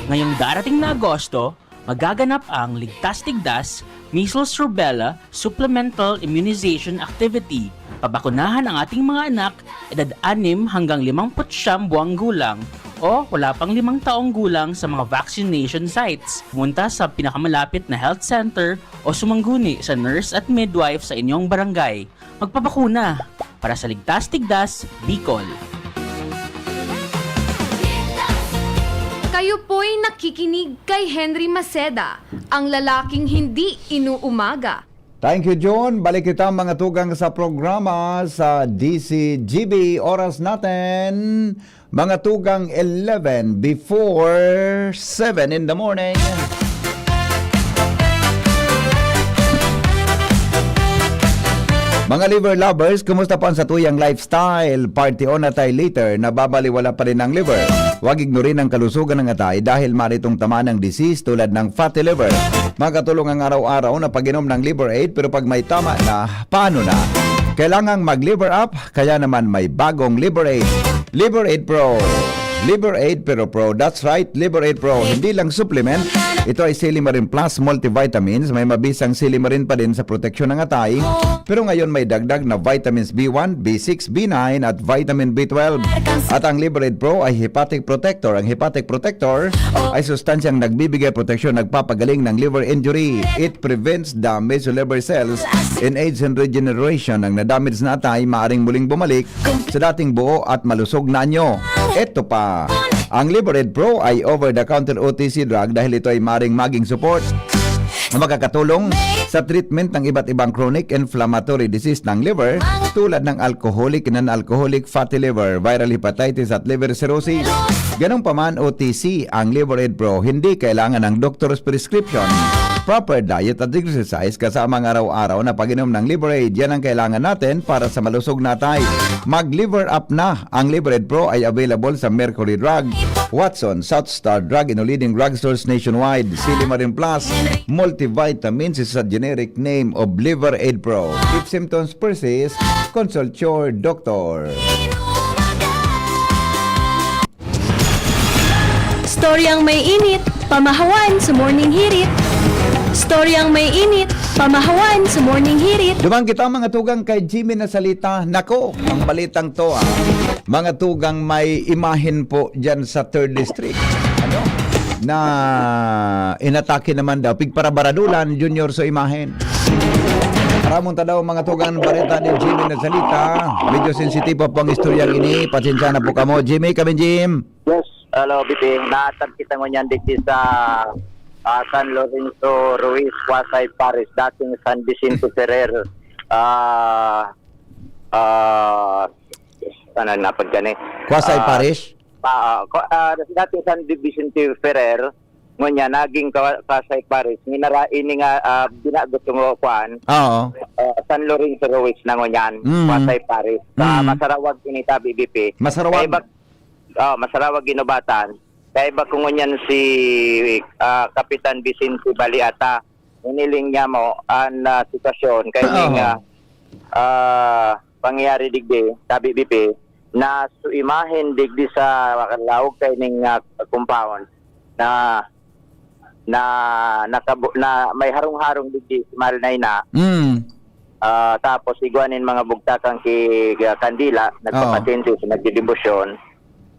Ngayong darating na Agosto, magaganap ang Ligtas Tigdas Measles Rubella Supplemental Immunization Activity. Pabakunahan ang ating mga anak, edad anim hanggang limampu't siyam buwang gulang o wala pang limang taong gulang sa mga vaccination sites. Pumunta sa pinakamalapit na health center o sumangguni sa nurse at midwife sa inyong barangay. Magpabakuna para sa Ligtas Tigdas, Bicol. Kayo po'y nakikinig kay Henry Maceda, ang lalaking hindi inuumaga. Thank you, John. Balik kita, mga tugang, sa programa sa D C G B. Oras natin, mga tugang, eleven before seven in the morning. Mga liver lovers, kumusta po ang satuyang lifestyle? Party on na tayo later, nababaliwala pa rin ang liver. Huwag ignorin ang kalusugan ng atay dahil maari itong tamaan ng disease tulad ng fatty liver. Makatulong ang araw-araw na pag-inom ng Liver Aid, pero pag may tama na, paano na? Kailangang mag-Liver Up, kaya naman may bagong Liver Aid. Liver Aid Pro. Liver Aid Pero Pro. That's right, Liver Aid Pro. Hindi lang supplement, ito ay Silimarin Plus multivitamins. May mabisang silimarin pa din sa proteksyon ng atay. Pero ngayon may dagdag na vitamins B one, B six, B nine at vitamin B twelve. At ang Liver Aid Pro ay hepatic protector. Ang hepatic protector ay sustansyang nagbibigay proteksyon, nagpapagaling ng liver injury. It prevents damage to liver cells in age and regeneration. Ang nadamage na atay maaring muling bumalik sa dating buo at malusog na anyo. Eto pa, ang Liver Aid Pro ay over-the-counter O T C drug dahil ito ay maring maging support na makakatulong sa treatment ng iba't ibang chronic inflammatory disease ng liver, tulad ng alcoholic, non-alcoholic fatty liver, viral hepatitis at liver cirrhosis. Ganun pa man, O T C ang Liver Aid Pro, hindi kailangan ng doctor's prescription. Proper diet at exercise kasama ang araw-araw na pag-inom ng Liver Aid, yan ang kailangan natin para sa malusog na atay. Mag-Liver Up na! Ang Liver Aid Pro ay available sa Mercury Drug, Watson, South Star Drug, in all leading drugstores nationwide. Silimarin Plus, multivitamins is a generic name of Liver Aid Pro. If symptoms persist, consult your doctor. Storyang may init, pamahawan sa Morning Hirit. Storyang may init, pamahawan sa Morning Hirit. Duman kita, mga tugang, kay Jimmy na salita. Nako, ang balitang to, ah. Mga tugang, may imahen po dyan sa Third District. Ano? Na inatake naman daw. Pigparabaradulan, Junior, so imahen. Ramon ta daw, mga tugang, bareta ni Jimmy na salita. Medyo sensitibo po ang istoryang ini. Pasensya na po kamo. Jimmy, kami Jim. Yes, hello, B P. Naatad kita ngunyan digdi sa, ah, San Lorenzo Ruiz, Quasi Parish, dating San Vicente Ferrer. Ah, ah, ano na pag gani? Quasi Ah, Parish? ah, ko- ah, dating San Vicente Ferrer, ngunyan, naging Qua- Quasi Parish. Minara, ini nga, ah, binago tungo, kuan, Oo. ah, San Lorenzo Ruiz na ngunyan, Mm. Quasi Parish. Sa Mm. Masarawag ini, tabi, B P. Masarawag. Kaya bak- Oh, Masarawag, Guinobatan. Kaiba ko ngunyan si, ah, Kapitan Vicente Baliata. Hiniling niya mo an, ah, sitwasyon kay Oo. ning, ah, ah, pangyayari digdi, tabi, B P, na su imahen digdi sa laog kay ning, ah, compound na na nakabu- na may harong-harong digdi si Mahal na Ina. Mm. Ah, tapos igwa nin mga bugtakan ki ah, kandila, Oo. nagpapatindi sa nagdedebosyon.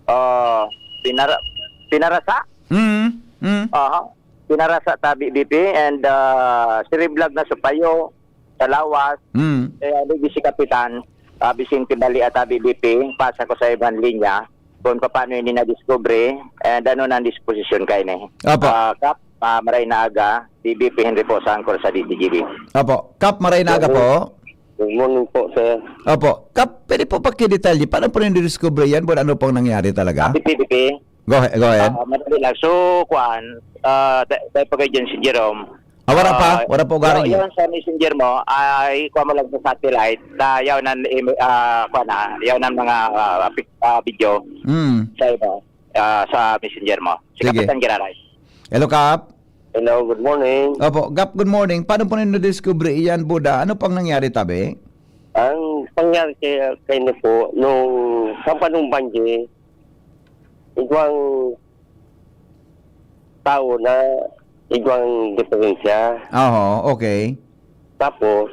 Ah, pinara- pinarasa? Mm. Mm. Aha. Pinarasa tabi, B P, and ah, siriblag na sa payo, sa lawas. Mm. Kaya digdi si Kapitan, ah, Vicente Bali at tabi, B P, pasa ko sa ibang linya kung paano ini nadiskubre, and ano na ang disposisyon kaini. Opo. Ah, Kap, ah, maray na aga, si B P Henry po sa Angkor sa D T G B. Opo. Kap, maray na aga po. Good morning po, sir. Opo. Kap, pwede po pakidetalye, paano po ninyo discover yan? Ano pong nangyari talaga? Ah, B P, B P. Go ahe-, go ahead. Ah, madali lang. So, kuan, ah, da- dahil pa kayo dyan si Jerome. Ah, wala pa? Ah, Wala po garing? Yaw, yaw sa messenger mo, ay, kuha mo lang sa satellite, na yaw nan, im- ah, kuha na, yaw nan mga, ah, pic- ah, video Mm. sa iba, ah, sa messenger mo. Si Sige. Kapitan Giraray. Hello, Kap. Hello, good morning. Opo, Kap, good morning. Paano po ninyo discover iyan, Buda? Ano pang nangyari, tabi? Ang pangyari kay, kay na po, nung sa panong banje, igwang tao na igwang diferensya. Oho, okay. Tapos,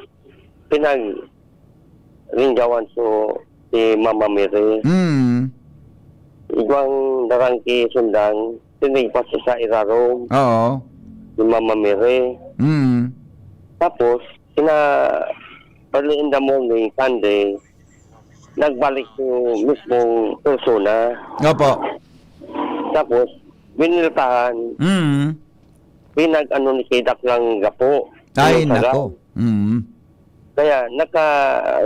pinag-ringgawan so si Mama Mary. Mm. Igwang darang ki sundang, tinigpas sa irarom Oo. ni Mama Mary. Mm. Tapos, kina, early in the morning, Sunday, nagbalik yung mismong persona. Opo. Tapos, Biniltahan, Mm. pinag-ano ni Kidak lang gapo. Ay, Yung saga. nako. Mm. Kaya naka-,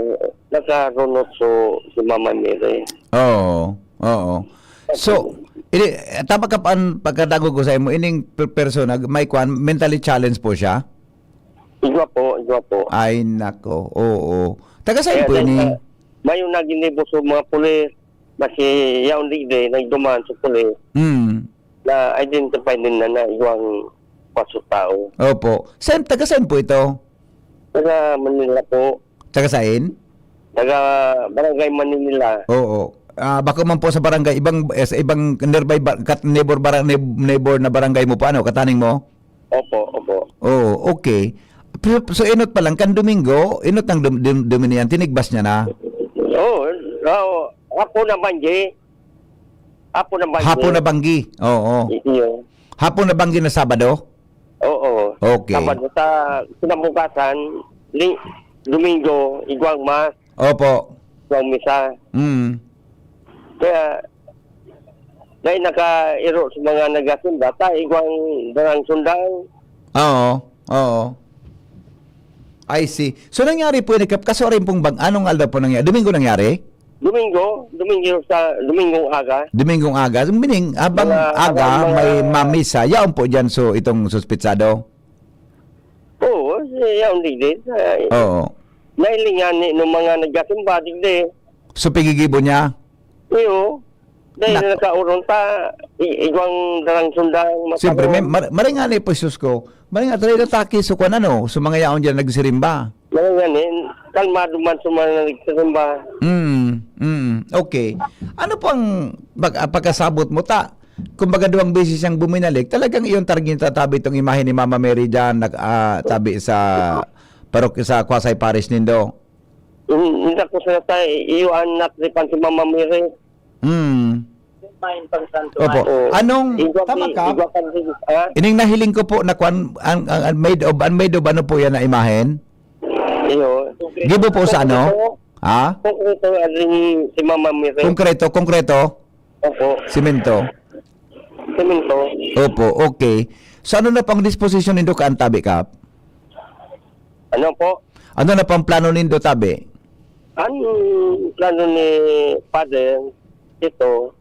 nakarunot so si Mama Mary. Oo, oo. So, ini, tama ka pa, an pagkadangog ko sa imo, ining per-, persona, may kwan, mentally challenged po siya? Igwa po, igwa po. Ay, nako. Oo. Taga saan Kaya po dahil ini? sa, mayo na ginibo sa mga pulis, basi yaon digdi, nagduman sa pulis, Mm. na-identify din na, na igwang paso tao. Opo. Saan, taga saan po ito? Taga Manila po. Taga saan? Taga Barangay Manila. Oo. Ah, bako man po sa barangay, ibang, eh, sa ibang nearby ba-, kat-, neighbor, barang-, neigh-, neighbor na barangay mo po, ano, kataning mo? Opo, opo. Oo, okay. Pero, so, inot pa lang, kan Domingo, inot ng Dom-, Dom-, Dominion, tinigbas niya na? Oo, oo. Hapon na banggi. Hapon na banggi. Hapon na banggi, oo. I-, iyo. Hapon na banggi na Sabado? Oo. Okay. Sabado sa kinabukasan, li-, Domingo, igwang mas, Opo. igwang misa. Mm. Kaya, dahil nakairo sa mga nagasimba, ta igwang darang sundang. Oo, oo. I see. So, nangyari po yun, Kap, kaso rin pong bang-, anong aldaw po nangyari? Domingo nangyari? Domingo, Domingo sa, Domingong aga. Domingong aga. Meaning, habang Mga aga, habang mga may mamisa. Yaon po dyan, so, itong suspitsado? Oo, si, yaon digdi. Sa, Oo. Nailingan ni, nung mga nagkasimba, digdi. So, pigigibo niya? Iyo. Dahil Nak- nakauron ta, i-, igwang darang sundang Siyempre, may matabang. mar-, maring nga ni po, Sus ko, maring nga tayo nataki sa kwan, ano, sa mga yaon dyan nagsirimba. Maring nga ni, kalmado man sa mga nagsirimba. Mm, mm, okay. Ano po ang pag-, ah, pagkasabot mo ta? Kumbaga, duwang beses siyang buminalik, talagang iyon targin tatabi itong imahe ni Mama Mary dyan, nag-, ah, tabi sa parok-, sa Kwasay Parish nindo. Hin-, hindi ko sila sa iyo, anak ni Pansi Mama Mary. Hmm. Main pang santo Opo. man. Oo. Anong, Igwa tama pi-, ka? igwa pang sis-, ha? Ining nahiling ko po na kwan, ang, ang, ang made of, ang made of ano po yan na imahen? Iyo. Gibo po sa ano? Konkreto. Ha? Konkreto, as in, si Mama Mary. Konkreto, konkreto? Opo. Simento? Simento. Opo, okay. So, ano na pang disposisyon nindo kan tabi, Kap? Ano po? Ano na pang plano nindo, tabi? Ang plano ni Father, ito,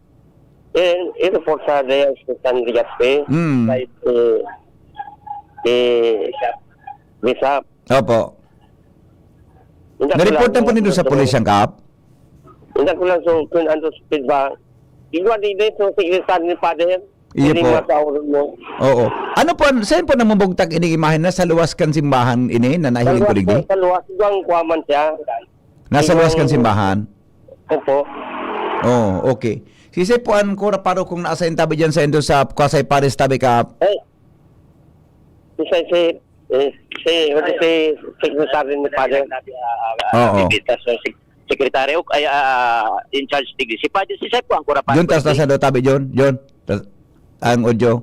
eh, ito po sa Diocese ng San Legazpi, Mm. kahit, eh, eh, Bishop. Opo. Hindi ko Na-report lang na po nindo sa ito. Pulis yan, Kap? Hindi ko lang so, kung ano sa feedback. Igwa di din, so, secretary ni Father. Iyo Hindi po. Makaurog mo. Oo. Ano po, saan po namumugtak ini imahen na sa luwas kan simbahan ini na nahiling ko Sa luwas digdi? po, sa luwas, igwang kuwaman siya. Nasa luwas kan Igwang simbahan? Opo. Oh, okay. Sisay po an kura parokong nasa intabi diyan sa indo sa Kwasay Paris tabi ka? Eh, isa si, eh, si, ano si secretary ni Father? Oo. Bibita, so, sec-, secretary, o, ay, ah, in charge digdi. Si Father, si Sep po ang kura parokong John, tas digdi. Nasa do tabi, John. John, tas, ang audio.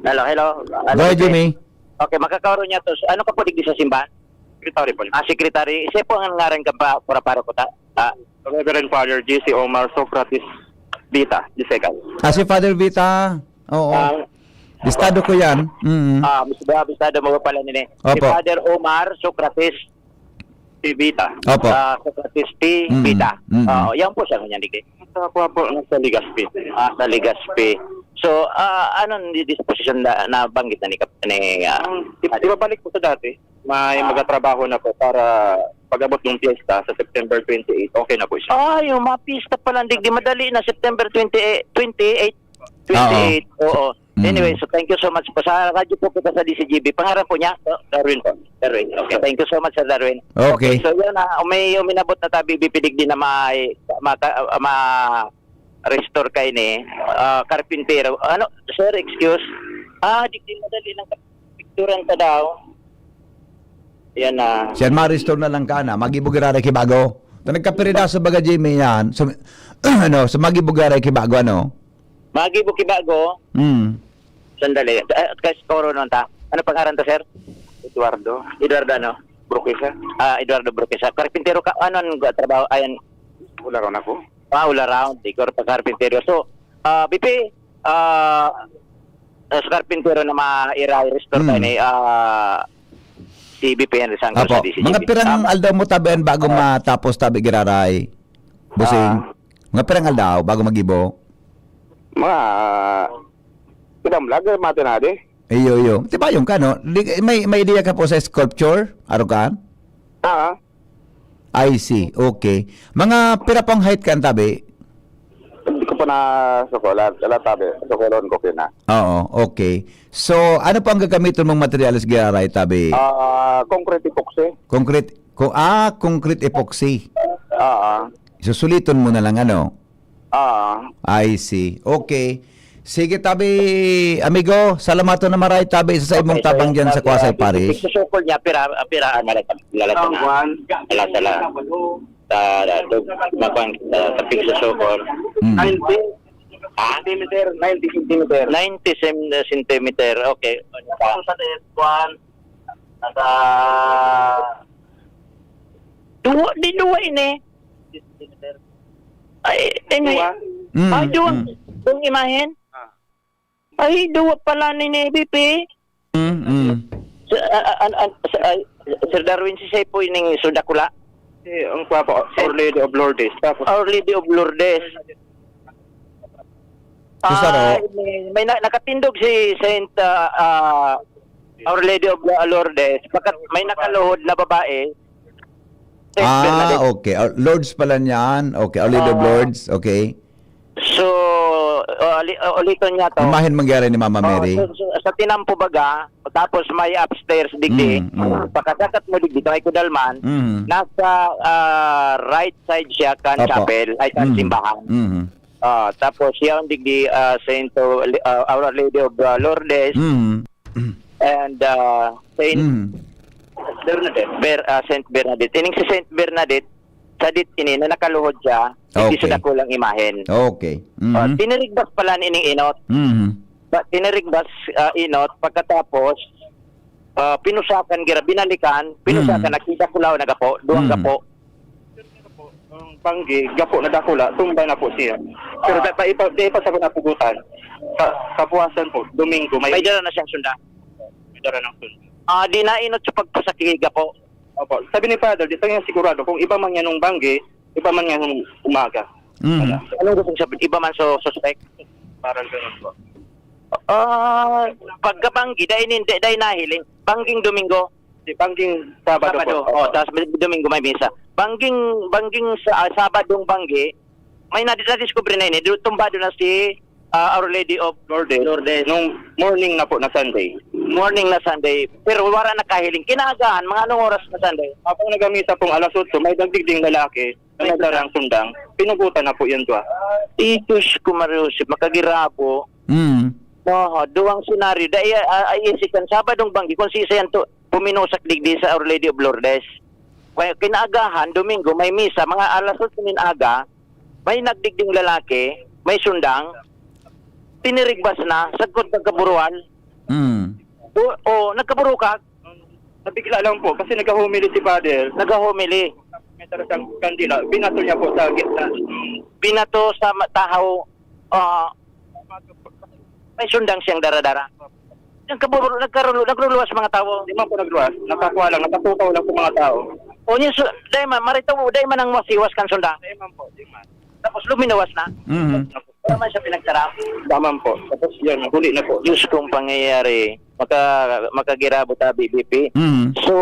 Hello, hello. Ano Go ahead, si Jimmy. Okay, makakaroon niya to. Ano ka po digdi sa simbahan? Secretary po. Ah, secretary. Siya po ang ngaran ka pa, kura paroko ta? Ah. Reverend Father J C Omar Socrates Vita, the second. Ah, si Father Vita. Oo. Ah. Bistado ko yan. Mm. Ah, bistado, bistado mo pala nini. Si Opo. Father Omar Socrates P. Vita. Opo. Ah, Socrates P. Mm. Vita. Mm. Ah, yan po siya, ganyan, digdi. Sa kuha po, nasa Legazpi. Ah, sa Legazpi. So, ah, anong di-, disposition na, nabanggit na ni Kap-, ni, ah, Ang, i-, ibabalik po sa dati. May Ah. magtatrabaho na po para pag-abot ng piyesta sa September twenty-eight, okay na po siya. Ah, yung mga piyesta pala, digdi, madali na, September twenty-eight, twenty-eight, twenty-eight. Oo. Oo. Mm. Anyway, so thank you so much po. Sa radyo po kita sa D C G B. Pangalan po niya? Darwin po. Darwin. Okay. Thank you so much, Sir Darwin. Okay. Okay, so yun, ah, may uminabot na tabi, bipidig din na may, maka-, ma-, restore kayo ni, ah, karpintero. Ano, sir, excuse? Ah, di, di madali lang. Picturean ka daw. Yan na. Siya, ma-restore na lang ka na. Mag-ibo giraray ki bago. Ito, nagkapiridaso baga, Jimmy, yan. So, ano, so mag-ibo giraray ki bago, ano? Mag-ibo ki bago? Hmm. Sandali. Ah, kasi koro nun ta. Ano pangaran ta, sir? Eduardo. Eduardo ano? Brokesa. Ah, Eduardo Brokesa. Karpintero ka, ano ang trabaho? Ayan. All around ako. Ah, all around. Ikaw pa karpintero. So, ah, B P, ah, ah, sa karpintero na maira-restore Hmm. tayo ni, ah, si B P Henry Sangkal Apo, sa D C G B. Mga pirang Tama. aldaw mo tabi an bago Ah. matapos tabi giraray? Bossing, Ah. mga pirang aldaw bago magibo? Mga, ah, pirang vlogger, mga tinadi. Iyo, iyo. Tibayong ka, no? Di, may, may idea ka po sa sculpture? Aro ka? Ah. I see. Okay. Mga pira pong height kan tabi? Hindi ko pa na sukulan. Wala tabi. Sukulon ko kina. Oo, okay. So, ano po ang gagamiton mong materyales giraray tabi? Ah, concrete epoxy. Concrete, ko, ah, concrete epoxy. Ah, ah. Susuliton mo na lang, ano? Ah. I see. Okay. Sige, tabi, amigo, salamaton na maray, tabi, sa, sa imong Okay, so, tabang diyan sa pag, Kwasay ah, Parish. Susukol niya, pira, pira, ah, nalata-, nalata na. Ang kwan. Nalata na. Sa, sa, makuan, sa, sa pagsusukol. Mm. Ninety Ha? centimeter, ninety centimeter. Ninety centimeter, okay. Tapos sa taas, kwan, nasa Duwa, di duwa ini. Ay, ini. Duwa? Mm, Ay, duwa. mm. Kung imahen? Ah. Ay, duwa pala ni, ni B P. Mm, mm. Sa, a, a, an, an, sa, ay, Sir Darwin, si Sepoy ning Sudakula. Si, ang papa, Our Lady of Lourdes. Tapos Our Lady of Lourdes. Susaro. Ah, may, may na, nakatindog si Saint, ah, ah, Our Lady of Lourdes. Pagkat may nakaluhod na babae, Saint Ah, Bernadette. Okay. Ah, Lourdes pala niyan. Okay, Our Lady of Oo. Lourdes. Okay. So, uh, uli-, uh, uliton niya to. Imahen mangyari ni Mama Oo, Mary. So, so, sa tinampo baga, tapos may upstairs digdi. Mm, mm. Pagkasakat mo digdi, kay Kudalman, Mm. nasa, ah, right side siya kan Opo. chapel, ay, kan Mm. simbahan. Mm. Ah, tapos siya ang digdi, ah, Saint, uh, Li-, ah, Our Lady of, uh, Lourdes. Mm. And, ah, Saint Mm. Bernadette. Ber-, ah, Saint Bernadette. Ining si Saint Bernadette, sadit ini na nakaluhod siya, hindi Okay. sa dakulang imahen. Okay. Mhm. Ah, tinirigbas pala nining inot. Mhm. Ba, tinirigbas, ah, inot, pagkatapos, ah, pinusakan gira, binalikan, pinusakan, Mhm. nagkita kulaw, nagapo, duwang Mhm. gapo. Ang banggi, gapo na dakula, tumba na po siya. Pero Ah. da-, da-, ipa-, da-, ipa sa pinapugutan. Sa, kabuwasan po, Domingo, may May dara na siyang sunda. May dara ng sunda. Ah, di nainot sa pagpusaki, gapo. Opo. Sabi ni Father, di tayo sigurado kung iba man yan nung banggi, iba man yan nung umaga. Mhm. Wala. Anong gusto sabihin? Iba man so suspect? Parang ganun po. Ah, pagkabanggi, dahil hindi, dahil nahiling. Bangging Domingo. Di, bangging Sabado Sabado. po. Oh, Opo. Tas Domingo may misa. Bangging, bangging sa, ah, Sabadong banggi, may nadi-, nadiskubre na ini. Du-, tumbado na si, ah, Our Lady of Lourdes. Lourdes. Nung morning na po na Sunday. Morning na Sunday. Pero wala nakahiling. Kinaagahan, mga anong oras na Sunday? Habang nagamisa pong alas otso, may nagdigding lalaki na may darang sundang. Pinugutan na po yan, Dwa. Ikus ko, Mario Joseph, makagirabo. Mm. Oho, duwang senaryo. Dai, ah, ay, isi kan Sabadong banggi, kung sisay yan to, puminusak digdi sa Our Lady of Lourdes. Kaya kinaagahan, Domingo, may misa, mga alas otso nin aga, may nagdigding lalaki, may sundang, tinirigbas na, sagkod nagkaburuan. Mm. O, o, nagkaburukag. Nabigla lang po, kasi nagka-homily si Father. Nagka-homily. May talagang kandila, binato niya po sa gitna. Binato sa ma-, tahaw, ah, may sundang siyang dara-dara. Nagkaburo-, nagkarulo-, nagruluwas mga tao. Di man po nagluwas. Nakakuha lang, nakatukaw lang po mga tao. O, yun, so, dai man, maritaw, dai man ang masiwas kan sundang. Di man po, di man. Tapos luminawas na. Mhm. Wala man siya pinagtaram. Tama po. Tapos yun, huli na po. Diyos kong pangyayari. Maka-, makagirabo tabi, B P. Mhm. So,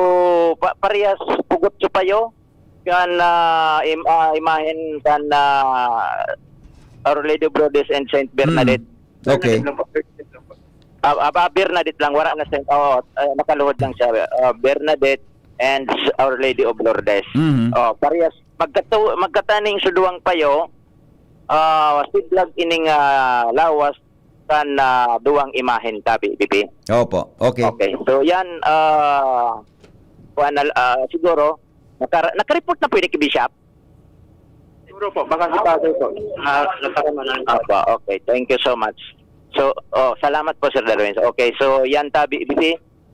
pa-, parehas pugot sa payo, kan, ah, im-, ah, imahen kan, ah, Our Lady of Lourdes and Saint Bernadette. Mm. Okay. Ah, ah, ah, Bernadette lang, wala na Saint, oo, ah, nakaluhod lang siya. Ah, Bernadette and Our Lady of Lourdes. Mhm. Oh, parehas, magkatu-, magkataning sa duwang payo, ah, siblag ining, ah, lawas kan, ah, duwang imahen, tabi, B P. Opo, okay. Okay. So, yan, ah, kuwan na, ah, siguro, nakara-, nakareport na pwede kay Bishop? Siguro po, baka si Father po. Ah, nagkakaroon na. Opo, okay. Thank you so much. So, oh, salamat po, Sir Darwin. Okay, so, yan, tabi, B P,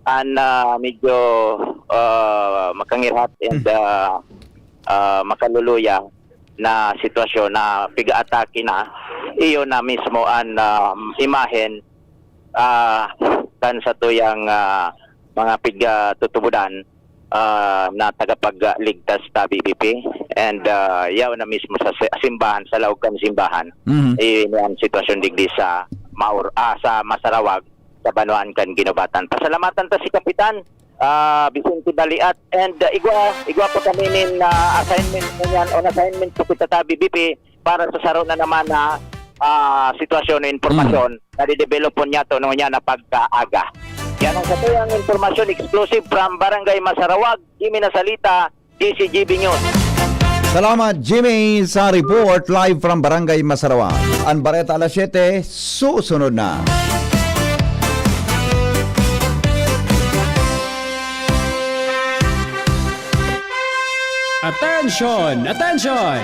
an, ah, medyo, ah, makangirhat and, Hmm. ah, ah, makaluluya na sitwasyon na piga-atake na, iyo na mismo an, ah, imahen ah, kan satuyang, ah, mga pigtutubodan, ah, na tagapagligtas ta B B P. And, ah, yaon na mismo sa si-, simbahan, sa laog kan simbahan. Mhm. Ini ang sitwasyon digdi sa Maur-, ah, sa Masarawag, sa banwaan kan Guinobatan. Pasalamatan ta si Kapitan, ah, Vicente Baliat, and, ah, igwa, igwa po kami nin, ah, assignment ngunyan, on assignment po kita ta B B P para sa saro na naman na, ah, sitwasyon o impormasyon na didevelopon niyato ngunyan na pagkaaga. Yan ang satuyang impormasyon, exclusive from Barangay Masarawag, Jimmy Nasalita, D C G B News. Salamat, Jimmy, sa report live from Barangay Masarawa. Ang Bareta alas siyete, susunod na. Attention! Attention!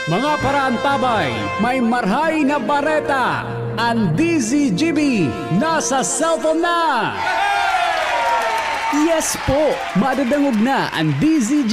Mga paraantabay, may marhay na bareta! Ang D Z G B nasa cellphone na! Yes po! Madadangog na ang D Z G